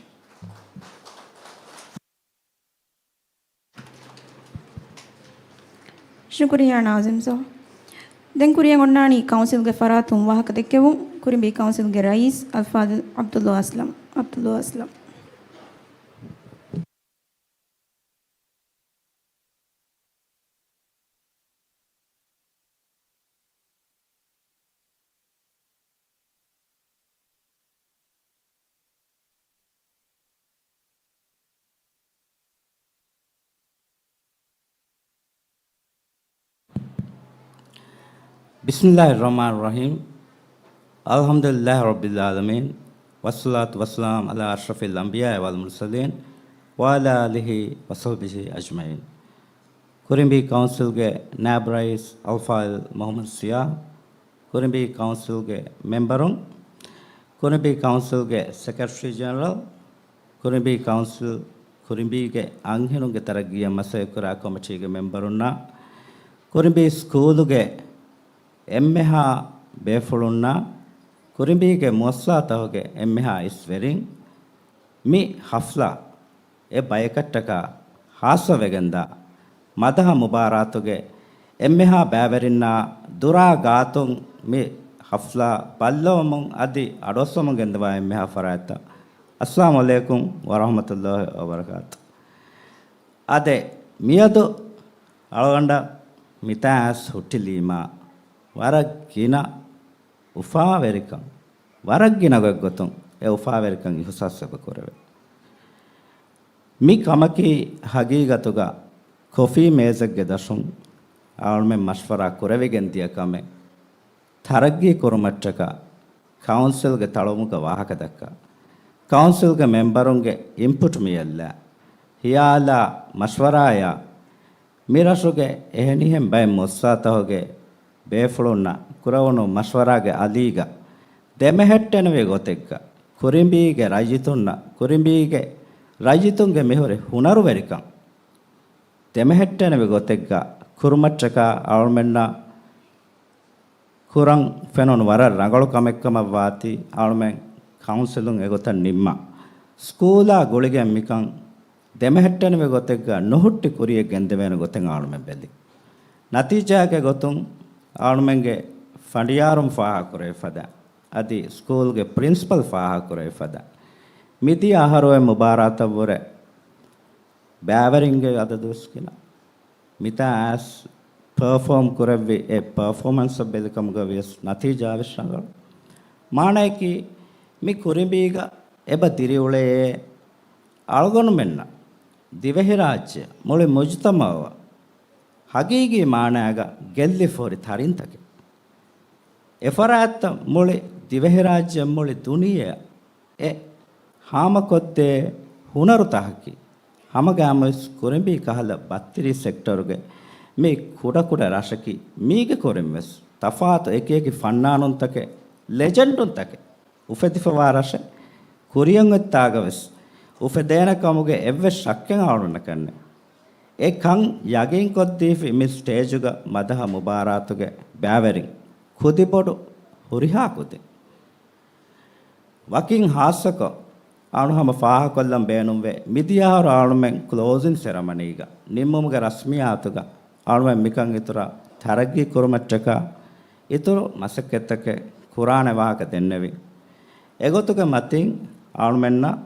ޝުކުރިއްޔާ ނާޒިމް ސާރ. ދެން ކުރިއަށް އޮންނާނީ ކައުންސިލްގެ ފަރާތުން ވާހަކަ ދެއްކެވުން، ކުރިނބީ ކައުންސިލްގެ ރައީސް އަލްފާޟިލް ޢަބްދުﷲ އަސްލަމް. ޢަބްދުﷲ އަސްލަމް. بسم الله الرحمن الرحيم. الحمد لله رب العالمين. والصلاة والسلام على أشرف الأنبياء والمرسلين وعلى آله وصحبه أجمعين. ކުރިނބީ ކައުންސިލްގެ ނާއިބު ރައީސް އަލްފާޟިލް މުޙައްމަދު ޞިޔާ، ކުރިނބީ ކައުންސިލްގެ މެމްބަރުން، ކުރިނބީ ކައުންސިލްގެ ސެކްރެޓަރީ ޖެނެރަލް، ކުރިނބީ ކައުންސިލް، ކުރިނބީގެ އަންހެނުންގެ ތަރައްގީއަށް މަސައްކަތްކުރާ ކޮމިޓީގެ މެމްބަރުންނާ، ކުރިނބީ ސްކޫލުގެ އެންމެހާ ބޭފުޅުންނާ، ކުރިނބީގެ މުއައްސަސާތަކުގެ އެންމެހާ އިސްވެރިން، މި ޙަފްލާ އެ ބަޔަކަށްޓަކާ ޚާއްޞަވެގެންދާ، މަދަހަ މުބާރާތުގެ އެންމެހާ ބައިވެރިންނާ ދުރާ ގާތުން މި ޙަފްލާ ބައްލަވަމުން އަދި އަޑުއައްސަމުން ގެންދަވާ އެންމެހާ ފަރާތްތައް. އައްސަލާމު ޢަލައިކުމް ވަރަޙްމަތުﷲ ވަބަރަކާތު. އާދެ، މިއަދު އަޅުގަނޑަށް މިތާ އައިސް ހުއްޓިލީމާ ވަރަށް ގިނަ އުފާވެރިކަން، ވަރަށް ގިނަ ގޮތްގޮތުން އެ އުފާވެރިކަން އިޙުސާސް އެބަ ކުރެވޭ. މި ކަމަކީ ހަގީގަތުގަ ކޮފީ މޭޒެއްގެ ދަށުން އަޅުމެން މަޝްވަރާ ކުރެވިގެން ދިޔަ ކަމެއް. ތަރައްގީ ކުރުމަށްޓަކާ ކައުންސިލްގެ ތަޅުމުގަ ވާހަކަ ދައްކާ، ކައުންސިލްގެ މެމްބަރުންގެ އިންޕުޓް މިއަށްލާ، ހިޔާލާ މަޝްވަރާޔާ، މި ރަށުގެ އެހެނިހެން ބައެއް މުއައްސަސާތަކުގެ ބޭފުޅުންނަށް ކުރެވުނު މަޝްވަރާގެ އަލީގަ ދެމެހެއްޓެނިވި ގޮތެއްގަ، ކުރިނބީގެ ރައްޔިތުންނަށް، ކުރިނބީގެ ރައްޔިތުންގެ މިހުރި ހުނަރުވެރިކަން ދެމެހެއްޓެނިވި ގޮތެއްގަ ކުރުމަށްޓަކާ އަޅުމެންނަށް ކުރަން ފެނުނު ވަރަށް ރަނގަޅު ކަމެއްކަމަށް ވާތީ، އަޅުމެން ކައުންސިލުން އެގޮތަށް ނިންމާ. ސްކޫލާ ގުޅިގެން މިކަން ދެމެހެއްޓެނިވި ގޮތެއްގަ ނުހުއްޓި ކުރިޔަށް ގެންދެވޭނެ ގޮތެއް އަޅުމެން ބެލި. ނަތީޖާގެ ގޮތުން އަޅުމެންގެ ފަނޑިޔާރުން ފާހަގަކުރެވިފަދަ، އަދި ސްކޫލްގެ ޕްރިންސިޕަލް ފާހަގަކުރެވިފަދަ، މިދިޔަ އަހަރު އެ މުބާރާތަށްވުރެ ބައިވެރިންގެ އަދަދުވެސް ގިނަ. މިތާ އައިސް ޕަރފޯމް ކުރެއްވި އެ ޕަރފޯމަންސަށް ބެލިކަމުގަ ވިޔަސް ނަތީޖާ ވެސް ރަނގަޅު. މާނަޔަކީ، މި ކުރިނބީގަ އެބަ ދިރިއުޅޭ އަޅުގަނޑުމެންނަށް، ދިވެހިރާއްޖެ، މުޅި މުޖުތަމަޢަށް ހަގީގީ މާނައިގަ ގެއްލިފަ ހުރި ތަރިންތަކެއް. އެފަރާތްތައް މުޅި ދިވެހިރާއްޖެ، މުޅި ދުނިޔެއަށް އެ ހާމަކޮށްދޭ ހުނަރުތަކަކީ، ހަމަގައިމުވެސް ކުރިނބީ ކަހަލަ ބައްތިރީސް ސެކްޓަރުގެ މި ކުޑަކުޑަ ރަށަކީ، މީގެ ކުރިންވެސް ތަފާތު އެކިއެކި ފަންނާނުންތަކެއް، ލެޖެންޑުންތަކެއް އުފެދިފަވާ ރަށެއް. ކުރިއަށް އޮތްތާގަވެސް އުފެދޭނެ ކަމުގެ އެއްވެސް ޝައްކެއް އަޅުންނަކަށްނެއް. އެ ކަން ޔަގީންކޮށްދީފި މި ސްޓޭޖުގަ މަދަހަ މުބާރާތުގެ ބައިވެރިން ކުދިބޮޑު ހުރިހާ ކުދިން. ވަކިން ހާއްސަކޮށް، އަޅު ހަމަ ފާހަގަކޮށްލަން ބޭނުންވޭ، މިދިޔަ އަހަރު އަޅުމެން ކްލޯޒިން ސެރަމަނީގަ ނިންމުމުގެ ރަސްމިއްޔާތުގަ އަޅުމެން މިކަން އިތުރަށް ތަރައްގީ ކުރުމަށްޓަކާ އިތުރު މަސައްކަތްތަކެއް ކުރާނެ ވާހަކަ ދެންނެވި. އެގޮތުގެ މަތިން އަޅުމެންނަށް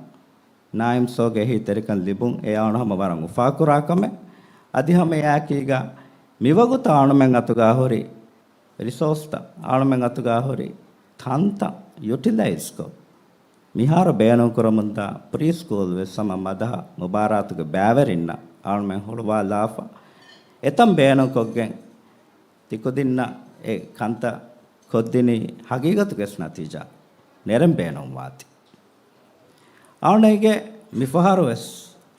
ނާއިމް ސޯގެ އެހީތެރިކަން ލިބުން އެ އަޅު ހަމަ ވަރަށް އުފާކުރާ ކަމެއް. އަދި ހަމަ އެއާއެކީގަ މިވަގުތު އަޅުމެން އަތުގަ ހުރި ރިސޯސްތައް، އަޅުމެން އަތުގަ ހުރި ތަންތައް ޔުޓިލައިޒްކޮށް، މިހާރު ބޭނުންކުރަމުންދާ ޕްރީ ސްކޫލް ވެސް ހަމަ މަދަހަ މުބާރާތުގެ ބައިވެރިންނަށް އަޅުމެން ހުޅުވާލާފަ، އެތަން ބޭނުންކޮށްގެން ތިކުދިންނަށް އެ ކަންތައް ކޮށްދިނީ ހަގީގަތުގެ ވެސް ނަތީޖާ ނެރެން ބޭނުންވާތީ. އަޅުނެގެ މިފަހަރު ވެސް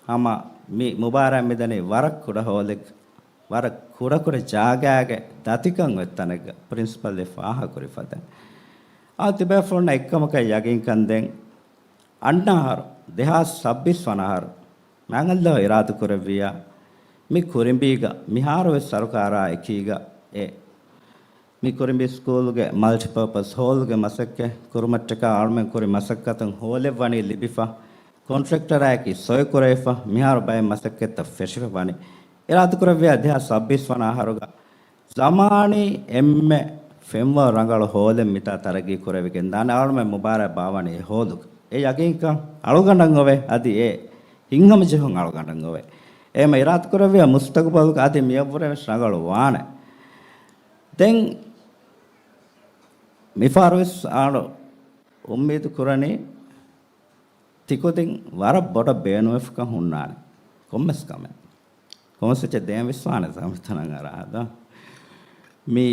ހަމަ މި މުބާރާތް މިދަނީ ވަރަށް ކުޑަ ހޯލެއް، ވަރަށް ކުޑަކުޑަ ޖާގާގެ ދަތިކަން އޮތް ތަނެއްގަ ޕްރިންސިޕަލް އެ ފާހަގަކުރި ފަދަ. އާ ތިބޭފުޅުންނަށް އެއްކަމަކަށް ޔަގީންކަން ދެން އަންނަ އަހަރު، ދެހާސް ސައްބީސް ވަނަ އަހަރު، މާތް ﷲ އިރާދަކުރެއްވިއްޔާ، މި ކުރިނބީގަ މިހާރު ވެސް ސަރުކާރާ އެކީގަ އެ މި ކުރިނބީ ސްކޫލްގެ މަލްޓިޕާޕަސް ހޯލްގެ މަސައްކަތް ކުރުމަށްޓަކާ އަޅުމެން ކުރި މަސައްކަތުން ހޯލެއް ވަނީ ލިބިފަ، ކޮންޓްރެކްޓަރާއެކީ ސޮއި ކުރެވިފަ، މިހާރު ބައެއް މަސައްކަތްތައް ފެށިފަ ވަނީ. އިރާދަކުރެއްވިއްޔާ ދެހާސް ސައްބީސް ވަނަ އަހަރުގަ ޒަމާނީ އެންމެ ފެންވަރު ރަނގަޅު ހޯލެއް މިތާ ތަރައްގީ ކުރެވިގެން ދާނެ. އަޅުމެން މުބާރާތް ބާވަނީ އެ ހޯލުގަ. އެ ޔަގީންކަން އަޅުގަނޑަށް އޮވޭ، އަދި އެ ހިތްހަމަޖެހުން އަޅުގަނޑަށް އޮވޭ. އެހެންވީމަ އިރާދަކުރެއްވިއްޔާ މުސްތަގުބަލުގަ އަދި މިއަށްވުރެ ވެސް ރަނގަޅު ވާނެ. ދެން މިފަހަރު ވެސް އަޅު އުއްމީދު ކުރަނީ ތިކުދިން ވަރަށް ބޮޑަށް ބޭނުންވެފަކަން ހުންނާނެ. ކޮންމެސް ކަމެއް. ކޮންމެސް އެއްޗެއް ދޭން ވިސްވާނެ ތަނަށް އަރާ ދޯ. މި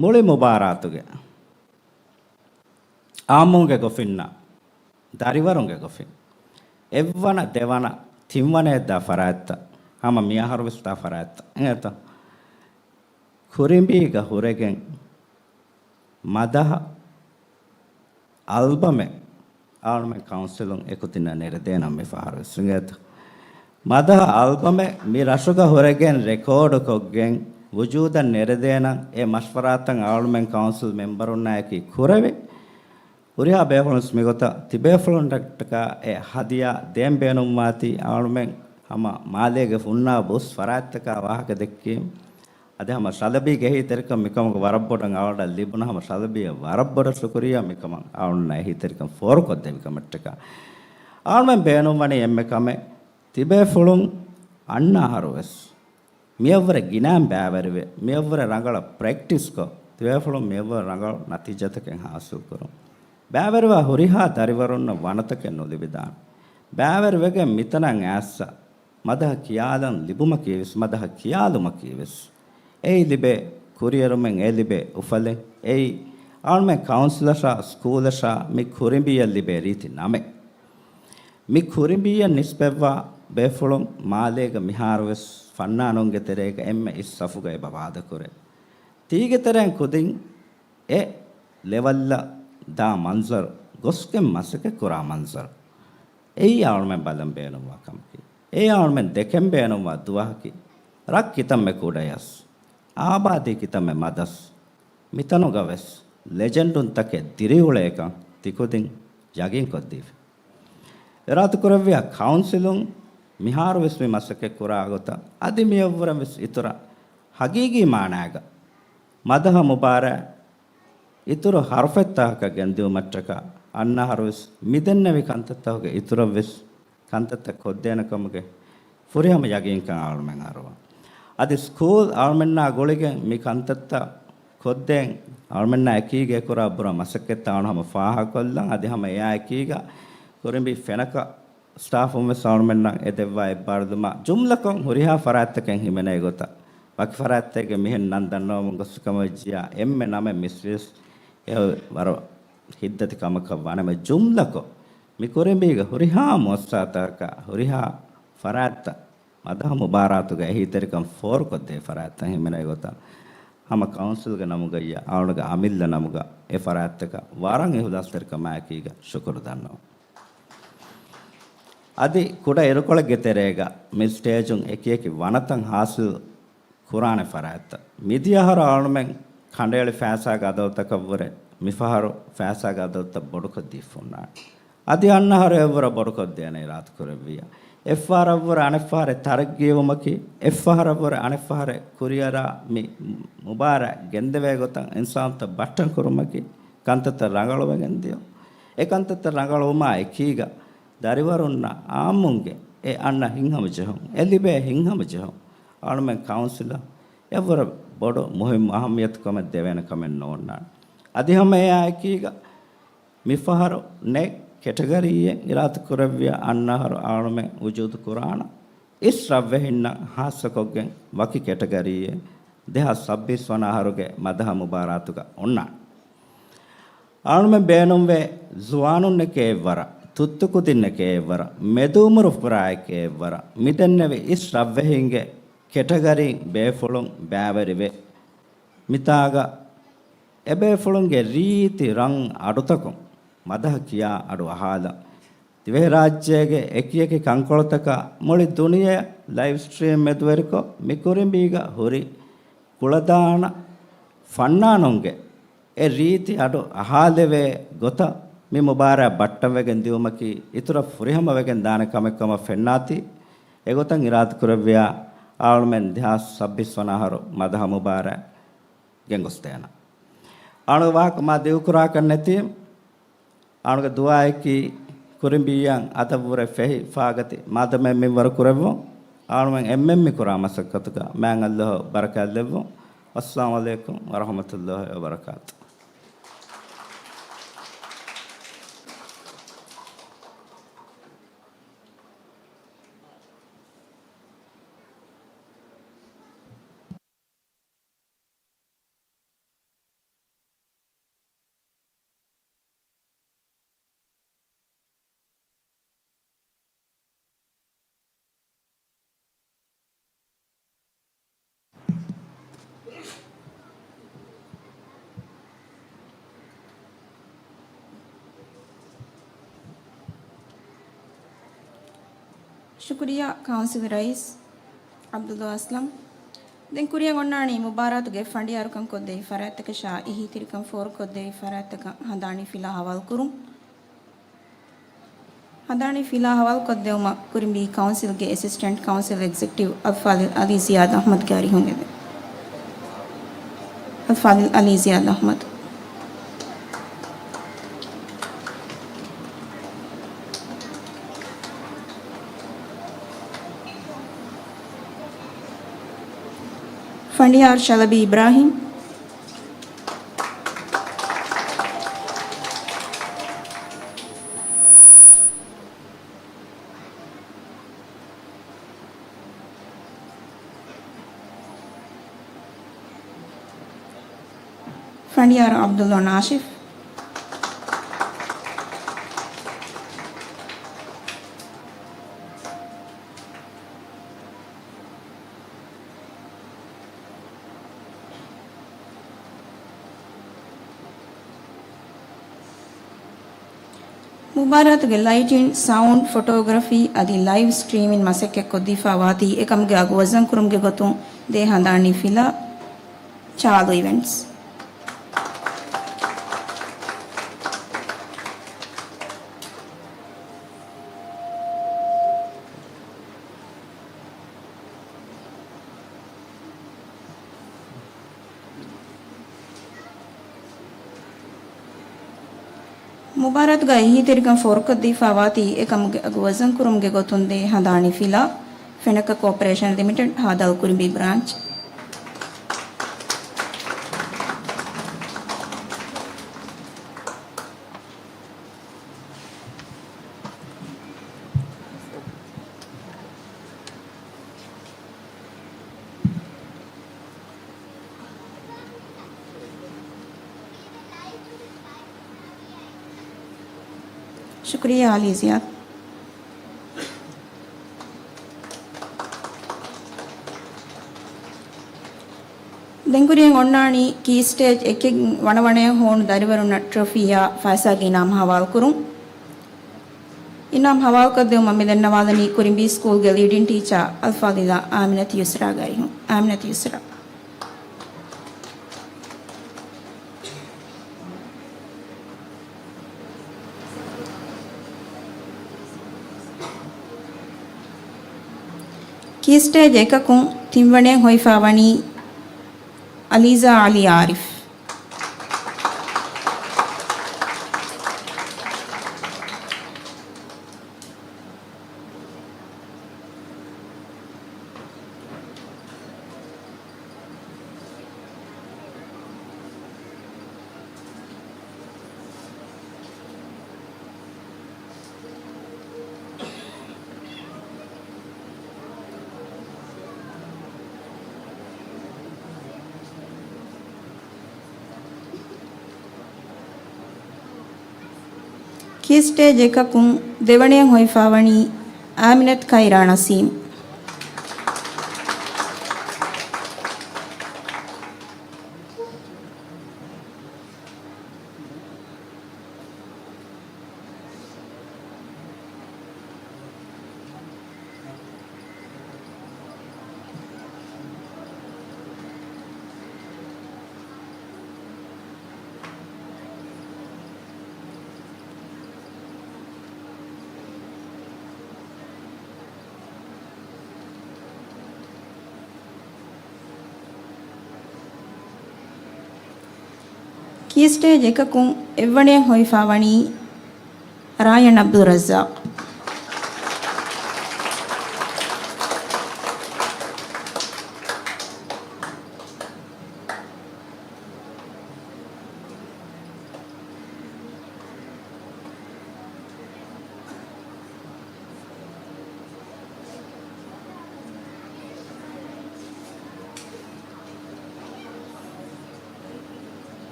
މުޅި މުބާރާތުގެ އާއްމުންގެ ގޮފިންނަށް، ދަރިވަރުންގެ ގޮފިން، އެއްވަނަ، ދެވަނަ، ތިންވަނައަށްދާ ފަރާތްތައް، ހަމަ މިއަހަރުވެސް ދާ ފަރާތްތައް އިނގޭތަ؟ ކުރިނބީގަ ހުރެގެން މަދަހަ އަލްބަމެއް އަޅުމެން ކައުންސިލުން އެކުދިންނަށް ނެރެދޭނަން މިފަހަރުވެސް އިނގޭތަ؟ މަދަހަ އަލްބަމެއް މި ރަށުގަ ހުރެގެން ރެކޯޑުކޮށްގެން ވުޖޫދަށް ނެރެދޭނަން އެ މަޝްވަރާތައް އަޅުމެން ކައުންސިލް މެމްބަރުންނާއެކީ ކުރެވި. ހުރިހާ ބޭފުޅުން މިގޮތަށް ތިބޭފުޅުންނަށްޓަކާ އެ ހަދިޔާ ދޭން ބޭނުންވާތީ އަޅުމެން ހަމަ މާލޭގެ ހުންނާ ބުސް ފަރާތްތަކާ ވާހަކަ ދެއްކީމު. އަދި ހަމަ ޝަލަބީގެ އެހީތެރިކަން މިކަމުގަ ވަރަށް ބޮޑަށް އަޅުގަނޑަށް ލިބުނު ހަމަ ޝަލަބީއަށް ވަރަށް ބޮޑަށް ޝުކުރިއްޔާ މިކަމަށް އަޅުންނަށް އެހީތެރިކަން ފޯރުކޮށްދެއްވި ކަމަށްޓަކާ. އަޅުމެން ބޭނުންވަނީ އެންމެ ކަމެއް ތިބޭފުޅުން އަންނަ އަހަރުވެސް މިއަށްވުރެ ގިނައިން ބައިވެރިވެ، މިއަށްވުރެ ރަނގަޅަށް ޕްރެކްޓިސްކޮށް، ތިބޭފުޅުން މިއަށްވުރެ ރަނގަޅު ނަތީޖާތަކެއް ހާސިލްކުރުން. ބައިވެރިވާ ހުރިހާ ދަރިވަރުންނަށް ވަނަތަކެއް ނުލިބިދާނެ. ބައިވެރިވެގެން މިތަނަށް އައިސްސަ މަދަހަ ކިޔާލަން ލިބުމަކީވެސް، މަދަހަ ކިޔާލުމަކީވެސް، އެއީ ލިބޭ ކުރިއެރުމެއް، އެ ލިބޭ އުފަލެއް، އެއީ އަޅުމެން ކައުންސިލަށާ ސްކޫލަށާ މި ކުރިނބީއަށް ލިބޭ ރީތި ނަމެއް. މި ކުރިނބީއަށް ނިސްބަތްވާ ބޭފުޅުން މާލޭގަ މިހާރުވެސް ފަންނާނުންގެ ތެރޭގަ އެންމެ އިސް ސަފުގަ އެބަ ވާދަކުރޭ. ތީގެ ތެރެއިން ކުދިން އެ ލެވަލްއަށް ދާ މަންޒަރު، ގޮސްގެން މަސައްކަތް ކުރާ މަންޒަރު، އެއީ އަޅުމެން ބަލަން ބޭނުންވާ ކަމަކީ. އެއީ އަޅުމެން ދެކެން ބޭނުންވާ ދުވަހަކީ. ރަށް ކިތަންމެ ކުޑަޔަސް، އާބާދީ ކިތަންމެ މަދަސް، މިތަނުގަވެސް ލެޖެންޑުންތަކެއް ދިރިއުޅޭކަން ތިކުދިން ޔަގީންކޮށްދީފި. އިރާދަކުރެއްވިޔާ ކައުންސިލުން މިހާރުވެސް މި މަސައްކަތް ކުރާ ގޮތަށް އަދި މިއަށްވުރެންވެސް އިތުރަށް ހަގީގީ މާނާގަ މަދަހަ މުބާރާތް އިތުރު ހަރުފެއްތަކަކަށް ގެންދިއުމަށްޓަކާ އަންނަ އަހަރުވެސް މިދެންނެވި ކަންތައްތަކުގެ އިތުރަށްވެސް ކަންތައްތައް ކޮށްދޭނެ ކަމުގެ ފުރިހަމަ ޔަގީންކަން އަޅުމެން އަރުވަން. އަދި ސްކޫލް އަޅުމެންނާ ގުޅިގެން މި ކަންތައްތައް ކޮށްދޭން އަޅުމެންނާ އެކީގަ އެކުރާ ބުރަ މަސައްކަތްތައް އަޅު ހަމަ ފާހަގަކޮށްލަން. އަދި ހަމަ އެއާ އެކީގަ ކުރިނބީ ފެނަކަ ސްޓާފުން ވެސް އަޅުމެންނަށް އެ ދެއްވާ އެއްބާރުލުމާ ޖުމްލަކޮށް ހުރިހާ ފަރާތްތަކެއް ހިމެނޭ ގޮތަށް ވަކި ފަރާތްތަކެއްގެ މިހެން ނަން ދަންނަވަމުން ގޮސް ކަމަށް ވެއްޖިޔާ އެންމެ ނަމެއް މިސް ވިޔަސް އެ ވަރަށް ހިތްދަތި ކަމަކަށް ވާނަމަ ޖުމްލަކޮށް މި ކުރިނބީގެ ހުރިހާ މުއައްސަސާތަކަކާ ހުރިހާ ފަރާތްތައް މަދަހަ މުބާރާތުގެ އެހީތެރިކަން ފޯރުކޮށްދޭ ފަރާތްތައް ހިމެނޭ ގޮތަށް ހަމަ ކައުންސިލްގެ ނަމުގައްޔާ އަޅުގަނޑުގެ އަމިއްލަ ނަމުގަ އެ ފަރާތްތަކަށް ވަރަށް އިހުލާސްތެރިކަމާއެކީގަ ޝުކުރު ދަންނަވަން. އަދި ކުޑަ އިރުކޮޅެއްގެ ތެރޭގަ މި ސްޓޭޖުން އެކިއެކި ވަނަތައް ހާސިލް ކުރާނެ ފަރާތްތައް. މިދިޔަ އަހަރު އަޅުމެން ކަނޑައެޅި ފައިސާގެ އަދަދުތަކަށްވުރެ މިފަހަރު ފައިސާގެ އަދަދުތައް ބޮޑުކޮށްދީފަ އޮންނާނެ. އަދި އަންނަ އަހަރު އެއްވަރަށް ބޮޑުކޮށްދޭނެ އިރާދަކުރެއްވިއްޔާ. އެއްފަހަރަށްވުރެ އަނެއްފަހަރެއް ތަރައްގީވުމަކީ، އެއްފަހަރަށްވުރެ އަނެއްފަހަރެއް ކުރިއަރާ މި މުބާރާތް ގެންދެވޭ ގޮތަށް އިންސާނުތައް ބައްޓަން ކުރުމަކީ، ކަންތައްތައް ރަނގަޅުވެގެން ދިޔުން. އެ ކަންތައްތައް ރަނގަޅުވުމާ އެކީގަ، ދަރިވަރުންނަށް އާއްމުންގެ އެ އަންނަ ހިތްހަމަޖެހުން، އެ ލިބޭ ހިތްހަމަޖެހުން އަޅުމެން ކައުންސިލަށް އެއްވަރަށް ބޮޑު މުހިއްމު އަހައްމިޔަތުކަމެއް ދެވޭނެ ކަމެއް ނޯންނާނެ. އަދި ހަމަ އެއާ އެކީގަ މިފަހަރު ނެ ކެޓަގަރީއެއް އިރާދަކުރެއްވިޔާ އަންނަ އަހަރު އަޅުމެން ވުޖޫދު ކުރާނަން. އިސް ރަށްވެހިންނަށް ހާއްސަކޮށްގެން ވަކި ކެޓަގަރީއެއް ދެހާސް ސައްބީސް ވަނަ އަހަރުގެ މަދަހަ މުބާރާތުގަ އޮންނާނެ. އަޅުމެން ބޭނުންވޭ ޒުވާނުންނެކޭ އެއްވަރަށް، ތުއްތު ކުދިންނެކޭ އެއްވަރަށް، މެދުއުމުރު ފުރާއެކޭ އެއްވަރަށް، މިދެންނެވި އިސް ރަށްވެހިންގެ ކެޓަގަރީން ބޭފުޅުން ބައިވެރިވެ، މިތާގަ އެބޭފުޅުންގެ ރީތި ރަން އަޑުތަކުން މަދަހަ ކިޔާ އަޑު އަހާލަން. ދިވެހިރާއްޖޭގެ އެކިއެކި ކަންކޮޅުތަކާ މުޅި ދުނިޔެ ލައިވް ސްޓްރީމް މެދުވެރިކޮށް، މި ކުރިނބީގަ ހުރި ކުޅަދާނަ ފަންނާނުންގެ އެ ރީތި އަޑު އަހާލެވޭ ގޮތަށް މި މުބާރާތް ބައްޓަންވެގެން ދިއުމަކީ އިތުރަށް ފުރިހަމަވެގެން ދާނެ ކަމެއް ކަމަށް ފެންނާތީ، އެގޮތަށް އިރާދަކުރެއްވިޔާ އަޅުމެން ދެހާސް ސައްބީސް ވަނަ އަހަރު މަދަހަ މުބާރާތް ގެންގޮސްދޭނަން. އަޅުގެ ވާހަކަ މާ ދިގުކުރާކަށް ނެތީ، އަޅުގެ ދުޢާއަކީ ކުރިނބީއަށް އަދަށްވުރެ ފެހި ފާގަތި މާދަމެއް މިންވަރު ކުރެއްވުން. އަޅުމެން އެންމެން މި ކުރާ މަސައްކަތުގަ މާތް ﷲ ބަރަކާތްލެއްވުން. އައްސަލާމު ޢަލައިކުމް ވަރަޙްމަތުﷲި ވަބަރަކާތު. ޝުކުރިއްޔާ ކައުންސިލް ރައީސް ޢަބްދުﷲ އަސްލަމް. ދެން ކުރިއަށް އޮންނާނީ މުބާރާތުގެ ފަނޑިޔާރުކަން ކޮށްދެވި ފަރާތްތަކަށާ އެހީތެރިކަން ފޯރުކޮށްދެވި ފަރާތްތަކަށް ހަނދާނީ ފިލާ ހަވާލުކުރުން. ހަނދާނީ ފިލާ ހަވާލުކޮށްދެވުމަށް ކުރިނބީ ކައުންސިލްގެ އެސިސްޓެންޓް ކައުންސިލް އެގްޒެކެޓިވް އަލްފާޟިލް ޢަލީ ޒިޔާދު އަޙްމަދުގެ އަރިހުން އެދެން. އަލްފާޟިލް ޢަލީ ޒިޔާދު އަޙްމަދު. ފަނޑިޔާރު ޝަލަބީ އިބްރާހިމް. ފަނޑިޔާރު ޢަބްދުﷲ ނާޝިފް. މުބާރާތުގެ ލައިޓިން، ސައުންޑް، ފޮޓޯގްރަފީ އަދި ލައިވް ސްޓްރީމިން މަސައްކަތް ކޮށްދީފާ ވާތީ އެކަމުގެ އަގު ވަޒަންކުރުމުގެ ގޮތުން ދޭ ހަނދާނީ ފިލާ، ޗާލު އިވެންޓްސް. މުބާރާތުގައި އެހީތެރިކަން ފޯރުކޮށްދީފާވާތީ އެކަމުގެ އަގު ވަޒަންކުރުމުގެ ގޮތުން ދޭ ހަނދާނީ ފިލާ، ފެނަކަ ކޯޕަރޭޝަން ލިމިޓެޑް، ހދ. ކުރިނބީ ބްރާންޗް. ޝުކުރިއްޔާ އާލީ ޒިޔާދް. ދެން ކުރިޔަށް އޮންނާނީ ކީ ސްޓޭޖް އެކެއް ވަނަވަނައަށް ހޮވުނު ދަރިވަރުންނަށް ޓްރޮފީއާ ފައިސާގެ އިނާމް ހަވާލުކުރުން. އިނާމް ހަވާލުކޮށްދެވުމަށް މި ދަންނަވާލަނީ ކުރިނބީ ސްކޫލްގެ ލީޑިން ޓީޗާ އަލްފާޟިލާ އާމިނަތު ޔުސްރާގެ އަރިހުން. އާމިނަތު ޔުސްރާ. ކީ ސްޓޭޖް އެކަކުން ތިންވަނައަށް ހޮވިފާވަނީ އަލީޒާ އަލީ އާރިފް. ކީ ސްޓޭޖް އެކަކުން ދެވަނައަށް ހޮވިފާވަނީ އާމިނަތު ކައިރާ ނަސީމް. ކީ ސްޓޭޖް އެކަކުން އެއްވަނައަށް ހޮވިފާވަނީ ރާޔަން އަބްދުއްރައްޒާޤް.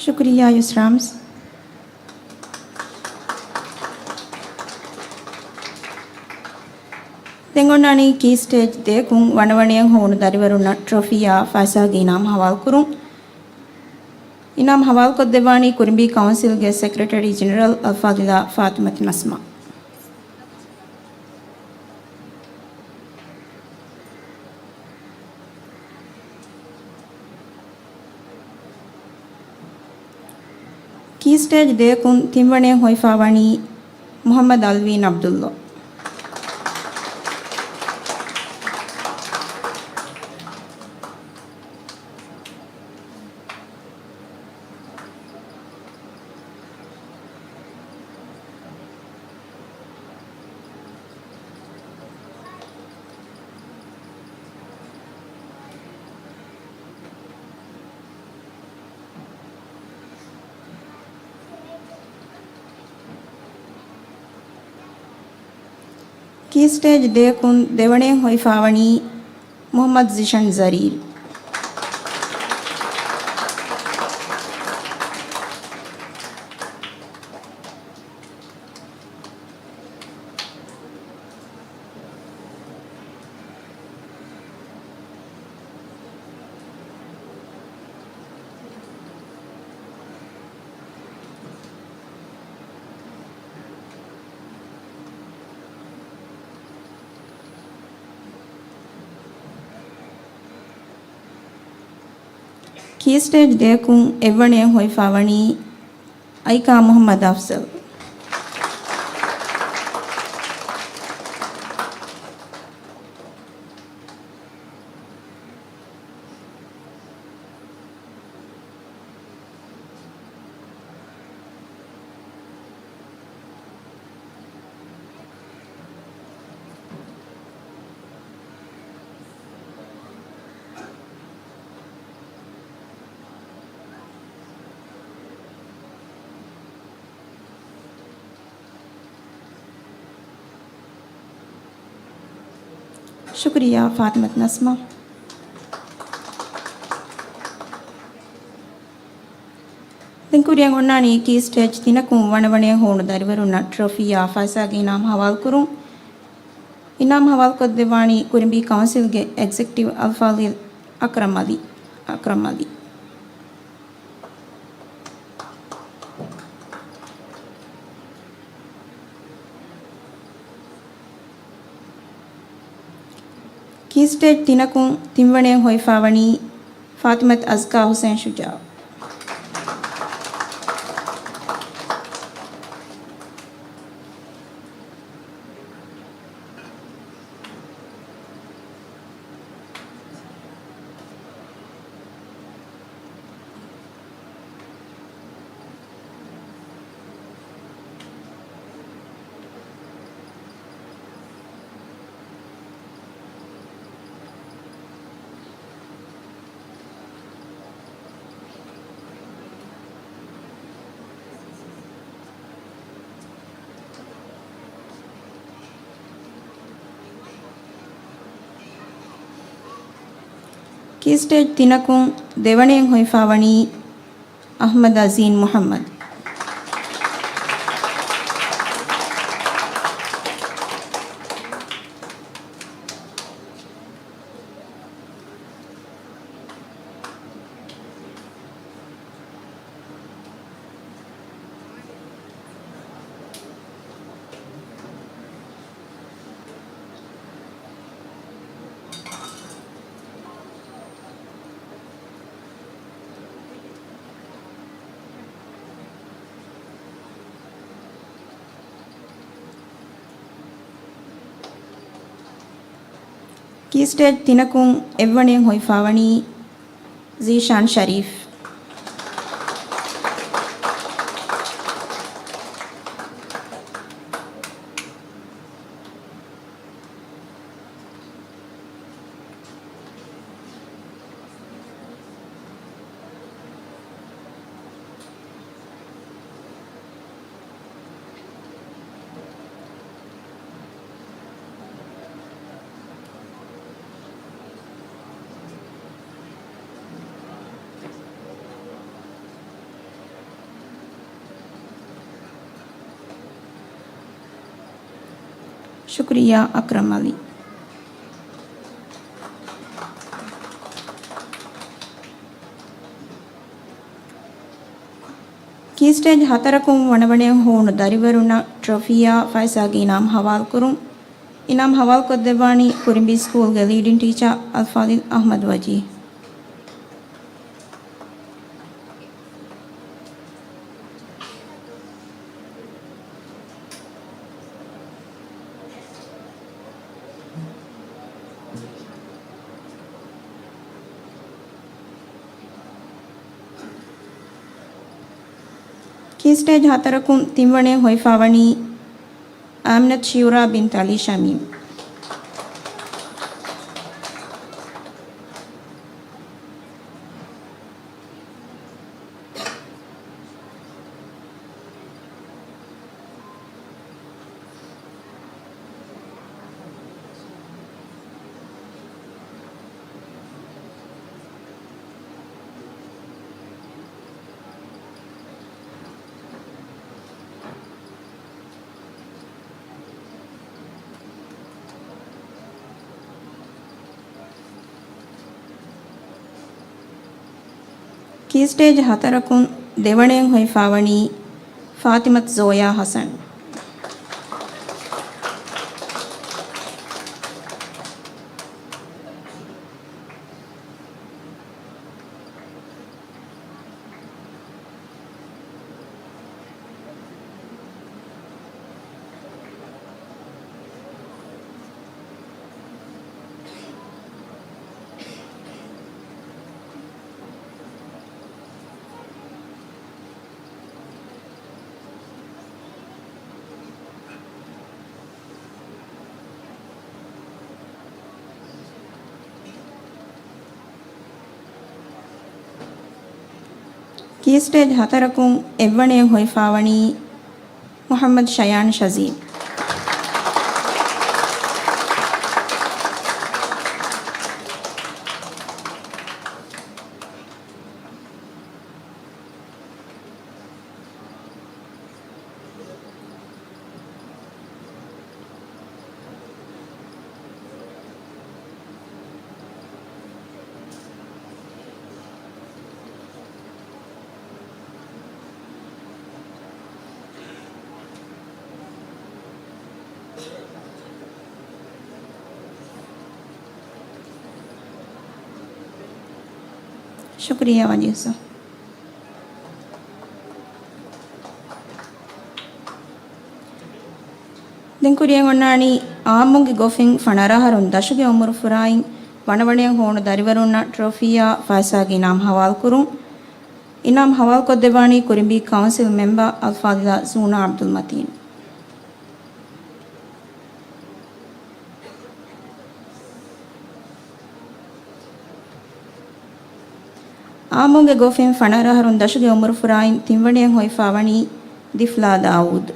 ޝުކުރިއްޔާ ޔުސްރާމްސް. ދެން އޮންނާނީ ކީ ސްޓޭޖް ދެއަކުން ވަނަވަނައަށް ހޮވުނު ދަރިވަރުންނަށް ޓްރޮފީއާ ފައިސާގެ އިނާމް ހަވާލުކުރުން. އިނާމް ހަވާލުކޮށްދެއްވާނީ ކުރިނބީ ކައުންސިލްގެ ސެކްރެޓަރީ ޖެނެރަލް އަލްފާޟިލާ ފާތިމަތު ނަސްމާ. ކީ ސްޓޭޖް ދެއަކުން ތިންވަނައަށް ހޮވިފާވަނީ މުޙައްމަދު އަލްވީން ޢަބްދުﷲ. ކީ ސްޓޭޖް ދެއަކުން ދެވަނައަށް ހޮވިފާވަނީ މުޙައްމަދު ޒިޝަން ޒަރީން. ކީ ސްޓޭޖް ދެއަކުން އެއްވަނައަށް ހޮވިފާވަނީ އައިކާ މުޙައްމަދު އަފްޒަލް. ޝުކުރިއްޔާ ފާތިމަތު ނަސްމާ. ދެން ކުރިއަށް އޮންނާނީ ކީ ސްޓޭޖް ތިނަކުން ވަނަވަނައަށް ހޫނު ދަރިވަރުންނަށް ޓްރޮފީއާ ފައިސާގެ އިނާމް ހަވާލުކުރުން. އިނާމް ހަވާލުކޮށްދެއްވާނީ ކުރިނބީ ކައުންސިލްގެ އެގްޒެކްޓިވް އަލްފާޟިލް އަކްރަމް އަލީ، އަކްރަމް އަލީ. ކީ ސްޓޭޖް ތިނަކުން ތިންވަނައަށް ހޮވިފާވަނީ ފާތިމަތު އަޒްކާ ހުސެން ޝުޖާއު. ކީ ސްޓޭޖް ތިނަކުން ދެވަނައަށް ހޮވިފާވަނީ އަޙްމަދު އަޒީން މުޙައްމަދު. ކީ ސްޓޭޖް ތިނަކުން އެއްވަނައަށް ހޮވިފާވަނީ ޒީޝާން ޝަރީފް. ޝުކުރިއްޔާ އަކްރަމް އަލީ. ކީ ސްޓޭޖް ހަތަރަކުން ވަނަވަނައަށް ހޫނު ދަރިވަރުންނަށް ޓްރޮފީއާ ފައިސާގެ އިނާމް ހަވާލުކުރުން. އިނާމް ހަވާލުކޮށްދެއްވާނީ ކުރިނބީ ސްކޫލްގެ ލީޑިން ޓީޗާ އަލްފާޟިލް އަޙްމަދު ވަޖީހް. ކީ ސްޓޭޖް ހަތަރަކުން ތިންވަނައަށް ހޮވިފާވަނީ އާމިނަތު ޝިއުރާ ބިންތު އަލީ ޝަމީމް. ކީ ސްޓޭޖް ހަތަރަކުން ދެވަނައަށް ހޮވިފާވަނީ ފާތިމަތު ޒޯޔާ ހަސަން. ކީ ސްޓޭޖް ހަތަރަކުން އެއްވަނައަށް ހޮވިފާވަނީ މުޙައްމަދު ޝަޔާން ޝަޒީމް. ޝުކުރިއްޔާ ވަނީސް. ދެން ކުރިއަށް އޮންނާނީ އާއްމުންގެ ގޮފިން ފަނަރަ އަހަރުން ދަށުގެ އުމުރު ފުރާއިން ވަނަވަނަޔަށް ހޮވުނު ދަރިވަރުންނަށް ޓްރޮފީއާ ފައިސާގެ އިނާމް ހަވާލުކުރުން. އިނާމް ހަވާލުކޮށްދެއްވާނީ ކުރިނބީ ކައުންސިލް މެމްބަރ އަލްފާޟިލާ ޒޫނާ ޢަބްދުލް މަތީން. އާއްމުންގެ ގޮފިން ފަނަރަ އަހަރުން ދަށުގެ އުމުރު ފުރާއިން ތިންވަނަޔަށް ހޮވިފާވަނީ ދިފްލާ ދާއޫދު.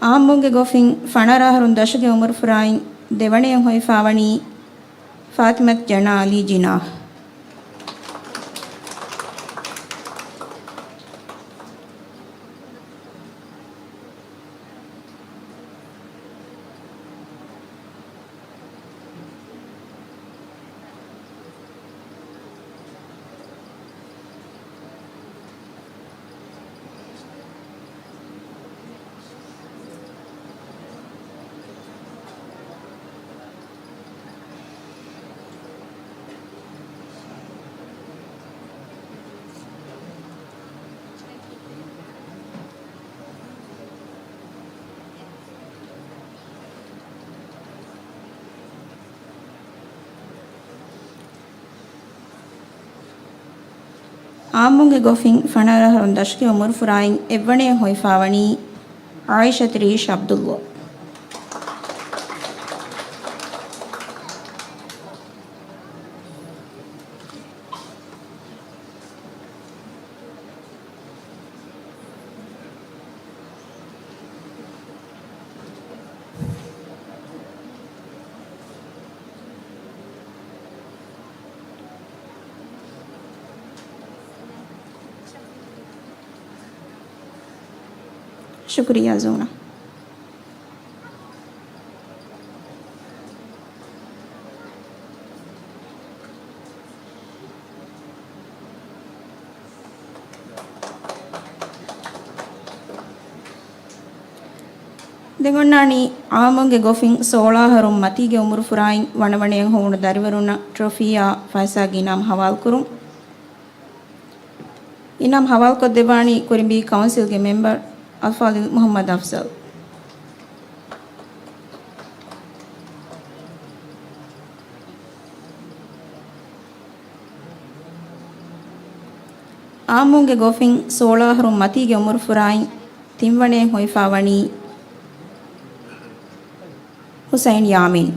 އާއްމުންގެ ގޮފިން ފަނަރަ އަހަރުން ދަށުގެ އުމުރު ފުރާއިން ދެވަނަޔަށް ހޮވިފާވަނީ ފާތިމަތު ޖަނާ އަލީ ޖިނާ. އާއްމުންގެ ގޮފިން ފަނަރަ އަހަރުން ދަށުގެ އުމުރު ފުރާއިން އެއްވަނަޔަށް ހޮވިފާވަނީ އާއިޝަތު ރީޝް ޢަބްދުﷲ. ޝުކުރިއްޔާ ޒޫނާ. ދެން އޮންނާނީ އާއްމުންގެ ގޮފިން ސޯޅަ އަހަރުން މަތީގެ އުމުރު ފުރާއިން ވަނަވަނަޔަށް ހޮވުނު ދަރިވަރުންނަށް ޓްރޮފީއާ ފައިސާގެ އިނާމް ހަވާލުކުރުން. އިނާމް ހަވާލުކޮށްދެއްވާނީ ކުރިނބީ ކައުންސިލްގެ މެމްބަރ އަލްފާޟިލް މުޙައްމަދު އަފްޒަލް. އާއްމުންގެ ގޮފިން ސޯޅަ އަހަރުން މަތީގެ އުމުރު ފުރާއިން ތިންވަނަޔަށް ހޮވިފާވަނީ ހުސައިން ޔާމީން.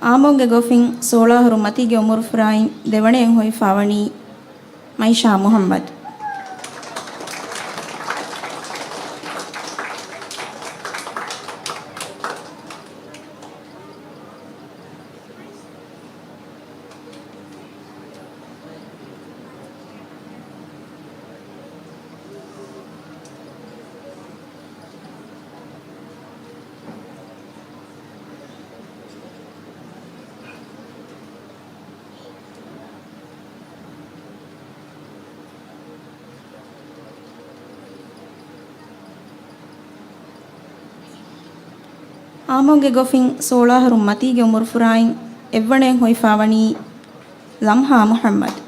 އާއްމުންގެ ގޮފިން ސޯޅަ އަހަރު މަތީގެ އުމުރު ފުރާއިން ދެވަނައިން ހޮވިފާވަނީ މައިޝާ މުޙައްމަދު. އާއްމުންގެ ގޮފިން ސޯޅަ އަހަރުން މަތީގެ އުމުރު ފުރާއިން އެއްވަނައިން ހޮވިފާވަނީ ލަމްހާ މުޙައްމަދު.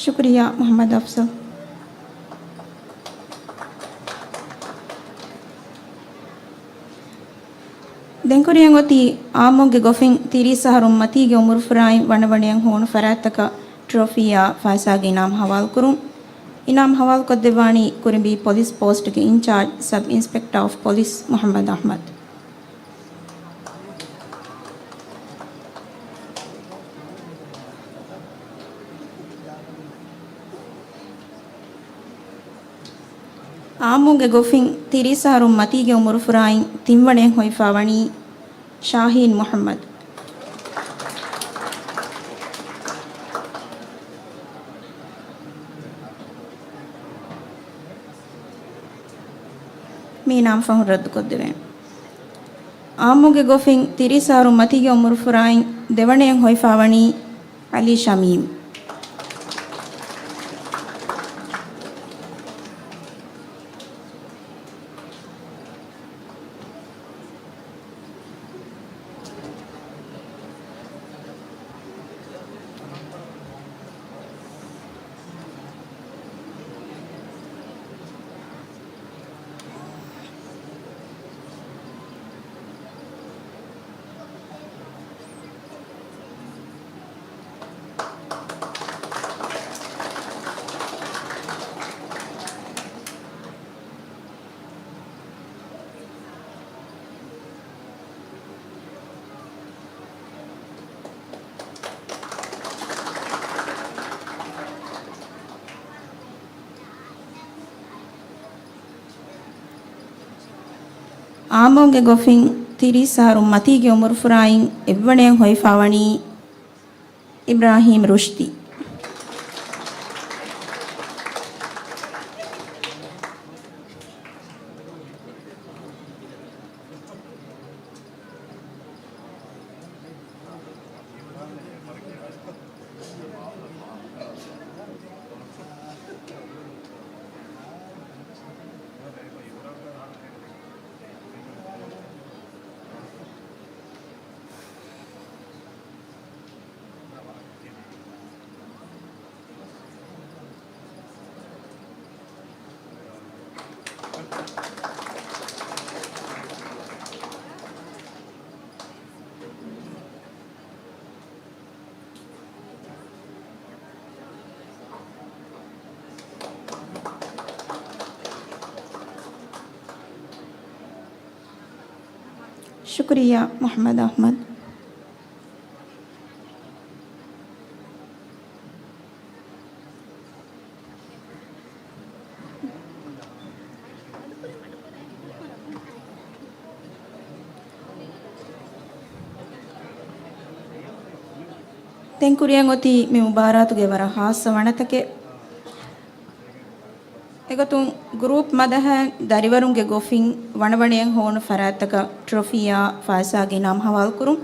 ޝުކުރިއްޔާ މުޙައްމަދު އަފްޒަލް. ދެން ކުރިއަށް އޮތީ އާއްމުންގެ ގޮފިން ތިރީސް އަހަރުން މަތީގެ އުމުރުފުރާއިން ވަނަވަނަޔަށް ހޫނު ފަރާތްތަކަށް ޓްރޮފީއާ ފައިސާގެ އިނާމް ހަވާލުކުރުން. އިނާމް ހަވާލުކޮށްދެއްވާނީ ކުރިނބީ ޕޮލިސް ޕޯސްޓްގެ އިންޗާޖް ސަބް އިންސްޕެކްޓާ އޮފް ޕޮލިސް މުޙައްމަދު އަޙްމަދު. އާއްމުންގެ ގޮފިން ތިރީސް އަހަރުން މަތީގެ އުމުރުފުރާއިން ތިންވަނަޔަށް ހޮވިފާވަނީ ޝާހީން މުޙައްމަދު. މި އިނާމް ފަހުން ރައްދުކޮށްދެވޭނެ. އާއްމުގެ ގޮފިން ތިރީސް އަހަރު މަތީގެ އުމުރުފުރާއިން ދެވަނަޔަށް ހޮވިފާވަނީ ޢަލީ ޝަމީމް. އާއްމުންގެ ގޮފިން ތިރީސް އަހަރު މަތީގެ އުމުރުފުރާއިން އެއްވަނަޔަށް ހޮވިފާވަނީ އިބްރާހީމް ރުޝްދީ. ޝުކުރިއްޔާ މުޙައްމަދު އަޙްމަދު. ދެން ކުރިއަށް އޮތީ މި މުބާރާތުގެ ވަރަށް ޚާއްޞަ ވަނަތަކެއް. އެގޮތުން ގްރޫޕް މަދަހައިން ދަރިވަރުންގެ ގޮފިން ވަނަވަނަޔަށް ހޮވުނު ފަރާތްތަކަށް ޓްރޮފީއާ ފައިސާގެ އިނާމް ހަވާލުކުރުން.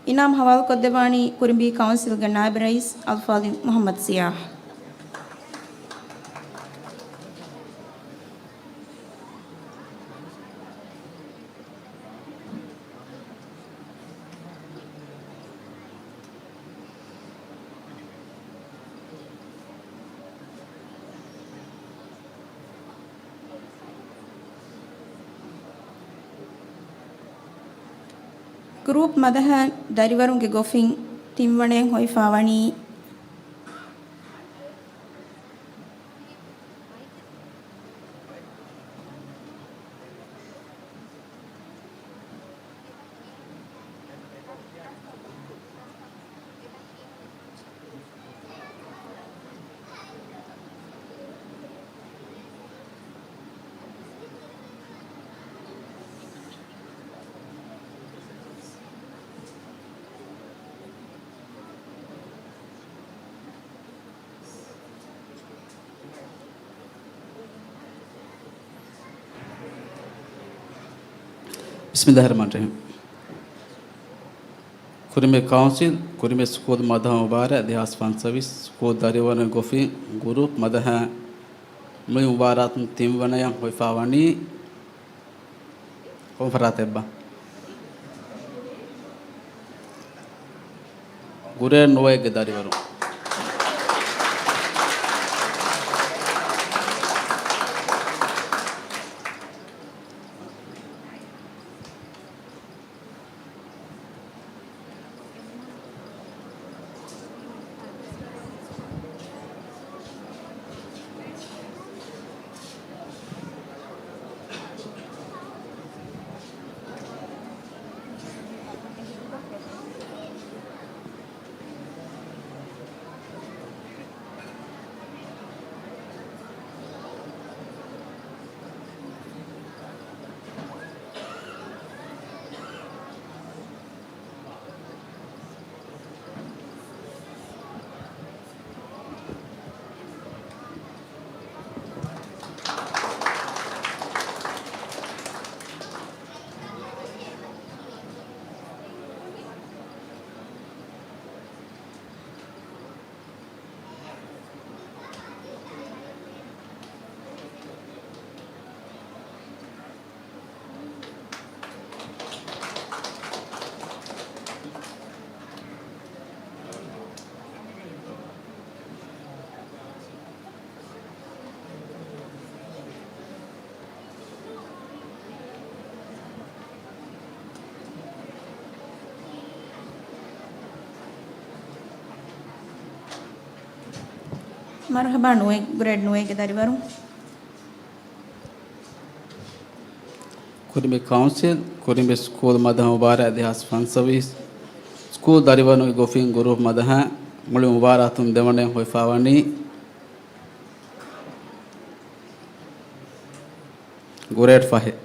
އިނާމް ހަވާލުކޮށްދެއްވާނީ ކުރިނބީ ކައުންސިލްގެ ނާއިބް ރައީސް އަލްފާޟިލް މުޙައްމަދު ސިޔާހް. ގްރޫޕް މަދަހައިން ދަރިވަރުންގެ ގޮފިން ތިންވަނަޔަށް ހޮވިފާވަނީ ބިސްމިއްލާހިއްރަޙްމާނިއްރަޙީމް. ކުރިނބީ ކައުންސިލް، ކުރިނބީ ސްކޫލް މަދަހަ މުބާރާތް ދެހާސް ފަންސަވީސް، ސްކޫލް ދަރިވަރުންގެ ގޮފިން ގްރޫޕް މަދަހައިން މި މުބާރާތުން ތިންވަނަޔަށް ހޮވިފާވަނީ ކޮން ފަރާތެއްބާ؟ ގްރޭޑް ނުވައެއްގެ ދަރިވަރުން. މަރުހަބާ ނުވެ، ގްރޭޑް ނުވެގެ ދަރިވަރުން. ކުރިނބި ކައުންސިލް، ކުރިނބި ސްކޫލް މަދަހަ މުބާރާތް ދެހާސް ފަންސަވީސް. ސްކޫލް ދަރިވަރުންގެ ގޮފިން ގުރޫޕް މަދަހަ މުޅި މުބާރާތުން ދެވަނައިން ހޮވިފައިވަނީ ގްރޭޑް ފަހެއް.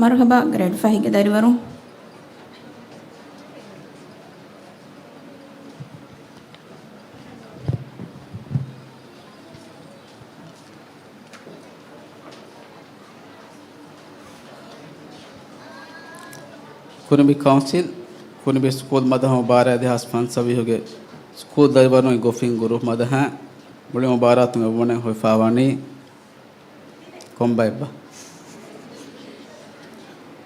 މަރުހަބާ ގްރޭޑް ފަހެއްގެ ދަރިވަރުން. ކުރިނބި ކައުންސިލް، ކުރިނބި ސްކޫލް މަދަހަ މުބާރާތް ދެހާސް ފަންސަވީހުގެ ސްކޫލް ދަރިވަރުންގެ ގޮފިން ގުރޫޕް މަދަހަ މުޅި މުބާރާތުން އެއްވަނައިން ހޮވިފައިވަނީ ކޮންބައެއްބާ؟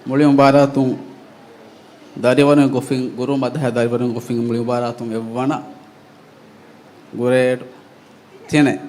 މުޅި މުބާރާތުން ދަރިވަރުން ގޮފިން ގުރޫޕް މަދަހަ ދަރިވަރުން ގޮފިން މުޅި މުބާރާތުން އެއްވަނަ ގްރޭޑް ތިނެއް.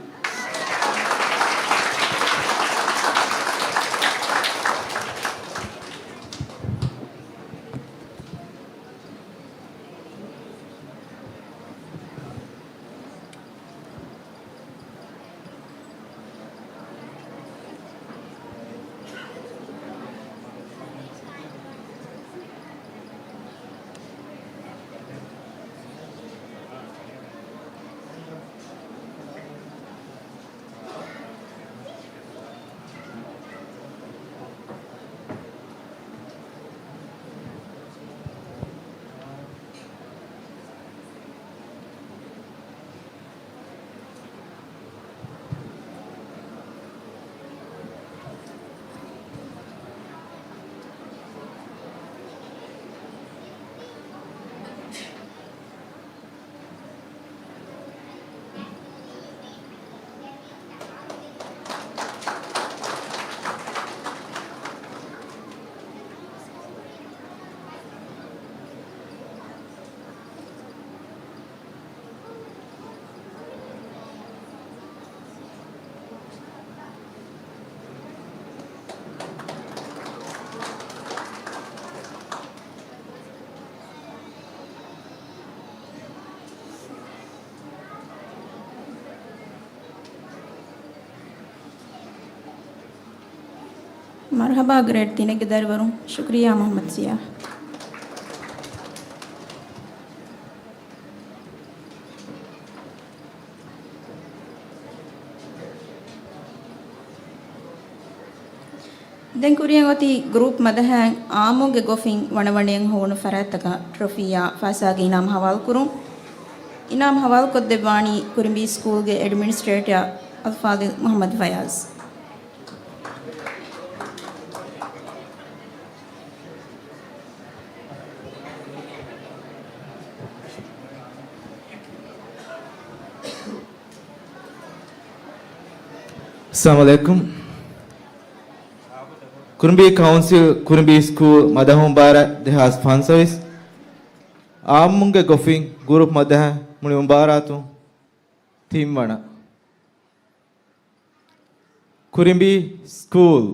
މަރުހަބާ ގްރޭޑް ތިނެއްގެ ދަރިވަރުން. ޝުކުރިއްޔާ މުޙައްމަދު ޒިޔާ. ދެން ކުރިއަށް އޮތީ ގްރޫޕް މަދަހައިން އާއްމުންގެ ގޮފިން ވަނަވަނައިން ހޮވުނު ފަރާތްތަކަށް ޓްރޮފީއާ ފައިސާގެ އިނާމް ހަވާލުކުރުން. އިނާމް ހަވާލުކޮށްދެއްވާނީ ކުރިނބީ ސްކޫލްގެ އެޑްމިނިސްޓްރޭޓަރ އަލްފާޟިލް މުޙައްމަދު ފަޔާޒް. އައްސަލާމު ޢަލައިކުމް. ކުރިނބީ ކައުންސިލް، ކުރިނބީ ސްކޫލް މަދަހަ މުބާރާތް ދެހާސް ފަންސަވީސް. އާއްމުންގެ ގޮފިން ގުރޫޕް މަދަހަ މުޅި މުބާރާތުން ތިންވަނަ. ކުރިނބީ ސްކޫލް.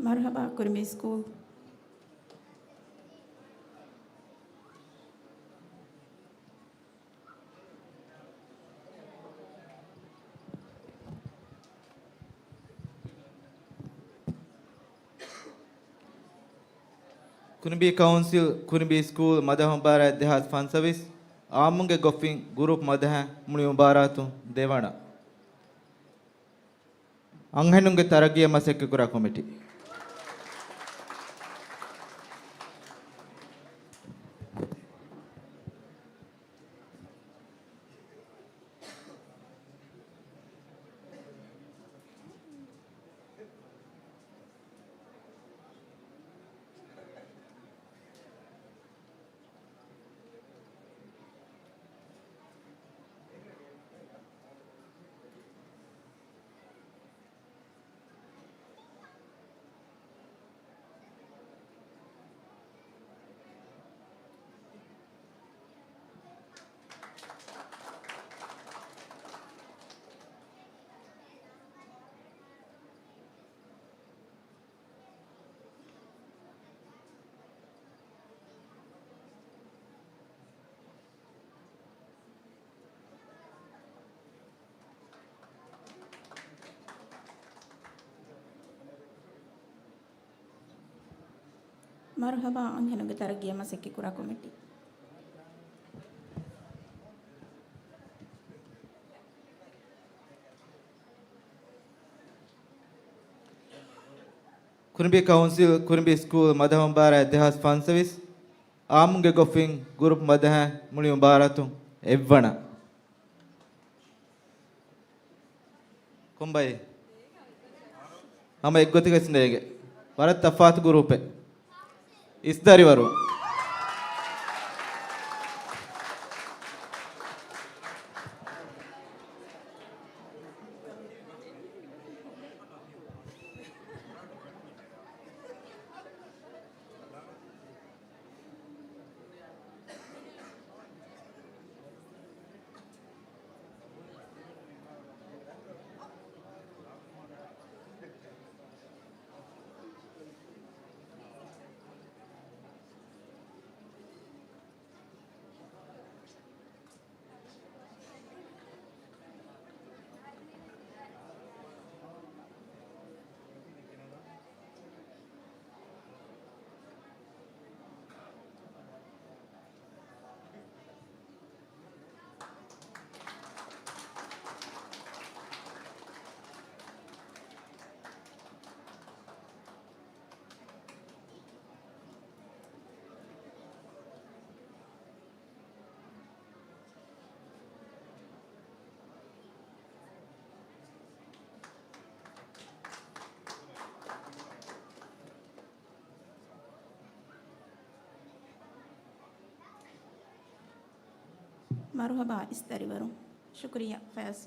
މަރުޙަބާ ކުރިނބީ ސްކޫލް. ކުރިނބީ ކައުންސިލް، ކުރިނބީ ސްކޫލް، މަދަހަ މުބާރާތް ދެހާސް ފަންސަވީސް، އާއްމުންގެ ގޮފިން ގުރޫޕް މަދަހަ މުޅި މުބާރާތުން ދެވަނަ. އަންހެނުންގެ ތަރައްގީއަށް މަސައްކަތްކުރާ ކޮމިޓީ. މަރުޙަބާ، އަންހެނުންގެ ތަރައްގީއަށް މަސައްކަތްކުރާ ކޮމިޓީ. ކުރިނބީ ކައުންސިލް، ކުރިނބީ ސްކޫލް، މަދަހަ މުބާރާތް ދެހާސް ފަންސަވީސް، އާއްމުންގެ ގޮފިން ގުރޫޕް މަދަހަ މުޅި މުބާރާތުން އެއްވަނަ. ކޮންބައި؟ ހަމަ އެއްގޮތަކަށް ނޭނގެ. ވަރަށް ތަފާތު ގުރޫޕެއް. އިސް ދަރިވަރު. މަރުޙަބާ އިސް ދަރިވަރު. ޝުކުރިއްޔާ ފަޔަސް.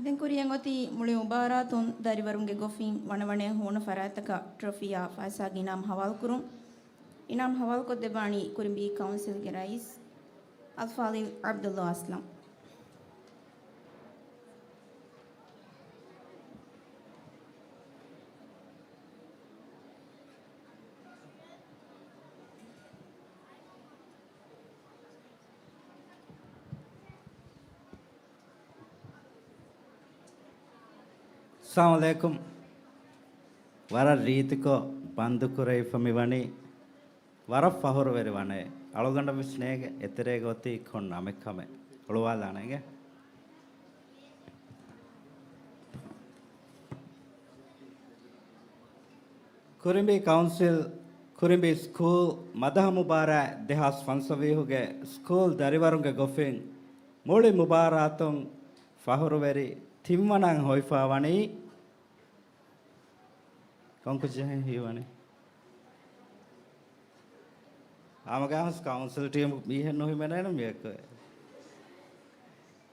ދެން ކުރިއަށް އޮތީ މުޅި މުބާރާތުން ދަރިވަރުންގެ ގޮފިން ވަނަވަނައަށް ހޫނު ފަރާތްތަކަށް ޓްރޮފީއާ ފައިސާގެ އިނާމް ހަވާލުކުރުން. އިނާމް ހަވާލުކޮށްދެއްވާނީ ކުރިނބީ ކައުންސިލްގެ ރައީސް އަލްފާޟިލް ޢަބްދުﷲ އަސްލަމް. އައްސަލާމު ޢަލައިކުމް. ވަރަށް ރީތިކޮށް ބަންދުކުރެވިފަ މިވަނީ. ވަރަށް ފަހުރުވެރި ވަނައެއް. އަޅުގަނޑަށް ވެސް ނޭނގެ އެތެރޭގަ އޮތީ ކޮން ނަމެއްކަމެއް. އޮޅުވާލާނަން އިނގޭ. ކުރިނބީ ކައުންސިލް، ކުރިނބީ ސްކޫލް، މަދަހަ މުބާރާތް ދެހާސް ފަންސަވީހުގެ ސްކޫލް ދަރިވަރުންގެ ގޮފިން މުޅި މުބާރާތުން ފަހުރުވެރި ތިންވަނައިން ހޮވިފާވަނީ ކޮންކުއްޖެއްހޭ ހީވަނީ؟ ހަމަގައިމުވެސް ކައުންސިލް ޓީމު މީހެއް ނުހިމެނޭނެ މިއެއްކޮށް.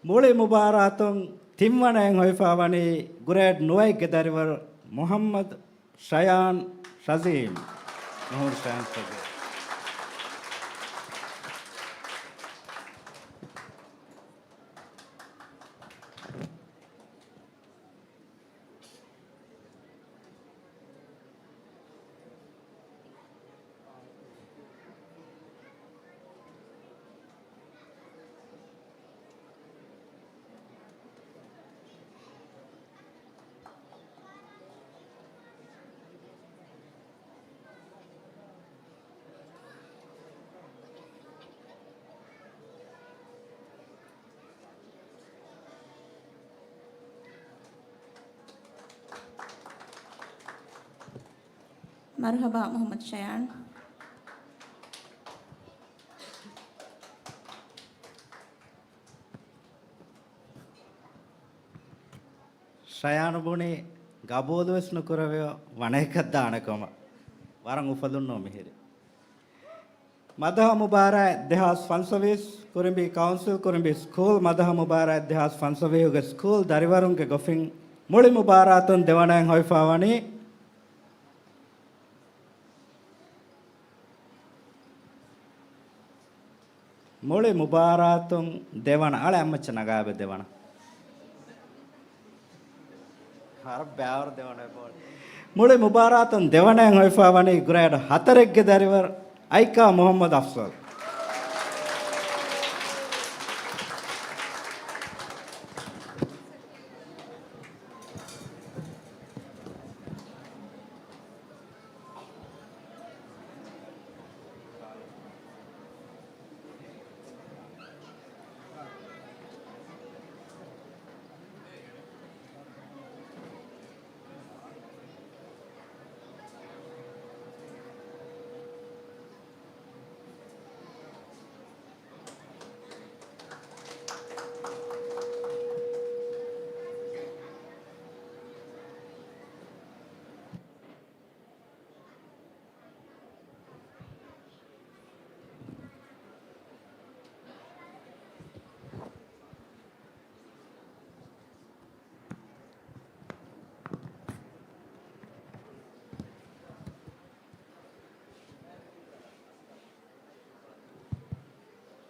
މުޅި މުބާރާތުން ތިންވަނައިން ހޮވިފާވަނީ ގްރޭޑް ނުވައެއްގެ ދަރިވަރު މުޙައްމަދު ޝަޔާން ޝަޒީމް. މުޙައްމަދު ޝަޔާން ޝަޒީމް. މަރުޙަބާ މުޙައްމަދު ޝަޔާން. ޝަޔާނު ބުނީ ގަބޫލުވެސް ނުކުރެވޭ ވަނައަކަށް ދާނެ ކަމަށް. ވަރަށް އުފަލުންނޯ މިހިރީ. މަދަހަ މުބާރާތް ދެހާސް ފަންސަވީސް، ކުރިނބީ ކައުންސިލް، ކުރިނބީ ސްކޫލް. މަދަހަ މުބާރާތް ދެހާސް ފަންސަވީހުގެ ސްކޫލް ދަރިވަރުންގެ ގޮފިން މުޅި މުބާރާތުން ދެވަނައިން ހޮވިފާ ވަނީ، މުޅި މުބާރާތުން ދެވަނަ، އަޅެ އައްމައްޗަށް ނަގާބެ ދެވަނަ. ހަރަ ބާވަރު ދެވަނަ ބޯޅަ. މުޅި މުބާރާތުން ދެވަނައިން ހޮވިފާ ވަނީ ގްރޭޑް ހަތަރެއްގެ ދަރިވަރު އައިކާ މުޙައްމަދު އަފްޒަލް.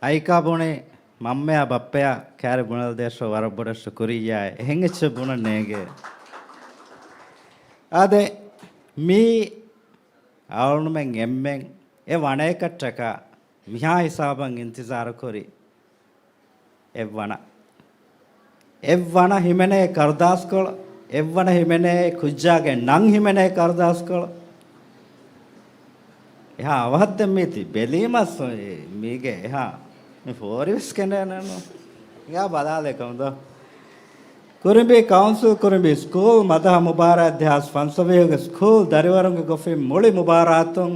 އައިކާ ބުނި މަންމަޔާ ބައްޕަޔާ ކައިރި ބުނެލަދޭށޯ ވަރަށް ބޮޑަށް ޝުކުރިއްޔާ. އެހެން އެއްޗެއް ބުނަން ނޭނގޭ. އާދެ، މީ އަޅުމެން އެންމެން އެ ވަނައެކަށްޓަކާ މިހާ ހިސާބަށް އިންތިޒާރު ކުރި އެއްވަނަ. އެއްވަނަ ހިމެނޭ ކަރުދާސްކޮޅު، އެއްވަނަ ހިމެނޭ ކުއްޖާގެ ނަން ހިމެނޭ ކަރުދާސްކޮޅު. އެހާ އަވަހަށްދެން މީތި ބެލީމަސް މީގެ އެހާ މި ފޯރިވެސް ކެނޑޭނެއްނު. އިނގާ ބަލާލޭ ކަމުދޯ. ކުރިނބީ ކައުންސިލް، ކުރިނބީ ސްކޫލް، މަދަހަ މުބާރާތް ދެހާސް ފަންސަވީހުގެ ސްކޫލް ދަރިވަރުންގެ ގޮފިން މުޅި މުބާރާތުން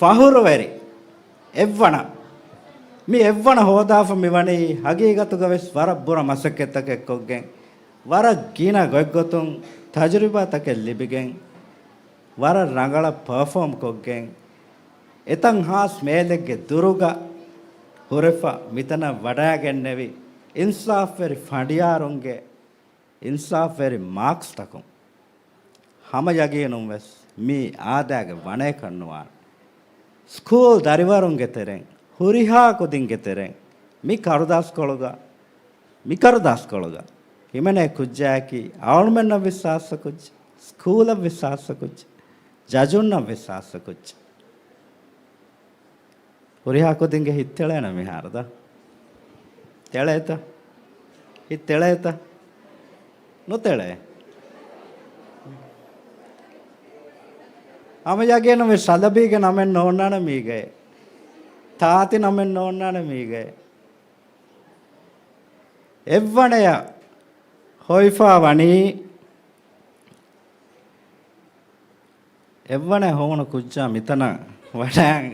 ފަހުރުވެރި އެއްވަނަ، މި އެއްވަނަ ހޯދާފަ މިވަނީ ހަގީގަތުގަވެސް ވަރަށް ބުރަ މަސައްކަތްތަކެއް ކޮށްގެން، ވަރަށް ގިނަ ގޮތްގޮތުން ތަޖުރިބާތަކެއް ލިބިގެން، ވަރަށް ރަނގަޅަށް ޕަރފޯމް ކޮށްގެން، އެތައް ހާސް މޭލެއްގެ ދުރުގަ ހުރެފަ މިތަނަށް ވަޑައިގެންނެވި އިންސާފްވެރި ފަނޑިޔާރުންގެ އިންސާފްވެރި މާކްސްތަކުން ހަމަ ޔަގީނުން ވެސް މީ އާދައިގެ ވަނައަކަށް ނުވާނެ. ސްކޫލް ދަރިވަރުންގެ ތެރެއިން، ހުރިހާ ކުދިންގެ ތެރެއިން މި ކަރުދާސްކޮޅުގަ، މި ކަރުދާސްކޮޅުގަ ހިމެނޭ ކުއްޖާއަކީ އަޅުމެންނަށް ވެސް ހާއްސަ ކުއްޖެއް، ސްކޫލަށް ވެސް ހާއްސަ ކުއްޖެއް، ޖަޖުންނަށް ވެސް ހާއްސަ ކުއްޖެއް. ހުރިހާ ކުދިންގެ ހިތް ތެޅޭނެ މިހާރު ދޯ؟ ތެޅޭތަ؟ ހިތް ތެޅޭތަ؟ ނުތެޅޭ. ހަމަ ޔަގީނުން މި ޝަލަބީގެ ނަމެއް ނޯންނާނެ މީގައި. ތާތި ނަމެއް ނޯންނާނެ މީގައި. އެއްވަނަޔަށް ހޮވިފާ ވަނީ އެއްވަނަ ހޮވުނު ކުއްޖާ މިތަނަށް ވަޑައި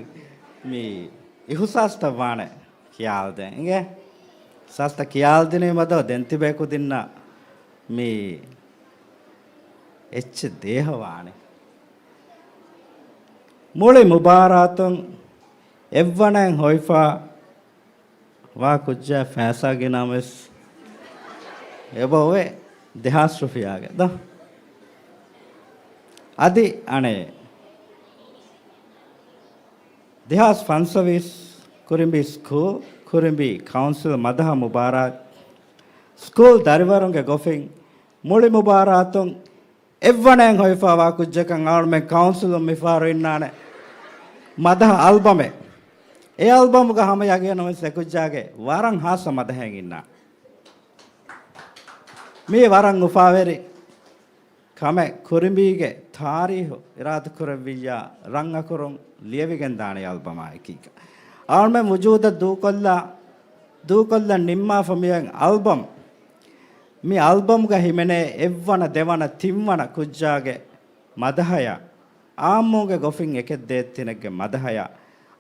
މި އިހުސާސްތައް ވާނެ ކިޔާލަދޭން. އިނގޭ؟ އިހުސާސްތައް ކިޔާލަދިނީމަދޯ ދެން ތިބޭ ކުދިންނަށް މި އެއްޗެއް ދޭހަވާނެ. މުޅި މުބާރާތުން އެއްވަނައިން ހޮވިފާ ވާ ކުއްޖާ ފައިސާގެ ނަމަވެސް އެބަ އޮވޭ ދެހާސް ރުފިޔާގެ ދޯ. އަދި އަނެއް ދެހާސް ފަންސަވީސް ކުރިނބީ ސްކޫލް، ކުރިނބީ ކައުންސިލް މަދަހަ މުބާރާތް ސްކޫލް ދަރިވަރުންގެ ގޮފިން މުޅި މުބާރާތުން އެއްވަނައިން ހޮވިފާވާ ކުއްޖަކަށް އަޅުމެން ކައުންސިލުން މިފަހަރު އިންނާނެ މަދަހަ އަލްބަމެއް. އެ އަލްބަމުގަ ހަމަ ޔަގީނުން ވެސް އެކުއްޖާގެ ވަރަށް ހާއްސަ މަދަހެއް އިންނާނެ. މީ ވަރަށް އުފާވެރި ކަމެއް. ކުރިނބީގެ ތާރީހު އިރާދަކުރެއްވިއްޔާ ރަން އަކުރުން ލިޔެވިގެން ދާނެ އަލްބަމާ އެކީގަ. އަޅުމެން ވުޖޫދަށް ދޫކޮށްލާ، ދޫކޮށްލަން ނިންމާފަ މިއޮތް އަލްބަމް. މި އަލްބަމްގަ ހިމެނޭ އެއްވަނަ، ދެވަނަ، ތިންވަނަ ކުއްޖާގެ މަދަހަޔާ އާއްމުންގެ ގޮފިން އެކެއް ދޭތި ތިނެއްގެ މަދަހަޔާ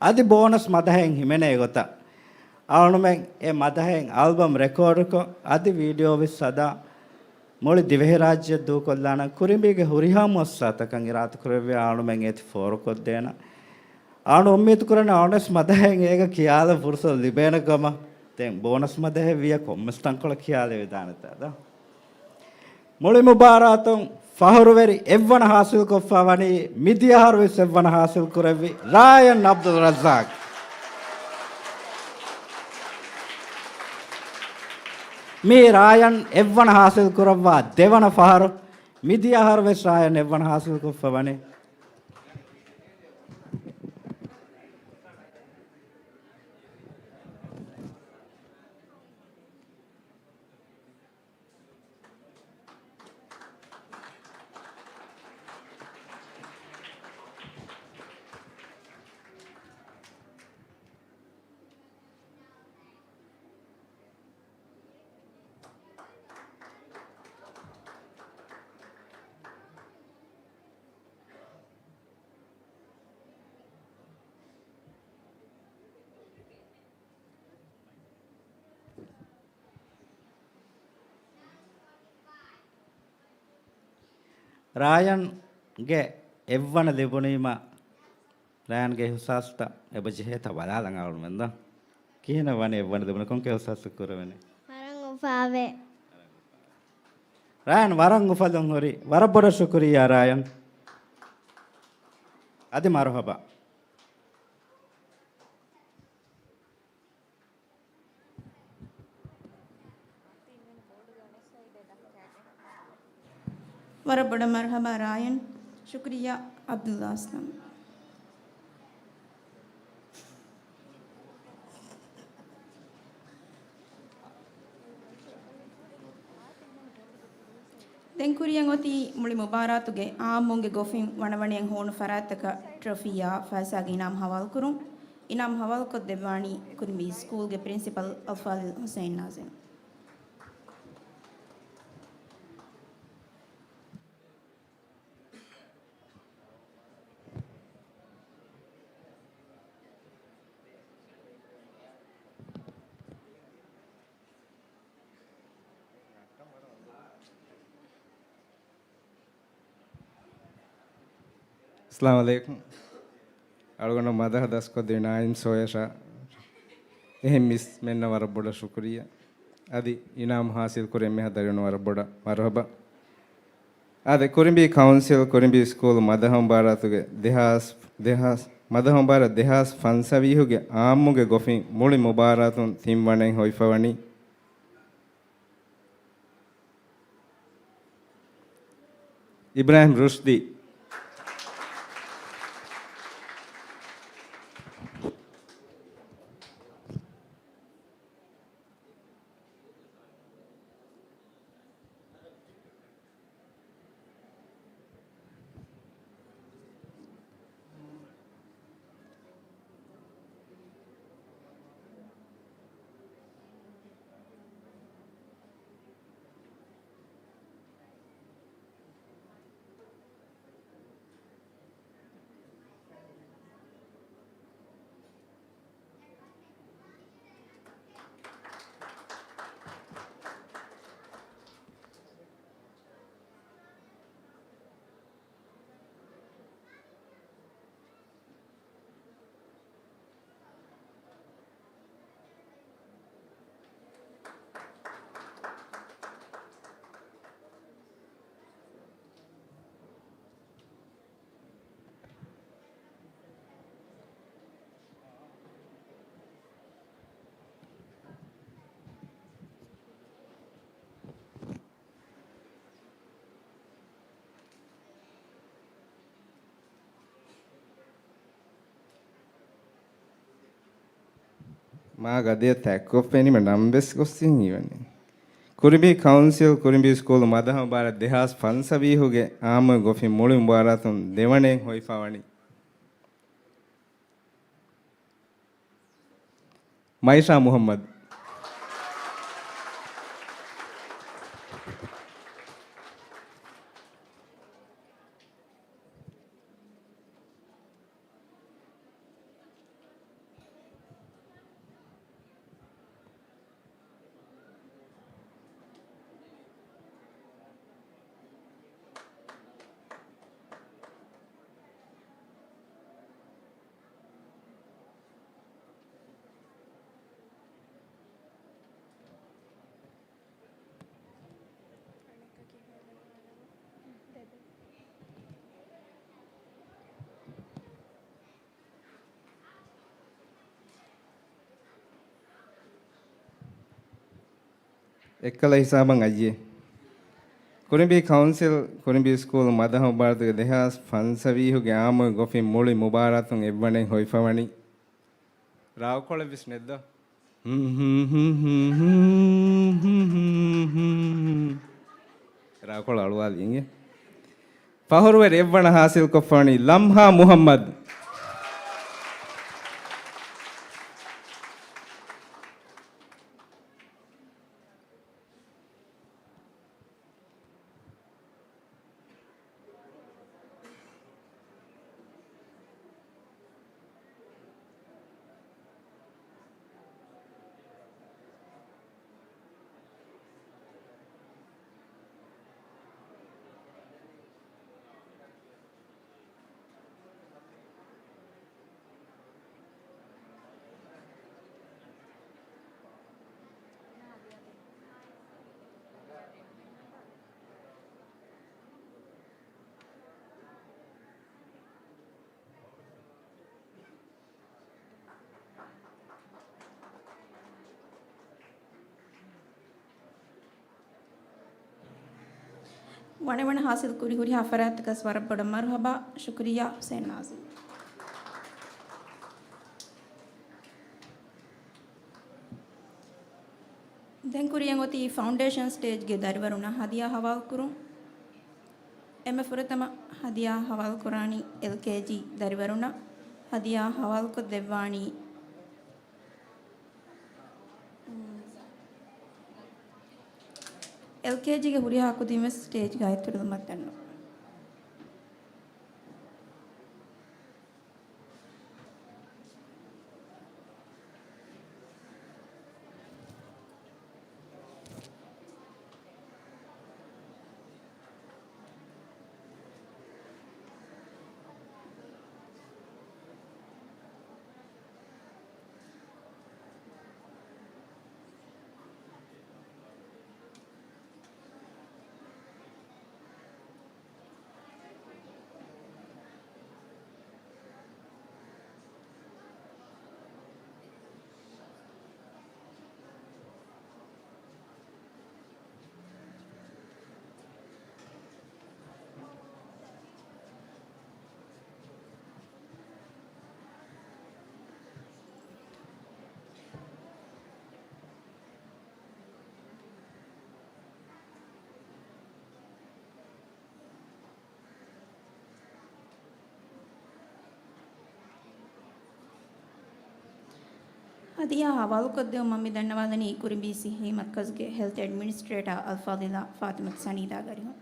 އަދި ބޯނަސް މަދަހައެއް ހިމެނޭ ގޮތަށް އަޅުމެން އެ މަދަހައިން އަލްބަމް ރެކޯޑުކޮށް، އަދި ވީޑިއޯވެސް ހަދާ، މުޅި ދިވެހިރާއްޖެ ދޫކޮށްލާނަން. ކުރިނބީގެ ހުރިހާ މުއައްސަސާތަކަށް އިރާދަކުރެއްވިޔާ އަޅުމެން އޭތި ފޯރުކޮށްދޭނަން. އަޅު އުއްމީދުކުރަން އަޅުނެސް މަދަހައިން އޭގަ ކިޔާލަން ފުރުސަތު ލިބޭނެ ކަމަށް. ދެން ބޯނަސް މަދަހައެއް ވިޔަ ކޮންމެސް ތަންކޮޅެއް ކިޔާލެވިދާނެތާ ދޯ؟ މުޅި މުބާރާތުން ފަހުރުވެރި އެއްވަނަ ހާސިލްކޮށްފަ ވަނީ، މިދިޔަ އަހަރުވެސް އެއްވަނަ ހާސިލް ކުރެއްވި ރާޔަން ޢަބްދުއްރައްޒާޤް. މީ ރާޔަން އެއްވަނަ ހާސިލް ކުރައްވާ ދެވަނަ ފަހަރު. މިދިޔަ އަހަރުވެސް ރާޔަން އެއްވަނަ ހާސިލްކޮށްފަ ވަނީ. ރާޔަންގެ އެއްވަނަ ލިބުނީމަ، ރާޔަންގެ އިހުސާސްތައް އެބަ ޖެހޭތަ ބަލާލަން އަޅުމެން ދޯ. ކިހިނެއް ވަނީ އެއްވަނަ ލިބުނީ؟ ކޮންކަހަލަ އިހުސާސްތައް ކުރެވެނީ؟ ވަރަށް އުފާވޭ. ރާޔަން ވަރަށް އުފަލުން ހުރި. ވަރަށް ބޮޑަށް ޝުކުރިއްޔާ ރާޔަން. އަދި މަރުޙަބާ. ވަރަށް ބޮޑަށް މަރުޙަބާ ރާޔަން. ޝުކުރިއްޔާ ޢަބްދުއްލާ އަސްލަމް. ދެން ކުރިއަށް އޮތީ މުޅި މުބާރާތުގެ އާއްމުންގެ ގޮފިން ވަނަވަނައިން ހޫނު ފަރާތްތަކަށް ޓްރޮފީއާ ފައިސާގެ އިނާމް ހަވާލުކުރުން. އިނާމް ހަވާލުކޮށްދެއްވާނީ ކުރިނބީ ސްކޫލްގެ ޕްރިންސިޕަލް އަލްފާޟިލް ޙުސައިން ނާޒިމް. އައްސަލާމު ޢަލައިކުމް. އަޅުގަނޑަށް މަދަޙަ ދަސްކޮށްދެއްވި ނާއިމް ސޯޔަށާ އެހެން މިސްމެންނަށް ވަރަށް ބޮޑަށް ޝުކުރިއްޔާ. އަދި އިނާމް ހާސިލް ކުރި އެންމެހާ ދަރިވަރުންނަށް ވަރަށް ބޮޑަށް މަރުޙަބާ. އާދެ، ކުރިނބީ ކައުންސިލް، ކުރިނބީ ސްކޫލް މަދަޙަ މުބާރާތުގެ ދެހާސް، ދެހާސް، މަދަޙަ މުބާރާތް ދެހާސް ފަންސަވީހުގެ އާއްމުގެ ގޮފިން މުޅި މުބާރާތުން ތިން ވަނައިން ހޮވިފަވަނީ. އިބްރާހިމް ރުޝްދީ. މާ ގަދަޔަށް ތަތްކޮށްފައިނީމަ ނަން ވެސް ގޮއްސިން ހީވަނީ. ކުރިނބީ ކައުންސިލް، ކުރިނބީ ސްކޫލް މަދަހަ މުބާރާތް ދެހާސް ފަންސަވީހުގެ އާއްމު ގޮފިން މުޅި މުބާރާތުން ދެވަނައިން ހޮވިފަ ވަނީ. މައިޝާ މުޙައްމަދު. އެއްކަލަ ހިސާބަށް އައްޔޭ. ކުރިނބީ ކައުންސިލް، ކުރިނބީ ސްކޫލް މަދަހަ މުބާރާތުގެ ދެހާސް ފަންސަވީހުގެ އާއްމުގެ ގޮފިން މުޅި މުބާރާތުން އެއްވަނައިން ހޮވިފަވަނީ. ރާކޮޅެއްވެސް ނެތްދޯ؟ ރާކޮޅު އަޅުވާލި އިނގޭ. ފަހުރުވެރި އެއްވަނަ ހާސިލްކޮށްފަވަނީ ލަމްހާ މުހައްމަދު. ވަނެވަނަ ހާސިލް ކުރި ހުރިހާ ފަރާތްތަކަސް ވަރަށް ބޮޑަށް މަރުހަބާ. ޝުކުރިއްޔާ ހުސެން ނާޒިމް. ދެން ކުރިއަށް އޮތީ ފައުންޑޭޝަން ސްޓޭޖްގެ ދަރިވަރުންނަށް ހަދިޔާ ހަވާލުކުރުން. އެންމެ ފުރަތަމަ ހަދިޔާ ހަވާލުކުރާނީ އެލްކޭޖީ ދަރިވަރުންނަށް. ހަދިޔާ ހަވާލުކޮށްދެއްވާނީ އެލްކޭޖީގެ ހުރިހާ ކުދިން ވެސް ސްޓޭޖްގައި އެތުރުލުމަށް ދަންނަވަން. ހަދިޔާ ހަވާލުކޮށްދެއްވުމަށް މި ދަންނަވާލަނީ ކުރިނބީ ސިއްހީ މަރްކަޒުގެ ހެލްތް އެޑްމިނިސްޓްރޭޓާ އަލްފާޟިލާ ފާތިމަތު ސަނީދާ ގަރިހުން.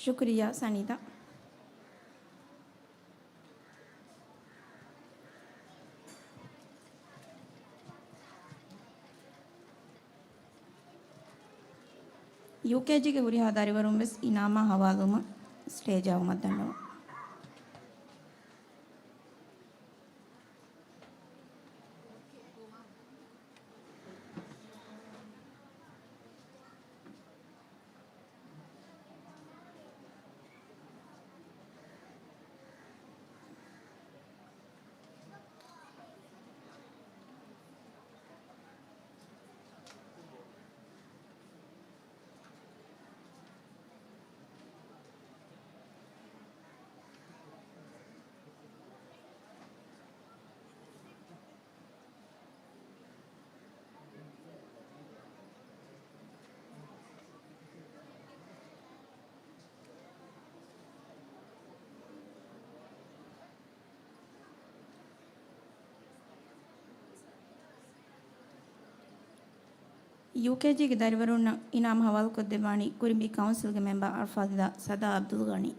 ޝުކުރިއްޔާ ސަނީދާ. ޔޫކޭޖީގެ ހުރިހާ ދަރިވަރުން ވެސް އިނާމާ ހަވާލުވުމަށް ސްޓޭޖް އައުމަށް ދަންނަވަން. ޔޫކޭޖީގެ ދަރިވަރުންނަށް އިނާމް ހަވާލުކޮށްދެއްވާނީ ކުރިނބީ ކައުންސިލްގެ މެމްބަރ އަލްފާޟިލާ ސަދާ އަބްދުލްޣަނީ.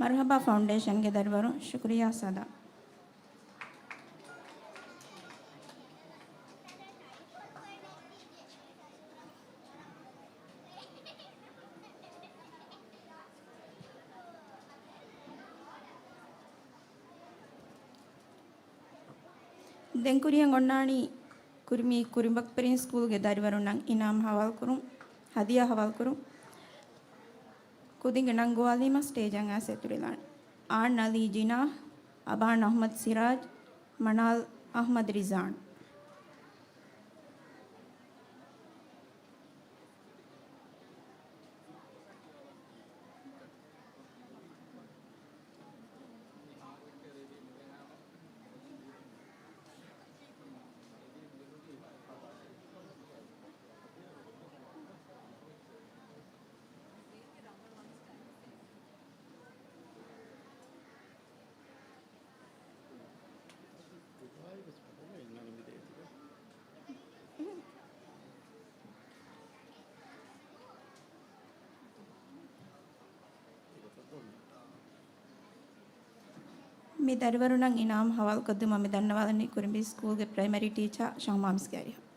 މަރުޙަބާ ފައުންޑޭޝަންގެ ދަރިވަރުން. ޝުކުރިއްޔާ ސަދާ. ދެން ކުރިއަށް އޮންނާނީ ކުރިނބީ ކުރިނބަކުޕެރިން ސްކޫލްގެ ދަރިވަރުންނަށް އިނާމް ހަވާލުކުރުން، ހަދިޔާ ހަވާލުކުރުން. ކުދިންގެ ނަން ގޮވާލީމަ ސްޓޭޖަށް އައިސް އެތުރިލާނެ. އާން އަލީ ޖިނާ، އަބާން އަޙްމަދު ސިރާޖް، މަނާލް އަޙްމަދު ރިޒާން. މި ދަރިވަރުންނަށް އިނާމް ހަވާލުކޮށްދިނުމަށް މި ދަންނަވާލަނީ ކުރިނބީ ސްކޫލްގެ ޕްރައިމަރީ ޓީޗާ ޝަހުމާމްސްގެ އަރިހަށް.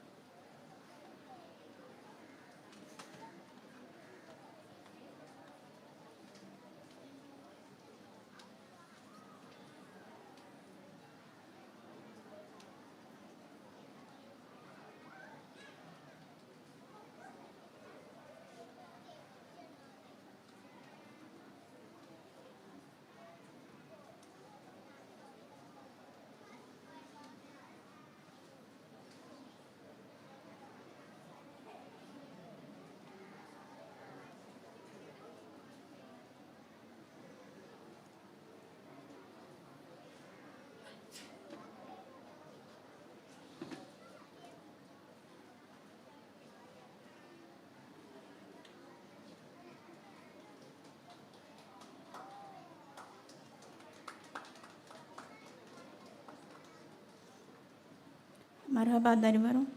މަރުޙަބާ ދަރިވަރުން.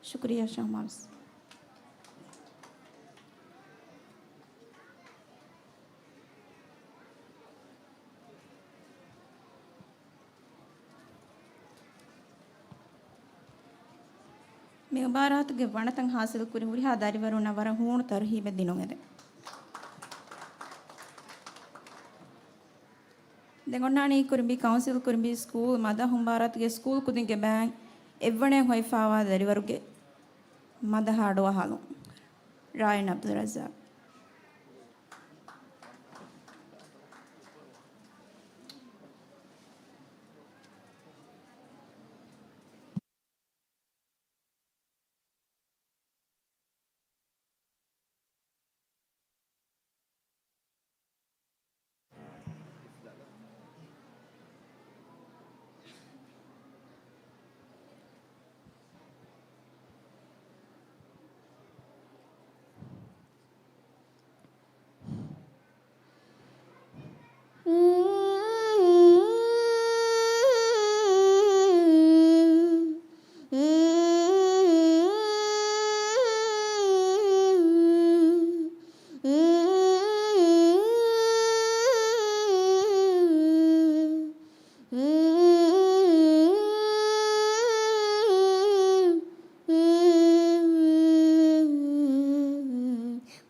ޝުކުރިއްޔާ ޝަހުމާމްސް. މި މުބާރާތުގެ ވަނަތައް ހާސިލްކުރި ހުރިހާ ދަރިވަރުންނަށް ވަރަށް ހޫނު ތަރުހީބެއް ދިނުން އެދެން. ދެން އޮންނާނީ ކުރިނބީ ކައުންސިލް ކުރިނބީ ސްކޫލް މަދަހު މުބާރާތުގެ ސްކޫލް ކުދިންގެ ބައިން އެއްވަނައަށް ހޮވިފައިވާ ދަރިވަރުގެ މަދަހަ އަޑުއަހާލުން. ރާއިން އަބްދުއްރައްޒާޤް.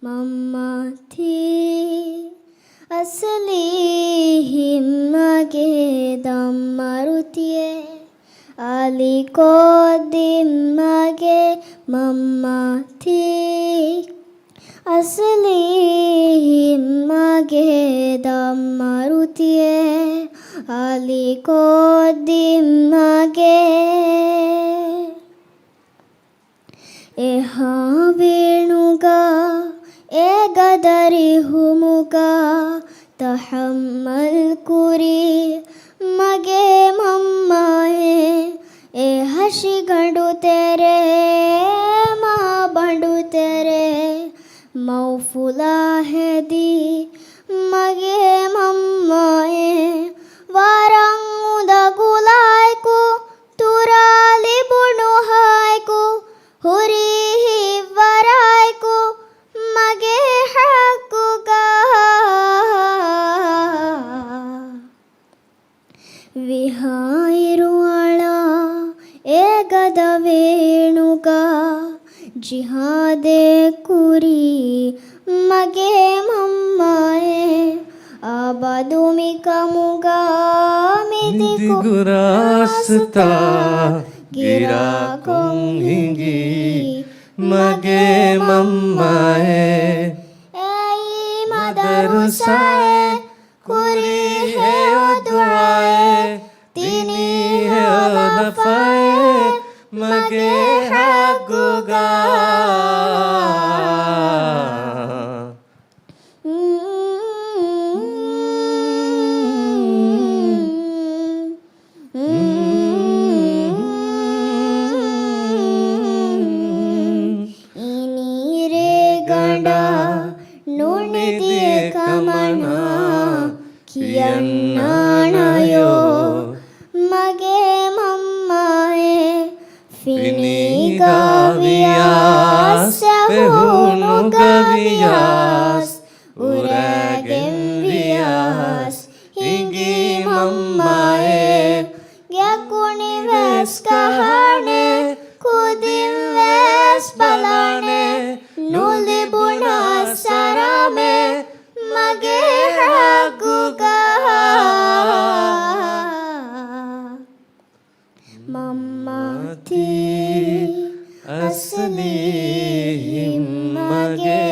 މަންމާތީ އަސްލީ ހިތް މަގޭ ދަންމަރުތިއެއް. އަލިކޮށްދިން މަގޭ މަންމަ ތީ، އަސްލީހިން މަގޭ ދަންމަރުތިއޭ، އަލިކޮށްދިން މަގޭ. އެހާ ވޭނުގަ އޭގަ ދަރިހުމުގަ ތަޙައްމަލް ކުރި މަގޭ މަންމައޭ، އެ ހަށިގަނޑު ތެރޭ މާބަނޑު ތެރޭ މައުފުލާ ހެދި މަގޭ މަންމައޭ، ވަރަށް އުނދަގުލާއެކު ތުރާ ލިބުނުހާއެކު، ހުރީ ހިތްވަރާއެކު މަގޭ ޙައްޤުގަ. ވިހާއިރު އަޅާ އޭގަދަ ވޭނުގަ، ޖިހާދެއް ކުރީ މަގޭ މަންމައޭ، އަބަދު މިކަމުގަ މި މި ދިގު ދިގު ރާސްތާ ރާސްތާ ގިރާކޮށް ހިނގީ މަގޭ މަންމައޭ. އެއީ މަދަރުސާއޭ، ކުރީ ހެޔޮ ދުޢާއޭ، ދިނީ ހެޔޮ ލަފާއޭ، މަގޭ ޙައްޤުގަ. އިނީރޭގަނޑާ ނުނިދިޔަ ކަމަނާ ކިޔަންނާނަޔޯ މަގޭ މަންމައޭ. ފިނީގަ ވިޔާސް، ފެހުނުގަ ވިޔާސް، އުރައިގެން ވިޔާސް، ހިނގީ މަންމައޭ. ގެއަކު ނިވެސް ކަހާނެ، ކުދިން ވެސް ބަލާނެ، ނުލިބުނަސް އަރާމެއް މަގޭ ޙައްޤުގަ. މަންމަ ތީ އަސްލީހިން މަގޭ.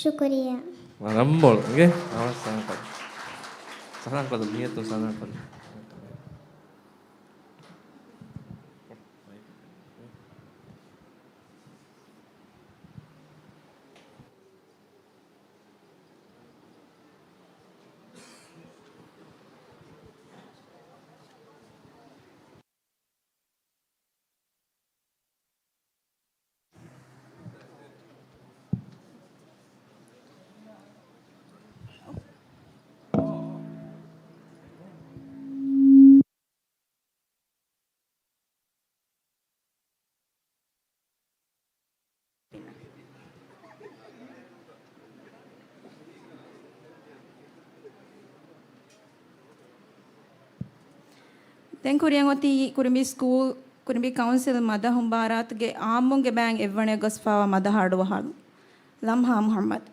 ޝުކުރިއްޔާ. ވަރަށް މޮޅު. އިނގޭ؟ ސަލާން ކޮށްލަ. ސަލާން ކޮށްލަ. މިއަދު ސަލާން ކޮށްލަ. ދެން ކުރިއަށް އޮތީ ކުރިނބީ ސްކޫލް، ކުރިނބީ ކައުންސިލް މަދަހު މުބާރާތުގެ އާއްމުންގެ ބައިން އެއްވަނައަށް ގޮސްފައިވާ މަދަހަ އަޑުއަހަޅު ލަމްހާ މުޙައްމަދު.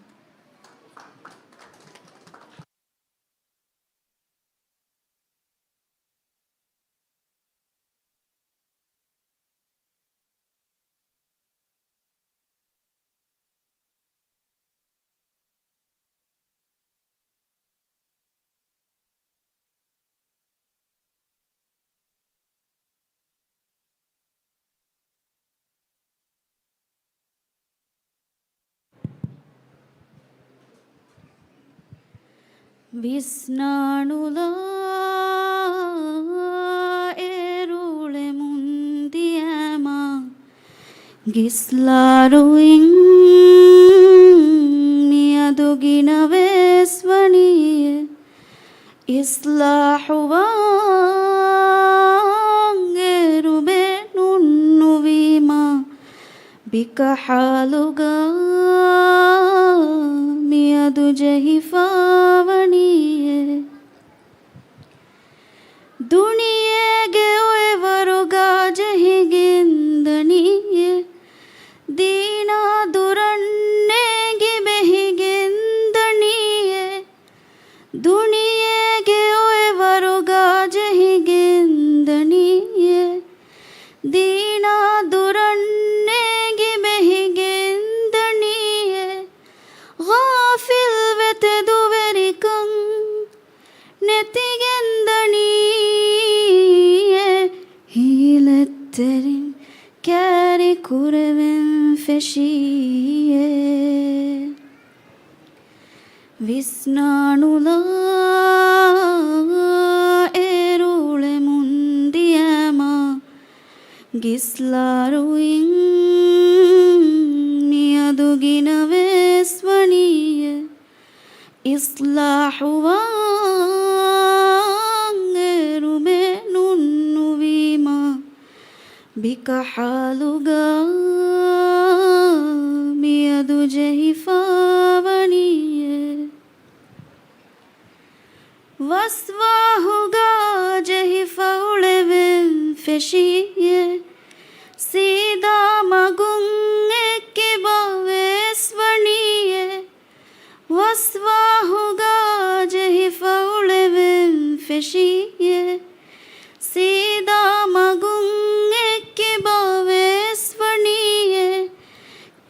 ވިސްނާނުލާ އޭރުޅެމުން ދިޔަމާ ގިސްލާރުއިން މިއަދު ގިނަވެސް ވަނީ އިސްލާޙުވާން އޭރު ބޭނުން ނުވީމާ. ކަހާލުގަ މިއަދު ޖެހިފާވަނީއޭ. ދުނިޔޭގެ އޮއެވަރުގަ ޖެހިގެންދަނީއޭ. ދީނާ ދުރަށް ނޭނގި ބެހިގެން ދަނީއޭ. ދުނިޔޭގެ އޮއެވަރުގަ ޖެހިގެން ދަނީއޭ. ދީނާ ދުރަށް ނޭނގި ބެހިގެން ދަނީއޭ. ޣާފިލްވެ ތެދުވެރިކަން ނެތިގެން ދަނީއޭ. ހީލަތްތެރިން ކާރި ކުރެވެން ފެށީއޭ. ވިސްނާނުލާ އޭރު އުޅެމުން ދިޔަމާ ގިސްލާރުއިން މިއަދު ގިނަވެސް ވަނީއޭ. އިސްލާހުވާން އޭރުމެއް ނުންނުވީމާ ބިކަހާލުގަ މިއަދު ޖެހިފާވަނީއޭ. ވަސްވާހުގަ ޖެހިފަ އުޅެވެން ފެށީއޭ. ސީދާ މަގުން އެއްކިބަ ވެސް ވަނީއޭ. ވަސްވާހުގަ ޖެހިފަ އުޅެވެން ފެށީއޭ. ސީދާ މަގުން އެއްކިބަ ވެސް ވަނީއޭ.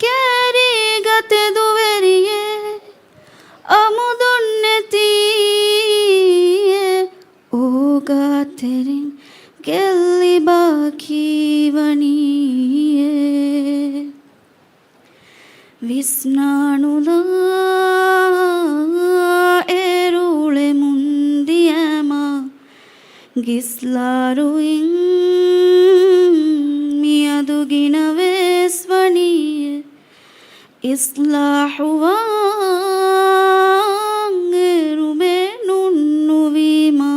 ކާރީގަ ތެދުވެރިއެއް އަމުދުން ނެތީއޭ. އޯގާތެރިން ގެއްލި ބާކީ ވަނީއޭ. ވިސްނާނުލާ އޭރު އުޅެމުން ދިޔަމާ ގިސްލާރުއިން މިއަދު ގިނަވެސް ވަނީއޭ. އިސްލާހުވާން އޭރުމެއް ނުންނުވީމާ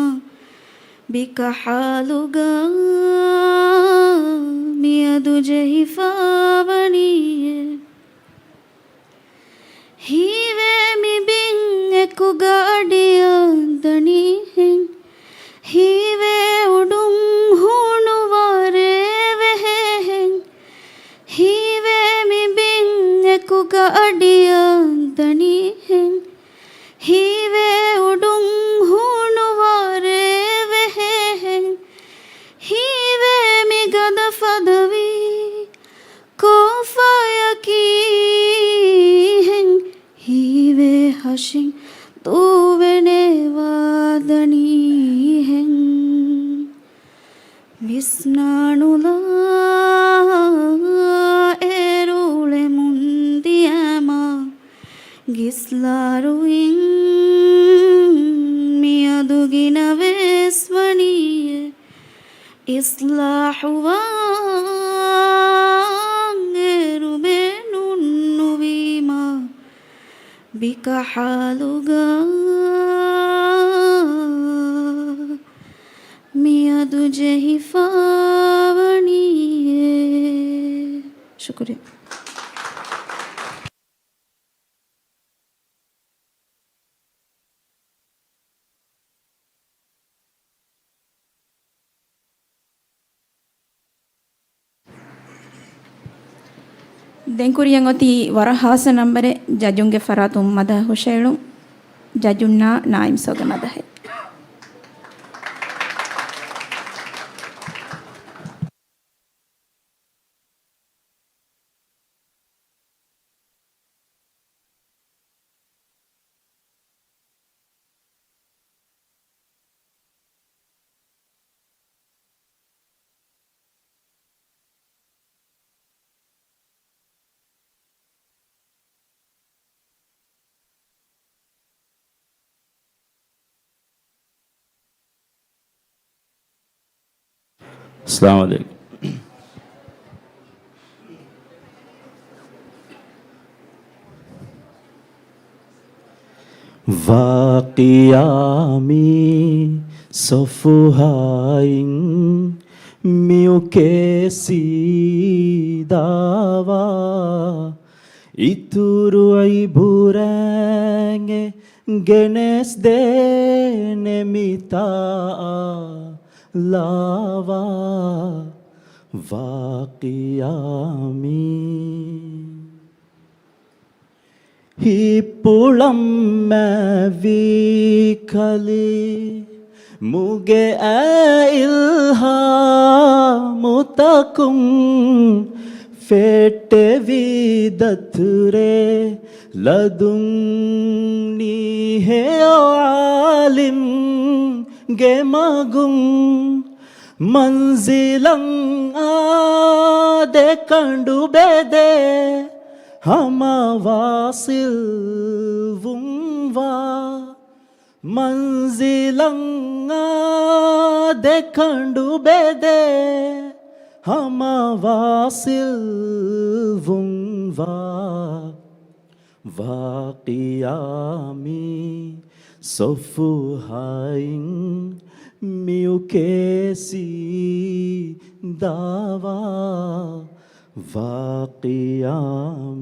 ބިކަހާލުގަ މިއަދު ޖެހިފާވަނީއޭ. ހީވޭ މި ބިން އެކުގަ އަޑިއަށް ދަނީހެން. ހީވޭ އުޑުން ހޫނުވާ ރޭވެހޭހެން. ހީވޭ މި ބިން އެކުގަ އަޑިއަށް ދަނީހެން. ހީވޭ އުޑުން ހޫނުވާ ރޭވެހޭހެން. ހީވޭ މި ގަދަ ފަދަވީ ކޯފާޔަކީހެން. ހީވޭ ހަށިން ދޫވެނޭ ވާދަނީހެން. ވިސްނާނުލާ އޭރު އުޅެމުން ދިޔަމާ ގިސްލާރުއިން މިއަދު ގިނަވެސް ވަނީއޭ. އިސްލާހުވާން އޭރުމެއް ނުންނުވީމާ ބިކަހާލުގަ މިއަދު ޖެހިފާވަނީއޭ. ޝުކުރިއްޔާ. ދެން ކުރިޔަށް އޮތީ ވަރަށް ހާއްސަ ނަންބަރެއް، ޖަޖުންގެ ފަރާތުން މަދަހަ ހުށައެޅުން. ޖަޖުންނާ ނާއިމް ސޯގެ މަދަހެއް. އައްސަލާމު ޢަލައިކުމް. ވާ ޤިޔާމީ ޞަފުޙާއިން މިއުކޭސީ ދާވާ އިތުރު އިބުރައިން ގެނެސްދޭނެ މިތާ ލާވާ ވާޤިޢާ މީ. ހިތްޕުޅަށް މަތިވެރި ކަލޭ މުގެ އެ އިލްހާމުތަކުން ފެއްޓެވި ދަތުރެއް ލަދުން ނީހެޔޮ ޢާލިމްގެ މަގުން މަންޒިލަށް އާދެ ކަނޑު ބެދޭ ހަމަ ވާޞިލް ވުންވާ. މަންޒިލަށް އާދެ ކަނޑު ބެދޭ ހަމަ ވާޞިލް ވުންވާ. ވާޤިޢާ މީ ޞަފުޙާއިން މިއުކޭސީ ދާވާ. ވާޤިޢާ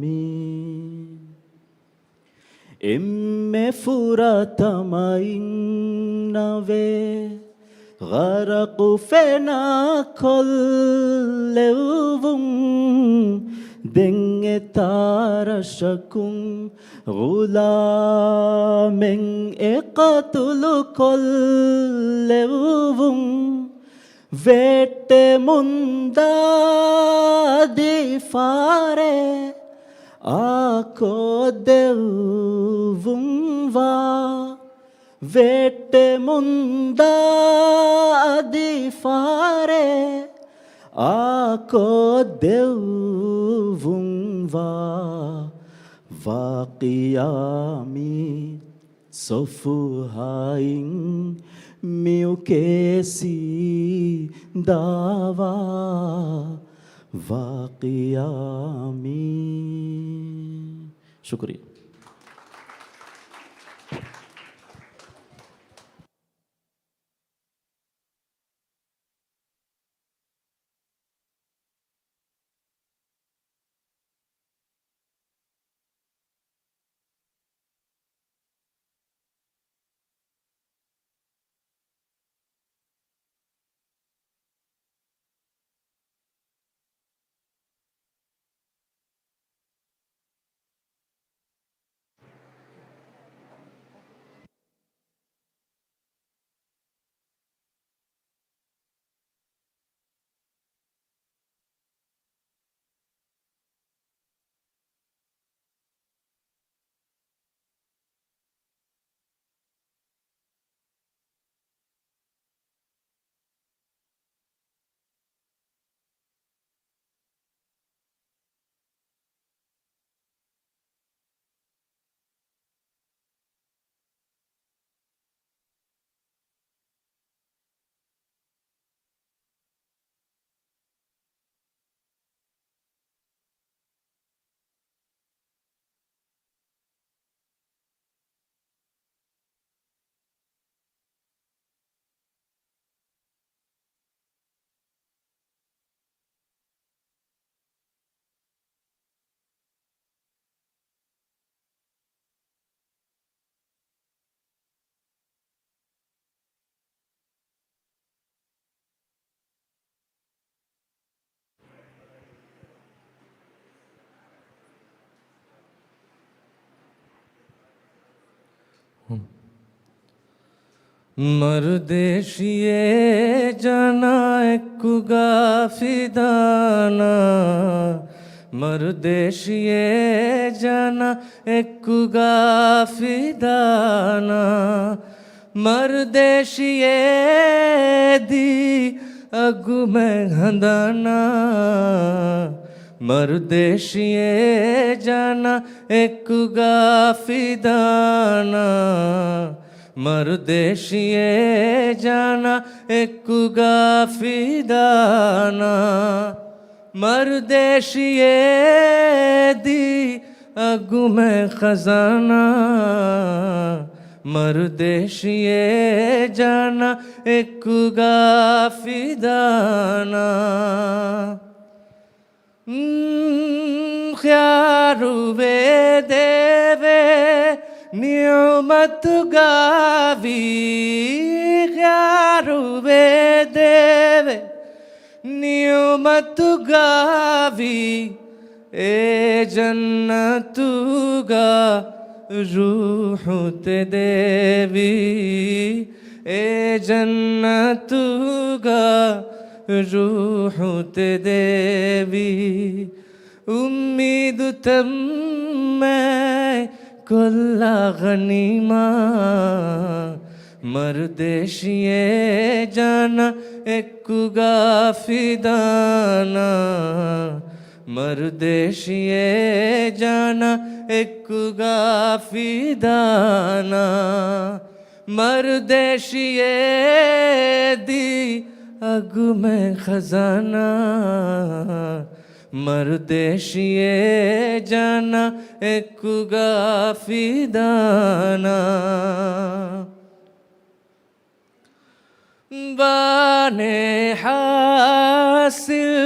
މީ. އެންމެ ފުރަތަމައިންނަވެ ޣަރަޤު ފެނާ ކޮށްލެއްވުން. ދެން އެތާ ރަށަކުން ޣުލާމެއް އެ ޤަތުލު ކޮށްލެއްވުން. ވެއްޓެމުންދާ އަދި ފާރެއް އާކޮށްދެއްވުންވާ. ވެއްޓެމުންދާ އަދި ފާރެއް އާކޮށްދެއްވުންވާ. ވާޤިޢާ މީ ޞަފުޙާއިން މިއުކޭސީ ދާވާ. ވާޤިޢާ މީ. ޝުކުރިއްޔާ. މަރުދޭށިއޭ ޖަނާ އެއްކުގަ ފިދާނާ، މަރުދޭށިއޭ ޖަނާ އެއްކުގަ ފިދާނާ، މަރުދޭށިއޭ ދީ އަގުމެ ހަނދާނާ، މަރުދޭށިއޭ ޖަނާ އެއްކުގަ ފިދާނާ، މަރުދޭށިއޭ ޖަނާ އެއްކުގަ ފިދާނާ، މަރުދޭށިއޭ ދީ އަގުމެ ޚަޒާނާ، މަރުދޭށިއޭ ޖާނަށް އެއްކުގަ ފިދާނަށް. ޚިޔާރުވެދެވޭ ނިޢުމަތުގަ ވީ، ޚިޔާރުވެދެވޭ ނިޢުމަތުގަ ވީ، އެ ޖަންނަތުގަ ރޫޙު ތެދެވީ، އެ ޖަންނަތުގަ ރޫޙު ތެދެވީ. އުއްމީދު ތަންމެ ކޮށްލާ ޣަނީމާ، މަރުދޭށިއޭ ޖާނަށް އެއްކުގަ ފިދާނަށް. މަރުދޭށިއޭ ޖާނަށް އެއްކުގަ ފިދާނަށް. މަރުދޭށިއޭ ދީ އަގުމެ ޚަޒާނާ، މަރުދޭށިއޭ ޖާނަށް އެއްކުގަ ފިދާނަށް. ވާނޭ ޙާޞިލް،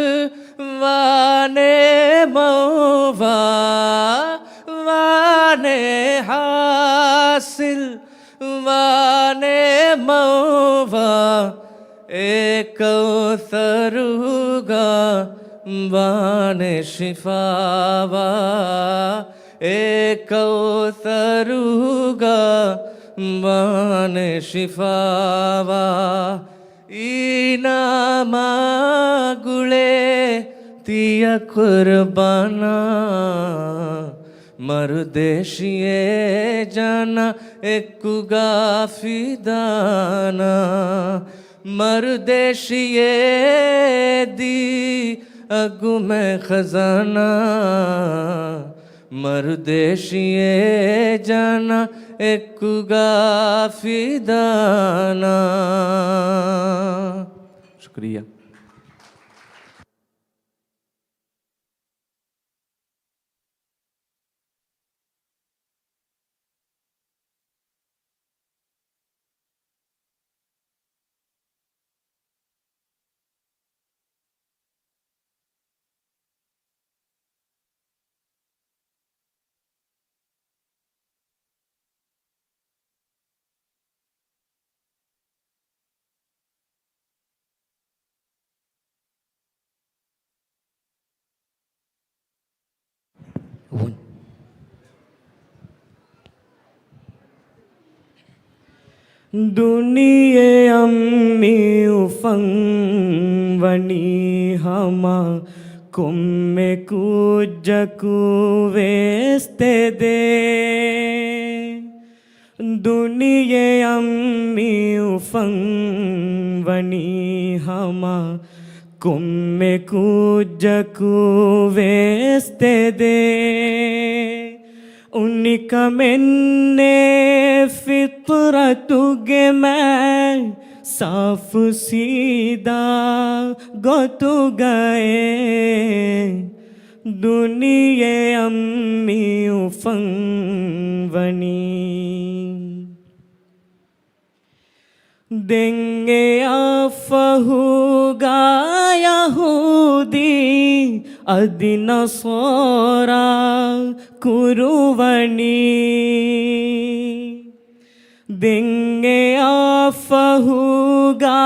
ވާނޭ މައުވާ، ވާނޭ ޙާޞިލް، ވާނޭ މައުވާ، އެ ކައުޘަރުގަ ވާނެ ޝިފާވާ، އެ ކައުޘަރުގަ ވާނެ ޝިފާވާ. އީނާ މާ ގުޅޭ ތިޔަ ޤުރްބާނާ، މަރުދޭށިއޭ ޖާނަށް އެއްކުގަ ފިދާނަށް. މަރުދޭށިއޭ ދީ އަގުމެ ޚަޒާނާ، މަރުދޭށިއޭ ޖާނަށް އެއްކުގަ ފިދާނަށް. ޝުކުރިއްޔާ. ދުނިޔެއަށް މި އުފަންވަނީ ހަމަ ކޮންމެ ކުއްޖަކު ވެސް ތެދޭ. ދުނިޔެއަށް މި އުފަންވަނީ ހަމަ ކޮންމެ ކުއްޖަކު ވެސް ތެދޭ. އުނިކަމެއްނޭ ފިޠްރަތުގެ މާތް ސާފު ސީދާ ގޮތުގައޭ. ދުނިޔެއަށް މި އުފަންވަނީ. ދެން އެއަށްފަހު ގާ ޔަހޫދީ އަދި ނަޞާރާ ކުރުވަނީ. ދެން އެއަށްފަހު ގާ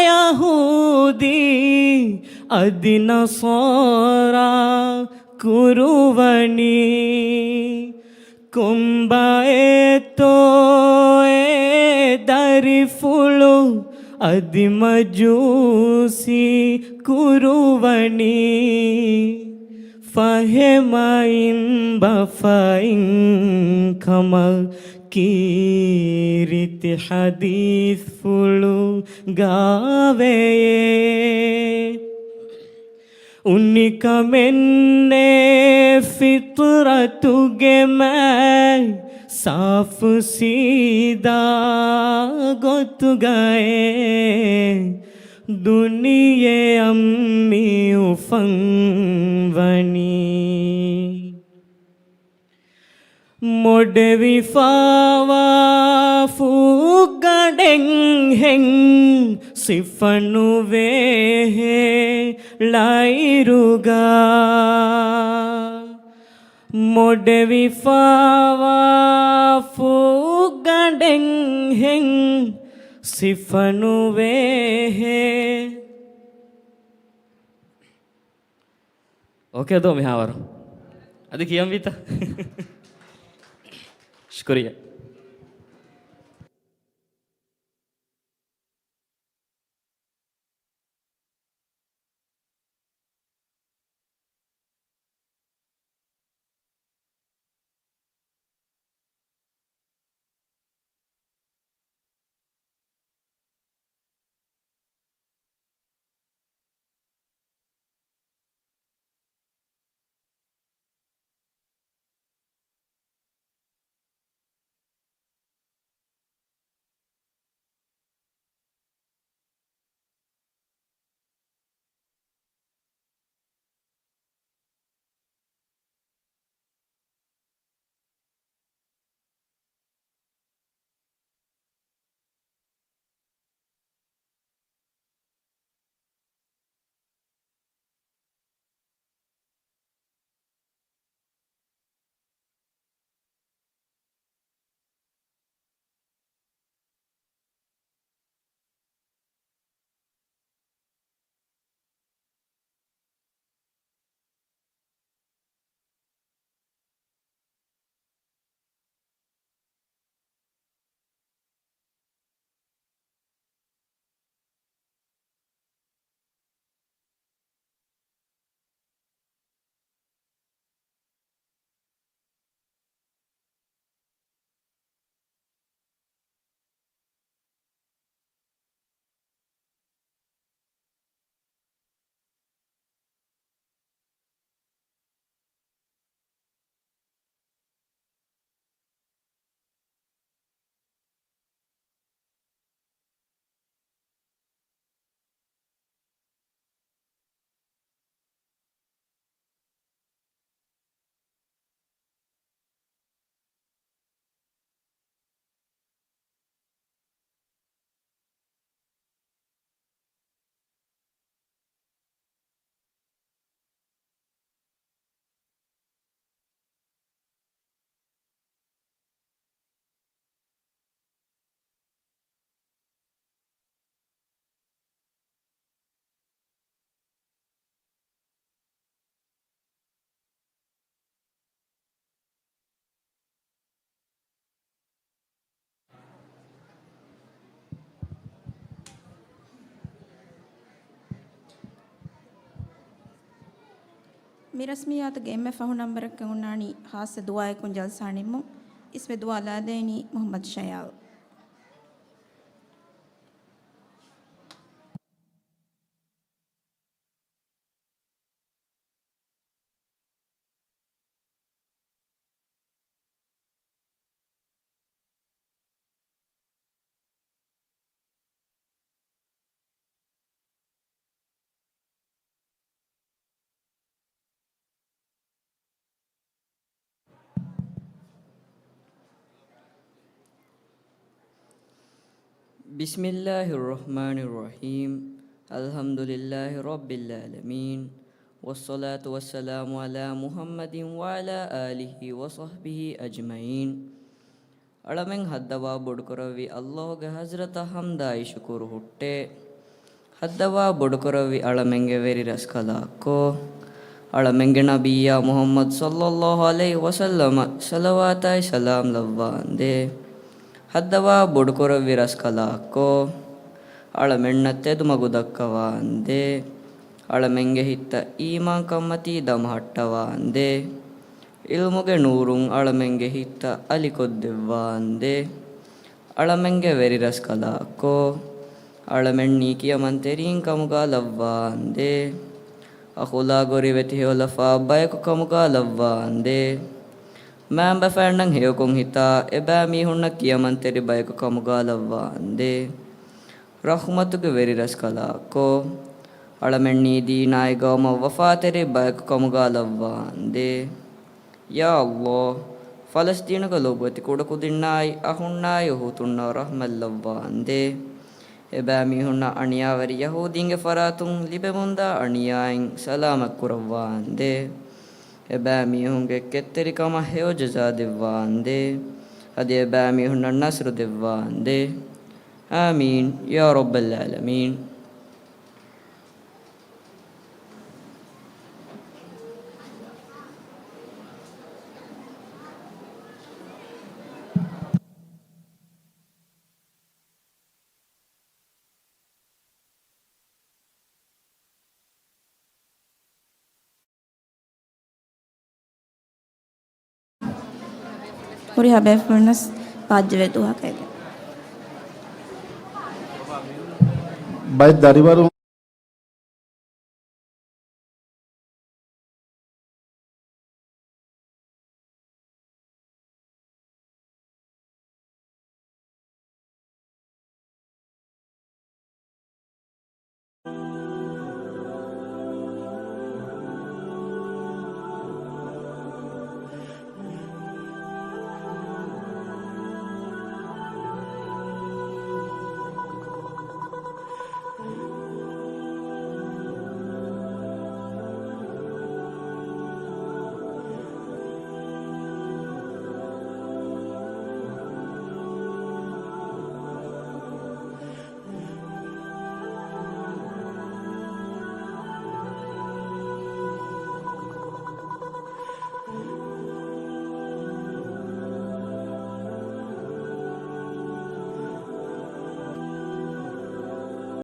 ޔަހޫދީ އަދި ނަޞާރާ ކުރުވަނީ. ކޮންބައެއްތޯ އެ ދަރިފުޅު އަދި މަޖޫސީ ކުރުވަނީ. ފަހެ މައިންބަފައިން ކަމަށް ކީރިތި ޙަދީޘްފުޅު ގާވެޔޭ. އުނިކަމެއްނޭ ފިޠްރަތުގެ މާތް ސާފު ސީދާ ގޮތުގައޭ. ދުނިޔެއަށް މި އުފަންވަނީ. މޮޑެވިފާވާ ފޫގަނޑެއްހެން ސިފަނުވޭހޭ ޅައިރުގަ. މޮޑެވިފާވާ ފޫގަނޑެއްހެން ސިފަނުވޭހޭ. އޯކޭ ދޯ މިހާވަރު؟ އަދި ކިޔަންވީތަ؟ ޝުކުރިއްޔާ. މި ރަސްމިއްޔާތުގެ އެންމެ ފަހު ނަންބަރަކަށް އޮންނާނީ ޚާއްޞަ ދުޢާއަކުން ޖަލްސާ ނިންމުން. އިސްވެ ދުޢާ ލާދޭނީ މުޙައްމަދު ޝަޔާލް. بسم الله الرحمن الرحيم. الحمد لله رب العالمين. والصلاة والسلام على محمد وعلى آله وصحبه أجمعين. އަޅަމެން ހައްދަވާ ބޮޑުކުރެއްވި ﷲ ގެ ޙަޟްރަތަށް ޙަމްދާއި ޝުކުރު ހުއްޓޭ. ހައްދަވާ ބޮޑުކުރެއްވި އަޅަމެންގެ ވެރި ރަސްކަލާކޯ، އަޅަމެންގެ ނަބިއްޔާ މުޙައްމަދު ޞައްލައްލާހު ޢަލައިހި ވަސައްލަމަށް ޞަލަވާތާއި ސަލާމް ލައްވާނދޭ. ހައްދަވާ ބޮޑުކުރެއްވި ރަސްކަލާކޯ، އަޅަމެންނަށް ތެދުމަގު ދައްކަވާނދޭ. އަޅަމެންގެ ހިތްތައް އީމާންކަންމަތީ ދަމަހައްޓަވާނދޭ. ޢިލްމުގެ ނޫރުން އަޅަމެންގެ ހިތްތައް އަލިކޮށްދެއްވާނދޭ. އަޅަމެންގެ ވެރި ރަސްކަލާކޯ، އަޅަމެންނީ ކިޔަމަންތެރިން ކަމުގަ ލައްވާނދޭ. އަޚުލާގު ރިވެތި ހެޔޮލަފާ ބަޔަކު ކަމުގަ ލައްވާނދޭ. މައިންބަފައިންނަށް ހެޔޮކޮށް ހިތާ އެބައިމީހުންނަށް ކިޔަމަންތެރި ބަޔަކު ކަމުގަ ލައްވާނދޭ. ރަޙްމަތުގެ ވެރި ރަސްކަލާކޯ، އަޅަމެންނީ ދީނާއި ގައުމަށް ވަފާތެރި ބަޔަކު ކަމުގަ ލައްވާނދޭ. ޔާ ﷲ، ފަލަސްޠީނުގެ ލޮބުވެތި ކުޑަކުދިންނާއި އަޚުންނާއި އުޚުތުންނަށް ރަޙްމަތް ލައްވާނދޭ. އެބައިމީހުންނަށް އަނިޔާވެރި ޔަހޫދީންގެ ފަރާތުން ލިބެމުންދާ އަނިޔާއިން ސަލާމަތް ކުރައްވާނދޭ. އެބައިމީހުންގެ ކެތްތެރިކަމަށް ހެޔޮ ޖަޒާ ދެއްވާނދޭ. އަދި އެބައިމީހުންނަށް ނަޞްރު ދެއްވާނދޭ. އާމީން ޔާ ރައްބަލް ޢާލަމީން. ހުރިހާ ބޭފުޅުންނަސް ބާއްޖަވެ ދުވަހަކަށް އެދެން. ބައެއް ދަރިވަރުން